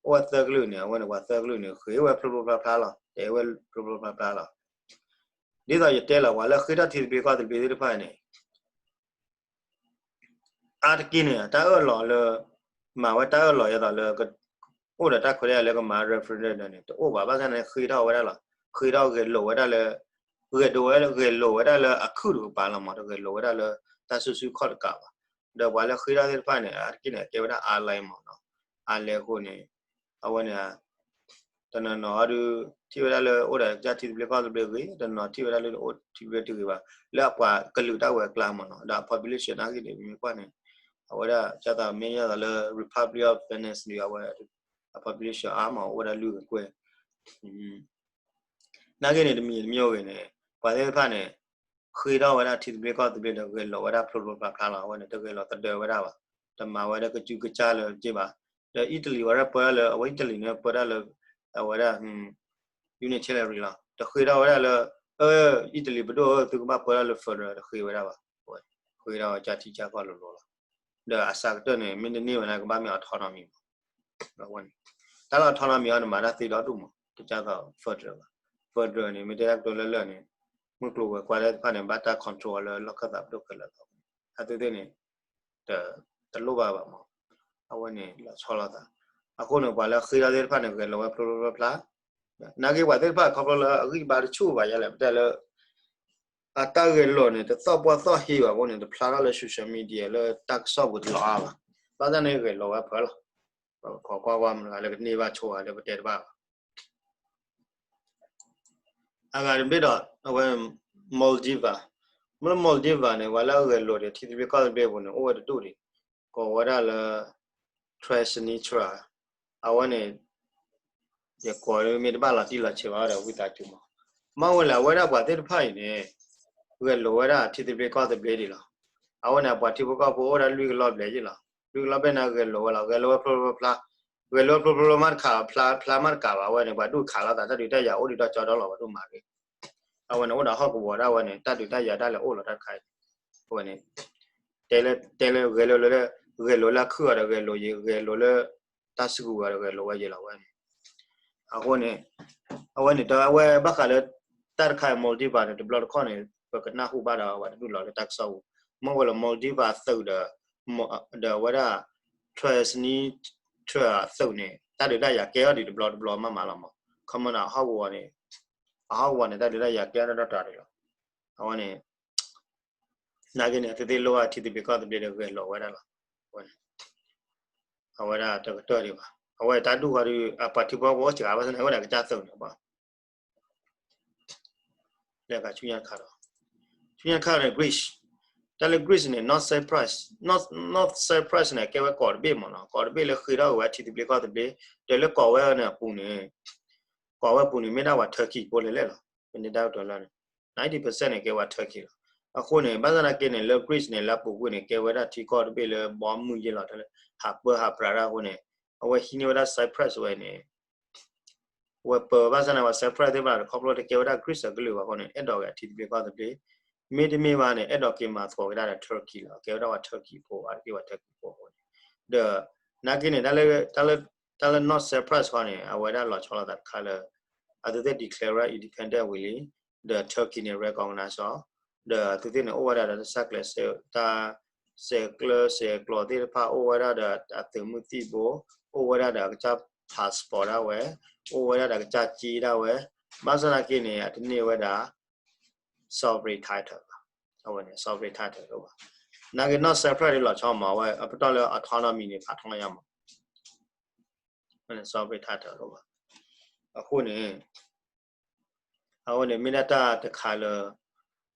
အိၣ်ဝဲသၢကလုာ်န့ၣ် အဝဲန့ၣ် ပှၤသၢကလုာ်န့ၣ် ဃ့ဝဲဖျိဖျိဖျါဖျါလီၤ, တဲဝဲဖျိဖျိဖျါဖျါလီၤ. ဒ်သိးယတဲလီၤ ပှၤလၢအဃ့ထီၣ်ထံသဘျ့ကီၢ်သဘျ့သ့ၣ်တဖၣ်န့ၣ် အါတက့ၢ်န့ၣ် တၢ်အၢၣ်လီၤလၢ မၤဝဲတၢ်အၢၣ်လီၤယဲသိးလၢ အိၣ်ဒီးတၢ်ခွဲးတၢ်ယာ်လၢကမၤ referendum န့ၣ် တအိၣ်ဘၣ်. ဘၣ်ဆၣ်န့ၣ် ဃ့ထီၣ်ဝဲဒၣ်လီၤ. ဃ့ထီၣ်ဂဲၤလိာ်ဝဲဒၣ်လၢ ဂဲၤဒိဝဲ ဂဲၤလိာ်ဝဲဒၣ်လၢအခုၣ်တကပၤလီၤမး, တဂဲၤလိာ်ဝဲဒၣ်လၢတၢ်စုဆူၣ်ခီၣ်တကးဘၣ်. ဒီးပှၤလၢဃ့ထီၣ်သ့ၣ်တဖၣ်န့ၣ် အါတက့ၢ်န့ၣ် ကဲဝဲဒၣ် island မးနီၤ, island အဃိန့ၣ် အဝဲန့ၣ် တနီၤနီၤအီၤဒုး ထံၣ်ဝဲဒၣ်လၢအိၣ်ဒီးကစၢ်ထံသဘျ့ကီၢ်သဘျ့ဂ့ၤ, တနီၤထံၣ်ဝဲဒၣ်လၢအိၣ်ထံသဘျ့တဂ့ၤဘၣ်, လၢအပှၤကလုာ်တၢ်ဝဲၤကျါမ့ၢ်နီၤ, ဒီးအ population နာ်က့န့ၣ် မ့ၢ်ကွၢ်န့ၣ် အဝဲဒၣ် ကၢ်သးမ့ၢ်ယသးလၢ Republic of Venice ဒီး အဝဲ အ population အါမး အိၣ်ဝဲဒၣ်လွံၢ်ဂၤကွဲၢ် နာ်က့န့ၣ် တမံၤတမံၤအိၣ်ဂ့ၤန့ၣ် ပှၤသ့ၣ်တဖၣ်န့ၣ် ဃ့ထီၣ်ဝဲဒၣ်ထံသဘျ့ကီၢ်သဘျ့ဒီး ဂဲၤလိာ်ဝဲဒၣ်ဖျိဖျိဖျါဖျါလီၤ. အဝဲန့ၣ် တဂဲၤလိာ်သဒၢဝဲဒၣ်ဘၣ်, တမၤဝဲဒၣ်ကကူကစၢ်လၢက့ဘၣ်. ဒီး Italy ဝဲဒၣ်ပၢဒၣ်လၢ အဝဲ Italy န့ၣ် ပၢဒၣ်လၢ အဝဲဒၣ် unitary လီၤ. တဃ့ထီၣ်ဝဲဒၣ်လၢ အ Italy ပဒိၣ်ဧၢ သုကဘၣ်ပၢဒၣ်လၢ federal တဃ့ဝဲဒၣ်ဘၣ်. ဃ့ထီၣ်ဝဲကစၢ်ထံကစၢ်ကီၢ်လိၤလိၤလီၤ. ဒီးအစှၤကတၢၢ်န့ၣ် မ့ၢ်တန့ၢ်ဝဲန့ၣ် ကဘၣ်မ့ၢ် autonomy မး အဝဲန့ၣ် တၢ်လၢ autonomy အီၤန့ၣ် မၤတၢ်သ့ဒီဒူၣ်မး တကၢ်သိး federal ဘၣ်. federal န့ၣ် မ့ၢ်တဲတၢ်ကတိၤလၢလၢာ်န့ၣ် မုၢ်ကျိၤဝဲၤကွာ်သ့ၣ်တဖၣ်န့ၣ် ဘၣ်တၢ် control အီၤလၢလီၢ်ခၢၣ်သးပဒိၣ်ခဲလၢာ်လီၤ. အဝဲသ့ၣ်န့ၣ် တလိၣ်ဘၣ်ဘၣ်မး အဝဲန့ၣ်လီၤဆီလိာ်သး. အဃိန့ၣ် ပှၤလၢအဃ့ထီၣ်သ့ၣ်တဖၣ်န့ၣ် ဂဲၤလိာ်ဝဲဖျိဖျိဖျါဖျါ နာ်က့ပှၤသ့ၣ်တဖၣ်ခီဖျိလၢအဂံၢ်ဘါတဆူၣ်ဘၣ်ယဲလဲၣ် ပတဲလၢ အတၢ်ဂဲၤလိာ်န့ၣ် တသီၣ်ပှၢ်သီၣ်ဟ့ဘၣ်အဃိန့ၣ် တဖျါထီၣ်လၢ social media လၢတၢ်ကစီၣ်ပူၤတလီၤအါဘၣ်. ဘၣ်ဆၣ်န့ၣ်ဂဲၤလိာ်ဝဲဖၢလီၤ. ပခိးကွၢ်ကွၢ်မတၤဂၤလၢကန့ၢ်ဘၣ်ဆိဂၤလၢပတဲတဘၣ်ဘၣ်. အဂၤတဘ့ၣ်ဒီး အဝဲ Maldives မ့ၢ်လၢ Maldives န့ၣ် ပှၤလၢအဂဲၤလိာ်ဒီးထံသဘျ့ကီၢ်သဘျ့ပူၤန့ၣ် အိၣ်ဝဲတဒူၣ်ဒံး ကိးဝဲဒၣ်လၢ Transnistria အဝဲန့ၣ် ယကိးမ့ၢ်တဘၣ်လီၤတံၢ်လီၤဆဲးဘၣ်ဒီးဝံသးစူၤမး. မ့ၢ်ဝဲလၢအဝဲဒၣ်ပှၤသ့ၣ်တဖၣ်အံၤန့ၣ် ဂဲၤလိာ်ဝဲဒၣ်ထံသဘျ့ကီၢ်သဘျ့ဒံးလီၤ. အဝဲန့ၣ် အပှၤထံဖိကီၢ်ဖိအိၣ်ဒၣ်လွံၢ်ကလီၢ်ဘျဲၣ်ယ့ၣ်လီၤ. လွံၢ်ကလီၢ်ဘျဲၣ်န့ၣ် ဂဲၤလိာ်ဝဲလီၤ. ဂဲၤလိာ်ဝဲဖျိဖျိဖျါဖျါ ဂဲၤလိာ်ဝဲဖျိဖျိဖျါမးတခါ ဖျါဖျါမးတကးဘၣ် အဝဲန့ၣ် ပှၤဒူၣ်ခးလိာ်သး တၢ်ဒုးတၢ်ယၤအိၣ်ဒံးဒီးကၠီဒီလီၤ ပှၤဒူၣ်မၤဂ့ၤ အဝဲန့ၣ် အိၣ်ဒီးဟီၣ်ကဝီၤဒၣ်ဝဲန့ၣ် တၢ်ဒုးတၢ်ယၤဒၣ်လဲာ်အိၣ်လီၤတၢ်တခါအံၤန့ၣ် အဝဲန့ၣ် တဲလၢ တဲလၢဂဲၤလိာ်လၢ ဂဲၤလိာ်လၢအခုၣ်အီၤဒီးဂဲၤလိာ်ယံၤ ဂဲၤလိာ်လၢ တၢ်စုကဝဲၤဒီးဂဲၤလိာ်ဝဲယံၤလီၤဝဲန့ၣ် အဃိန့ၣ် အဝဲန့ၣ် တၢ်အဝဲဘၣ်ဃးလၢ တၢ်တခါအံၤ Maldives န့ၣ် တဘျီတခီၣ်န့ၣ် ပကနၢ်ဟူဘၣ်ဒီးပှၤတဒူၣ်လီၤလၢတၢ်ကစီၣ်ပူၤ မ့ၢ်ဝဲလၢ Maldives သုးဒီး ဒီးအဝဲဒၣ် Transnistria သုးန့ၣ် တၢ်ဒုးတၢ်ယၤကဲထီၣ်ဒံးတဘျီတဘျီမးမးလီၤမး ခီမီန့ၣ် အဟီၣ်ကဝီၤန့ၣ် အဟီၣ်ကဝီၤန့ၣ် တၢ်ဒုးတၢ်ယၤကဲထီၣ်ဒီးတၢ်ဒုးလီၤ အဝဲန့ၣ် နာ်က့န့ၣ် အဝဲသ့ၣ်လိၣ်ဘၣ်ထံသဘျ့ကီၢ်သဘျ့ဒီးဂဲၤလိာ်ဝဲဒၣ်လီၤ အဝဲဒၣ်တကတၢၢ်ဒံးဘၣ် အဝဲတၢ်ဒူၣ်ဃီဒီး အပှၤထံဖိကီၢ်ဖိအိၣ်စှၤဘၣ်ဆၣ်န့ၣ် အဝဲဒၣ်ကစၢ်သုးန့ၣ်ဘၣ် လၢကဆူညါတခါဒီး ဆူညါတခါန့ၣ် Greece တၢ်လၢ Greece န့ၣ် North Cyprus North Cyprus န့ၣ် ကဲဝဲကီၢ်တဘ့ၣ်မးနီၤ ကီၢ်တဘ့ၣ်လၢဃ့ထီၣ်က့ၤဝဲထံသဘျ့ကီၢ်သဘျ့ ဒီးလၢကီၢ်ဝဲန့ၣ်အပူၤန့ၣ် ကီၢ်ဝဲအပူၤန့ၣ် မ့ၢ်ဒၣ်ပှၤ Turkey ဖိလဲၣ်လဲၣ်လီၤ ပန့ၢ်တၢ်ကတိၤလၢ ninety percent န့ၣ် ကဲဝဲ Turkey လီၤ အဃိန့ၣ် ဘၣ်ဆၣ်သနာ်က့န့ၣ် လၢ Greece န့ၣ် လၢအပူၤကွံာ်န့ၣ် ကဲဝဲဒၣ်ထံကီၢ်တဘ့ၣ်လၢဘီမုၢ်ယ့ၢ်လီၤ တၢ်လၢဟးပၢဟးပြးတၢ်အဃိန့ၣ် အဝဲဟံးန့ၢ်ဝဲဒၣ် Cyprus ဝဲန့ၣ် အဝဲပၢဘၣ်ဆၣ်န့ၣ် ပှၤ Cyprus သ့ၣ်တဖၣ်န့ၣ် ခီဖျိတကဲဝဲဒၣ် Greece အကလုာ်ဘၣ်အဃိန့ၣ် အဲၣ်ဒိးက့ၤအထံသဘျ့ကီၢ်သဘျ့ မ့တမ့ၢ်ဘၣ်န့ၣ် အဲၣ်ဒိးက့ၤမၤသကိးက့ၤဒၣ်ဒီး Turkey လီၤ ကဲဝဲဒၣ်ပှၤ Turkey ဖိ အါတက့ၢ်ပှၤ Turkey ဖိအဃိန့ၣ် ဒီး နာ်က့န့ၣ် တၢ်လၢ တၢ်လၢ North Cyprus ခီန့ၣ် အဝဲဒၣ်လီၤဆီလိာ်သးတခါလၢ အဝဲသ့ၣ် declare independent ဝံၤလံ ဒီး Turkey န့ၣ် recognize အီၤ ဒီးအဝဲသ့ၣ်န့ၣ် အိၣ်ဝဲဒၣ်ဒီးတၢ်ဆဲးကျိး တၢ်ဆဲးကျိး ဆဲးကျိးသ့ၣ်တဖၣ် အိၣ်ဝဲဒၣ်ဒီးအသုးမုၢ်သံၣ်ဘိ အိၣ်ဝဲဒၣ်ဒီးအကစၢ် passport ဒၣ်ဝဲ အိၣ်ဝဲဒၣ်ဒီးအကစၢ်စ့ဒၣ်ဝဲ ဘၣ်ဆၣ်သနာ်က့န့ၣ် အတန့ၢ်ဝဲဒၣ် sovereign title ဘၣ် အဝဲန့ၣ် sovereign title တအိၣ်ဘၣ် နာ်က့ North Cyprus ဒ်လီၤဆီမး အဝဲအပတီၢ်လၢ autonomy န့ၣ် ဖးထီညါမး sovereign title တအိၣ်ဘၣ် အဃိန့ၣ် အဝဲန့ၣ် မ့ၢ်ဒၣ်တၢ်တခါလၢ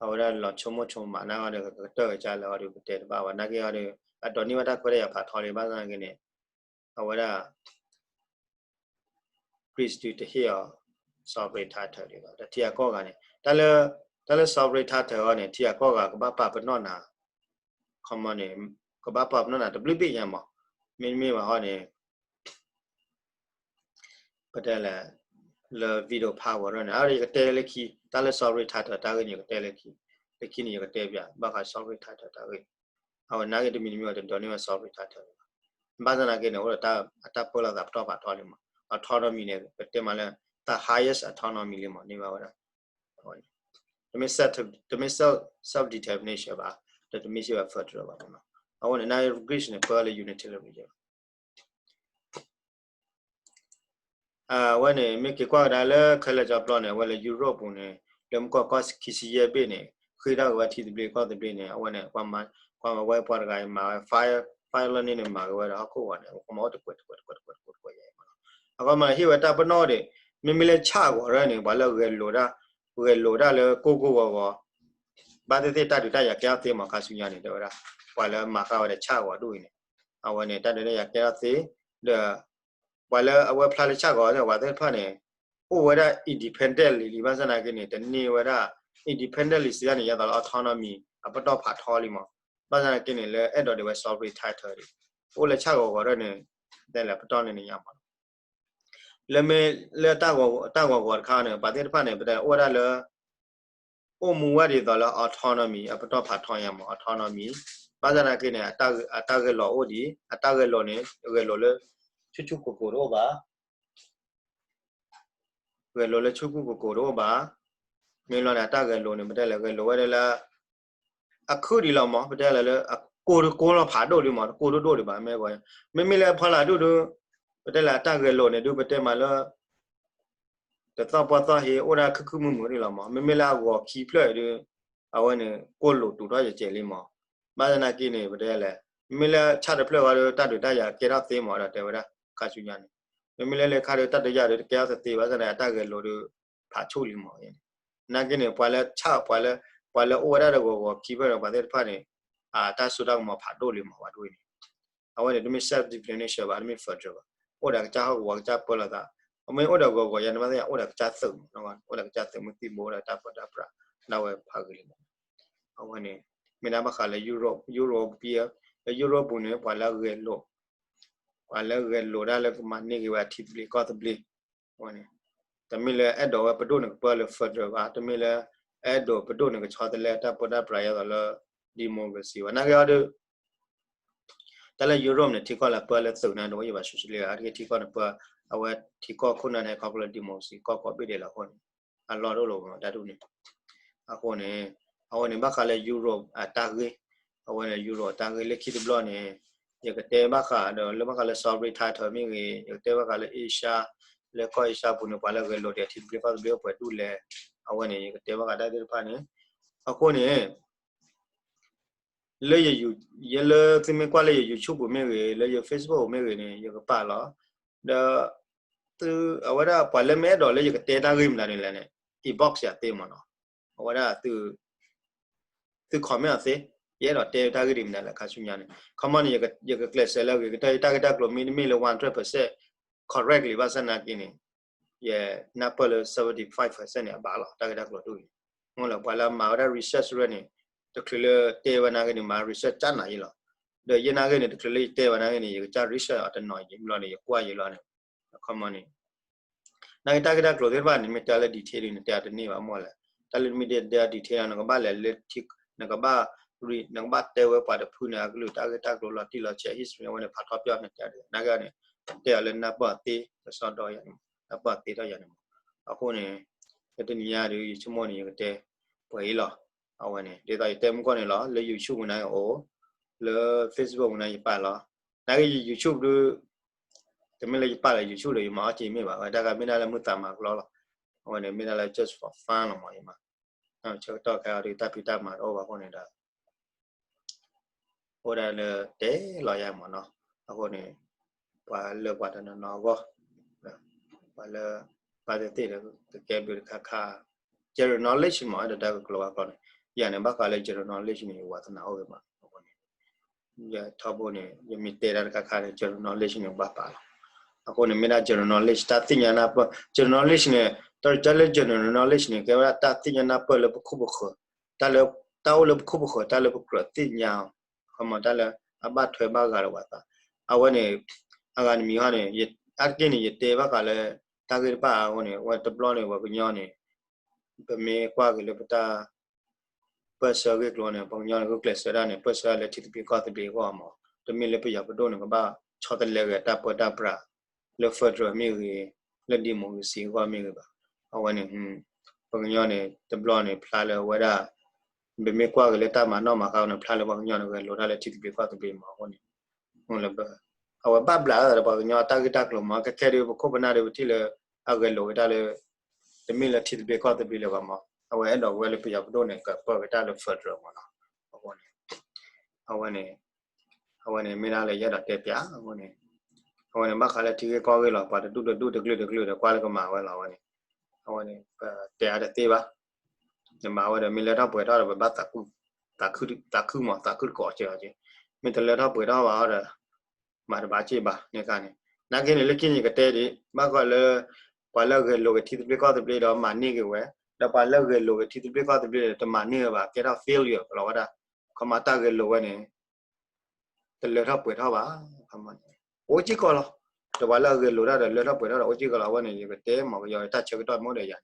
အဝဲဒၣ်လီၤဆိကမိၣ်ဆိကမး နာ်က့ဒီး ကကတၢၢ်ကစၢ်လၢအီၤဒီး ပတဲတဘၣ်ဘၣ် နာ်က့အီၤဒီး အဒိးန့ၢ်ဝဲတၢ်ခွဲးတၢ်ယာ်ဖးထီလံ ဘၣ်ဆၣ်သနာ်က့န့ၣ် အဝဲဒၣ် Greece ဒုးတဟ့ၣ်အီၤ sovereign title ဒံးဘၣ် ဒီးထံဂၤကီၢ်ဂၤန့ၣ် တၢ်လၢ တၢ်လၢ sovereign title အီၤန့ၣ် ထံဂၤကီၢ်ဂၤကဘၣ်ပာ်ပနီၣ်နၤ ခီမီန့ၣ် ကဘၣ်ပာ်ပနီၣ်နၤတဘျုးဘ့ၣ်ညါမး မ့တမ့ၢ်ဘၣ်ဟီန့ၣ် ပတဲလဲၣ် လၢ veto power န့ၣ် အဝဲယကတဲလၢခံ တၢ်လၢ sovereign title တၢ်ဂ့ၢ်န့ၣ် ယကတဲလၢခံ လၢခံန့ၣ် ယကတဲပျး ဘၣ်ဃး sovereign title တၢ်ဂ့ၢ် အဝဲနာ်က့တမံၤတမံၤအီၤတဒိးန့ၢ်ဝဲ sovereign title ဘၣ်ဆၣ်သနာ်က့န့ၣ် အိၣ်ဒီးတၢ်အတၢ်ပၢလီၤသးပတီၢ်ဖးထီလံမး autonomy န့ၣ် ပတဲမးလၢ တၢ် highest autonomy လံမး န့ၢ်ဘၣ်ဝဲဒၣ် တမ့ၢ် self determination ဘၣ် ဒီးတမ့ၢ်စ့ၢ်ဝဲ federal ဘၣ်မးနီၤ အဝဲန့ၣ် နာ်က့ Greece န့ၣ် ပၢလၢ unitary လံ အဝဲန့ၣ် မ့ၢ်က့ၤကွၢ်ကဒါလၢခဲလၢာ်ကၠီပျီန့ၣ် အဝဲလၢ Europe ပူၤန့ၣ် လၢမုၢ်ကီၢ်ကီၢ်ခံဆံယဲၢ်ဘ့ၣ်န့ၣ် ဃ့ထီၣ်က့ၤဝဲထံသဘျ့ကီၢ်သဘျ့န့ၣ် အဝဲန့ၣ် ကွၢ်မၤဝဲပှၤတဂၤအံၤမၤဝဲ fire fire learning န့ၣ် မၤက့ၤဝဲဒီးဟီၣ်ခိၣ်ဂီၤန့ၣ် ကမၤအိၣ်တကွဲးတကွဲးတကွဲးတကွဲးတကွဲးတကွဲးယဲၢ်မးနီၤ အဃိမ့ၢ်ဟ့ၣ်ဝဲတၢ်ပနီၣ်ဒီး မ့မ့ၢ်လၢဆၣ်ဂီၤရၢၢ်န့ၣ် ပှၤလၢဂဲၤလိာ်တၢ်, ဂဲၤလိာ်တၢ်လၢကိၢ်ကိၢ်ဂီၤဂီၤ ဘၣ်သ့ၣ်သ့ၣ်တၢ်ဒုးတၢ်ယၤကဲထီၣ်သ့မး ခါဆူညါန့ၣ် တဲဝဲဒၣ် ပှၤလၢမၤဃါဝဲဒီးဆၣ်ဂီၤဒိၣ်အံၤန့ၣ် အဝဲန့ၣ် တၢ်ဒုးတၢ်ယၤကဲထီၣ်သ့ ဒီး ပှၤလၢအဝဲဖျါလၢဆၣ်ဂီၤန့ၣ် ပှၤသ့ၣ်တဖၣ်န့ၣ် အိၣ်ဝဲဒၣ် independently လံ ဘၣ်ဆၣ်သနာ်က့န့ၣ် တန့ၢ်ဝဲဒၣ် independently စံးတၢ်န့ၣ် ယသးလၢ autonomy အပတီၢ်ဖးထီလံမး ဘၣ်ဆၣ်သနာ်က့န့ၣ် လၢအဲၣ်ဒိးဒံးဝဲ sovereign title ဒံး အိၣ်လၢဆၣ်ဂီၤဂီၤရၢၢ်န့ၣ် တဲလၢပတီၢ်န့ၣ်န့ၣ်ညါမး လၢမ့ၢ်လၢတၢ်ဂီၤဂီၤတခါန့ၣ် ပှၤသ့ၣ်တဖၣ်န့ၣ် ပတဲအိၣ်ဝဲဒၣ်လၢ အိၣ်မူဝဲဒ်သိးလၢ autonomy အပတီၢ်ဖးထီညါမး autonomy ဘၣ်ဆၣ်သနာ်က့န့ၣ် အတၢ်ဂဲၤလိာ်အိၣ်ဒံး အတၢ်ဂဲၤလိာ်န့ၣ် ဂဲၤလိာ်လၢ ဆူၣ်ဆူၣ်ကိၢ်ကိၢ်တအိၣ်ဘၣ် ဂဲၤလိာ်လၢဆူၣ်ဆူၣ်ကိၢ်ကိၢ်တအိၣ်ဘၣ် မ့ၢ်လီၤန့ၣ် အတၢ်ဂဲၤလိာ်န့ၣ် ပတဲလဲၣ် ဂဲၤလိာ်ဝဲဒၣ်လၢ အခုၣ်ဒံးလီၤမး ပတဲလဲၣ်လၢ အကိၢ်တကိၢ်လီၤဖးဒိၣ်ဒံးမး တကိၢ်ဒိၣ်ဒိၣ်ဒံးဘၣ် မ့ၢ်ဂီၤ မ့မ့ၢ်လၢဖီလာ်ဒူၣ်ဒု ပတဲလဲၣ်အတၢ်ဂဲၤလိာ်န့ၣ်ဒု ပတဲမးလၢ တသီၣ်ပှၢ်သီၣ်ဟ့ အိၣ်ဒၣ်ခုၣ်ခုၣ်မုာ်မုာ်ဒံးလီၤမး မ့မ့ၢ်လၢအဂီၤခံဖျၢၣ်အံၤဒု အဝဲန့ၣ် ကိၢ်လိာ်တူာ်ထီၣ်ယဲၢ်ကဲးလံမး ဘၣ်ဆၣ်သနာ်က့န့ၣ် ပတဲလဲၣ် မ့မ့ၢ်လၢဆၣ်တဖျၢၣ်ဃီဒီး တၢ်ဒုးတၢ်ယၤကဲထီၣ်သ့မး ဒီးတဲဝဲဒၣ် ခါဆူညါန့ၣ် မ့မ့ၢ်လၢလၢခါဒီး တၢ်ဒုးတၢ်ယၤဒီး တကဲထီၣ်သ့သ့ဘၣ်ဆၣ်သနာ်က့ အတၢ်ဂဲၤလိာ်ဒီး ဖးဆူၣ်လံမး သနာ်က့န့ၣ် ပှၤလၢဆၣ် ပှၤလၢ ပှၤလၢအိၣ်ဝဲဒၣ်ဒီးဂီၤဂီၤခံဖျၢၣ်ဒီး ပှၤသ့ၣ်တဖၣ်န့ၣ် အတၢ်စိတၢ်ကမီၤဖးဒိၣ်လံမး ပှၤဒိၣ်အံၤန့ၣ် အဝဲန့ၣ် တမ့ၢ် self determination ဘၣ် တမ့ၢ် federal ဘၣ် အိၣ်ဒီးကစၢ်ဟီၣ်ကဝီၤကစၢ်ပၢလီၤသး အမ့ၢ်အိၣ်ဒီးဂီၤဂီၤယၤန့ၣ် ဘၣ်သ့ၣ်ညါ အိၣ်ဒီးကစၢ်သုးမး အိၣ်ဒီးကစၢ်သုးမုၢ်သံၣ်ဘိ အိၣ်ဒီးတၢ်ပၢတၢ်ပြး ဒၣ်ဝဲဖးဂ့ၤလံမး အဝဲန့ၣ် မ့ၢ်ဒၣ်ဘၣ်ဃးလၢ Europe Europe ပံ လၢ Europe ပူၤန့ၣ် ပှၤလၢဂဲၤလိာ် ပှၤလၢဂဲၤလိာ်ဒၣ်လၢကမၤန့ၢ်က့ၤဝဲအထံသဘျ့ကီၢ်သဘျ့ အဝဲန့ၣ် တမ့ၢ်လၢအဲၣ်ဒိးဝဲပဒိၣ်န့ၣ်ကပၢလၢ federal ဘၣ် တမ့ၢ်လၢ အဲၣ်ဒိးပဒိၣ်န့ၣ်ကဆီတလဲတၢ်ပၢတၢ်ပြးယဲသိးလၢ democracy ဘၣ် နာ်က့အီၤဒီး တၢ်လၢ Europe န့ၣ် ထံကီၢ်လၢပၢလၢသုးန့ၣ် တဝဲယဘၣ် socialist အါတက့ၢ်ထံကီၢ်န့ၣ်ပၢ အဝဲထံကီၢ်ခိၣ်နၢ်န့ၣ် ခီဖျိလၢ democracy ကီၢ်ကိးဘ့ၣ်ဒဲးလီၤအဃိန့ၣ် အလီၢ်တအိၣ်လၢၤဘၣ်တၢ်ဒ်န့ၣ် အဃိန့ၣ် အဝဲန့ၣ်ဘၣ်ဃးလၢ Europe အတၢ်ဂ့ၢ် အဝဲန့ၣ် Europe အတၢ်ဂ့ၢ်လၢခံတဘျီန့ၣ် ယကတဲဘၣ်ဃးဒီးလၢဘၣ်ဃးလၢ sovereign title မ့ၢ်ဂ့ၤ ယကတဲဘၣ်ဃးလၢ Asia လၢကီၢ် Asia ပူၤန့ၣ် ပှၤလၢဂဲၤလိာ်ဒီးထံသဘျ့ကီၢ်သဘျ့အိၣ်ပှဲၤဒူၣ်လဲၣ် အဝဲန့ၣ် ယကတဲဘၣ်ဃးတၢ်သ့ၣ်တဖၣ်န့ၣ် အဃိန့ၣ် လၢယ ယလၢသုမ့ၢ်ကွၢ်လၢယ YouTube ပူၤမ့ၢ်ဂ့ၤ လၢယ Facebook ပူၤမ့ၢ်ဂ့ၤန့ၣ် ယကပာ်လီၤ ဒီး သု အဝဲဒၣ်ပှၤလၢမ့ၢ်အဲၣ်ဒိးလၢယကတဲတၢ်ဂ့ၢ်မနုၤန့ၣ်လဲၣ်န့ၣ် inbox ယၤသ့မးနီၤ အဝဲဒၣ်သု သု comment အီၤသ့ ယအဲၣ်ဒိးတဲတၢ်ဂ့ၢ်ဒ်မနုၤလဲၣ် ခါဆူညါန့ၣ် comment န့ၣ် ယကကျဲးစၢးလၢအဂ့ၤကတၢၢ် ယတၢ်ဂ့ၢ်တၢ်ကျိၤမ့တမ့ၢ်လၢ one hundred percent correct လံ ဘၣ်ဆၣ်သနာ်က့န့ၣ် ယနၢ်ပၢၢ်လၢ seventy five percent န့ၣ် အဘၣ်လီၤတၢ်ဂ့ၢ်တၢ်ကျိၤဒ်အံၤန့ၣ် မ့ၢ်လၢပှၤလၢအမၤဝဲဒၣ် research ရၢၢ်န့ၣ် တချုးလၢတဲဝဲနာ်က့န့ၣ် မၤ research ကၢ်နးယံလီၤ ဒီးယဲနာ်က့န့ၣ် တချုးလၢယတဲဝဲနာ်က့န့ၣ် ယကစၢ် research အီၤတနီၤယံာ်ဘျီန့ၣ် ယကွၢ်ယံလီၤန့ၣ် comment န့ၣ် နာ်က့တၢ်ဂ့ၢ်တၢ်ကျိၤသ့ၣ်တဖၣ်န့ၣ် မ့ၢ်တဲလၢ detail ဒ်န့ၣ် တဲအီၤတန့ၢ်ဘၣ်မ့ၢ်လဲၣ် တၢ်လၢမ့ၢ်တဲ detail နကဘၣ်လဲၤလၢ နကဘၣ် နကဘၣ်တဲဝဲပှၤတဖုန့ၣ် အကလုာ်တၢ်ဂ့ၢ်တၢ်ကျိၤလီၤတံၢ်လီၤဆဲး history အဝဲန့ၣ် ဖးထီပၠီန့ၣ်တဲဒ် နာ်က့န့ၣ် တဲအီၤလၢနၢ်ပၢၢ်အီၤသ့ ကစီဒီယၤန့ၣ် နၢ်ပၢၢ်အီၤသ့ထီၣ်ယၤန့ၣ်မး အဃိန့ၣ် လၢတနံၤညါဒီး ယဆိကမိၣ်န့ၣ် ယကတဲ ပှဲၤအံၤလီၤ အဝဲန့ၣ် ဒ်သိးယတဲမုၢ်ကီၢ်န့ၣ်လီၤ လၢ YouTube ပူၤန့ၣ်အိၣ် လၢ Facebook ပူၤန့ၣ်ယပာ်လီၤ နာ်က့ယ YouTube ဒု တမ့ၢ်လၢယပာ်လၢ YouTube ဒီး ယမၤအီၣ်က့ၤမ့ၢ်ဘၣ် ဝဲတၢ်ဂၤမ့ၢ်ဒၣ်လၢမုၢ်သးမၤကလီလီၤ အဝဲန့ၣ် မ့ၢ်ဒၣ်လၢ just for fun လီၤမး ယမၤ ဆၢကတီၢ်ခဲအံၤဒီး တၢ်ဖံးတၢ်မၤတအိၣ်ဘၣ်အဃိန့ၣ်ဒီး အိၣ်ဒၣ်လၢတဲလီၤယၤမးနီၤ အဃိန့ၣ် ပှၤလၢပှၤတနီၤနီၤအဂီၢ် ပှၤလၢ ဘၣ်သ့ၣ်သ့ၣ်ဒီး ကကဲဘျုးတခါခါ general knowledge မး ဒီးတၢ်ကကျိၤဘၣ်ကျိၤန့ၣ် ယၤန့ၣ် ဘၣ်ဃးလၢ general knowledge န့ၣ် ယဝါသနာအိၣ်ဂ့ၤမး အဃိန့ၣ် ယထီဘိန့ၣ် ယမ့ၢ်တဲတၢ်တခါခါန့ၣ် general knowledge န့ၣ် ဘၣ်ပာ်လီၤ အဃိန့ၣ် မ့ၢ်ဒၣ် general knowledge တၢ်သ့ၣ်ညါနၢ်ပၢၢ် general knowledge န့ၣ် တၢ်လၢ general knowledge န့ၣ် ကဲဝဲဒၣ်တၢ်သ့ၣ်ညါနၢ်ပၢၢ်လၢပခိၣ်ပဃၢၤ တၢ်လၢ တၢ်အိၣ်လၢပခိၣ်ပဃၢၤ တၢ်လၢပကြၢးသ့ၣ်ညါအီၤ ခီမီတၢ်လၢ အဘၣ်ထွဲဘၣ်ဂၤလၢပှၤသး အဝဲန့ၣ် အဂၤတမံၤဟီန့ၣ် အါတက့ၢ်န့ၣ် ယတဲဘၣ်ဃးလၢ တၢ်ဂ့ၢ်တဖၣ်အဃိန့ၣ် အဝဲတဘျီန့ၣ် ပှၤကညီန့ၣ် ပမ့ၢ်ကွၢ်က့ၤလၢပတၢ် ပၢၢ်ဆၢဂ့ၢ်ကျိၤန့ၣ် ပှၤကညီန့ၣ် ဂုာ်ကျဲးစၢးဒၣ်န့ၣ် ပၢၢ်ဆၢလၢထံသဘျ့ကီၢ်သဘျ့အဂီၢ်မး တမ့ၢ်လၢပယီၤပဒိၣ်န့ၣ် ကဘၣ်ဆီတလဲဂ့ၤတၢ်ပၢတၢ်ပြး လၢ federal မ့ၢ်ဂ့ၤ လၢ democracy အဂီၢ်မ့ၢ်ဂ့ၤဘၣ်. အဝဲန့ၣ် ပှၤကညီန့ၣ် တဘျီန့ၣ် ဖျါလၢအဝဲဒၣ် ပမ့ၢ်ကွၢ်က့ၤလၢတၢ်မၤနီၣ်မၤဃါန့ၣ် ဖျါလၢပှၤကညီန့ၣ် ဂဲၤလိာ်တၢ်လၢထံသဘျ့ကီၢ်သဘျ့မးအဃိန့ၣ် အဝဲဘၣ်ဘျးအသးဒီးပှၤကညီအတၢ်ဂ့ၢ်တၢ်ကျိၤမး ခဲခဲဒုး ပခိၣ်ပနၢ်ဒုး ပထံၣ်လၢ အဂဲၤလိာ်ဝဲဒၣ်လၢ တမ့ၢ်လၢထံသဘျ့ကီၢ်သဘျ့လၢၤဘၣ်မး အဝဲအဲၣ်ဒိးဝဲလၢပယီၤပဒိၣ်န့ၣ် ကပၢဝဲတၢ်လၢ federal မးနီၤ အဃိန့ၣ် အဝဲန့ၣ် အဝဲန့ၣ်မ့ၢ်ဒၣ်လၢယအဲၣ်ဒိးတဲပၠးအဃိန့ၣ် အဝဲန့ၣ် ဘၣ်ဃးလၢထံဂ့ၢ်ကီၢ်ဂ့ၢ်လီၤ. ပှၤတဒူၣ်တဒူၣ်တကလုာ်တကလုာ်ဒီး ကွၢ်လၢကမၤဝဲလီၤ. အဝဲန့ၣ် အဝဲန့ၣ် ပတဲအါတသ့ဘၣ်. နမၤဝဲဒီး မ့ၢ်လၢထီၣ်ပှဲၤထီၣ်ဒီး ပဘၣ် သးခုမး သးခုတကိးကဲးအီၤကဲး. မ့ၢ်တလၢထီၣ်ပှဲၤထီၣ်ဘၣ်အီၤဒီး မၤတဘၣ်က့ၢ်ဘၣ်န့ၣ်ခါန့ၣ်. နာ်က့န့ၣ် လၢခံန့ၣ် ယကတဲဒ် ဘၣ်ဃးလၢ ပှၤလၢဂဲၤလိာ်က့ၤထံသဘျ့ကီၢ်သဘျ့ဒီး မၤန့ၢ်က့ၤဝဲ, ဒီးပှၤလၢဂဲၤလိာ်က့ၤထံသဘျ့ကီၢ်သဘျ့ဒီး တမၤန့ၢ်ဝဲဘၣ် ကဲထီၣ် failure လီၤဝဲဒၣ်. ခီမၤတၢ်ဂဲၤလိာ်ဝဲန့ၣ် တလၢထီၣ်ပှဲၤထီၣ်ဘၣ်. အိၣ်စ့ၢ်ကီးလီၤ. ဒီးပှၤလၢအဂဲၤလိာ်တၢ်ဒီး လၢထီၣ်ပှဲၤထီၣ်ဒီး အိၣ်စ့ၢ်ကီးလီၤ. အဝဲန့ၣ် ယကတဲမး ကယီၤတၢ်ဆၢကတီၢ်မ့ၢ်ဒီးယၤ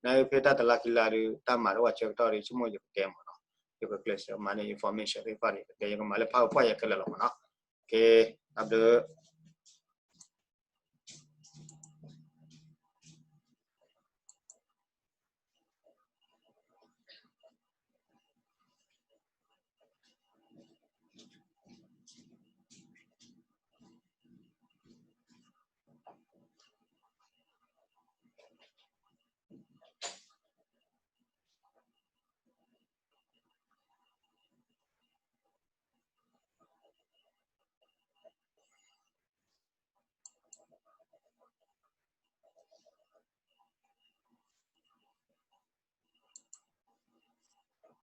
န့ၣ်, နဖဲတၢ်တလါခံလါဒီး တၢ်မၤတအိၣ်ဝဲဆၢကတီၢ်ဒီး ဆိကမိၣ်ယကတဲမးနီၤ. ယကကျဲးစၢးမၤန့ၢ် information သ့ၣ်တဖၣ်ဒီး ယကတဲ ယကမၤလၢ PowerPoint ယၤခဲလၢာ်လီၤမးနီၤ. ကဲ, တၢ်ဘျုး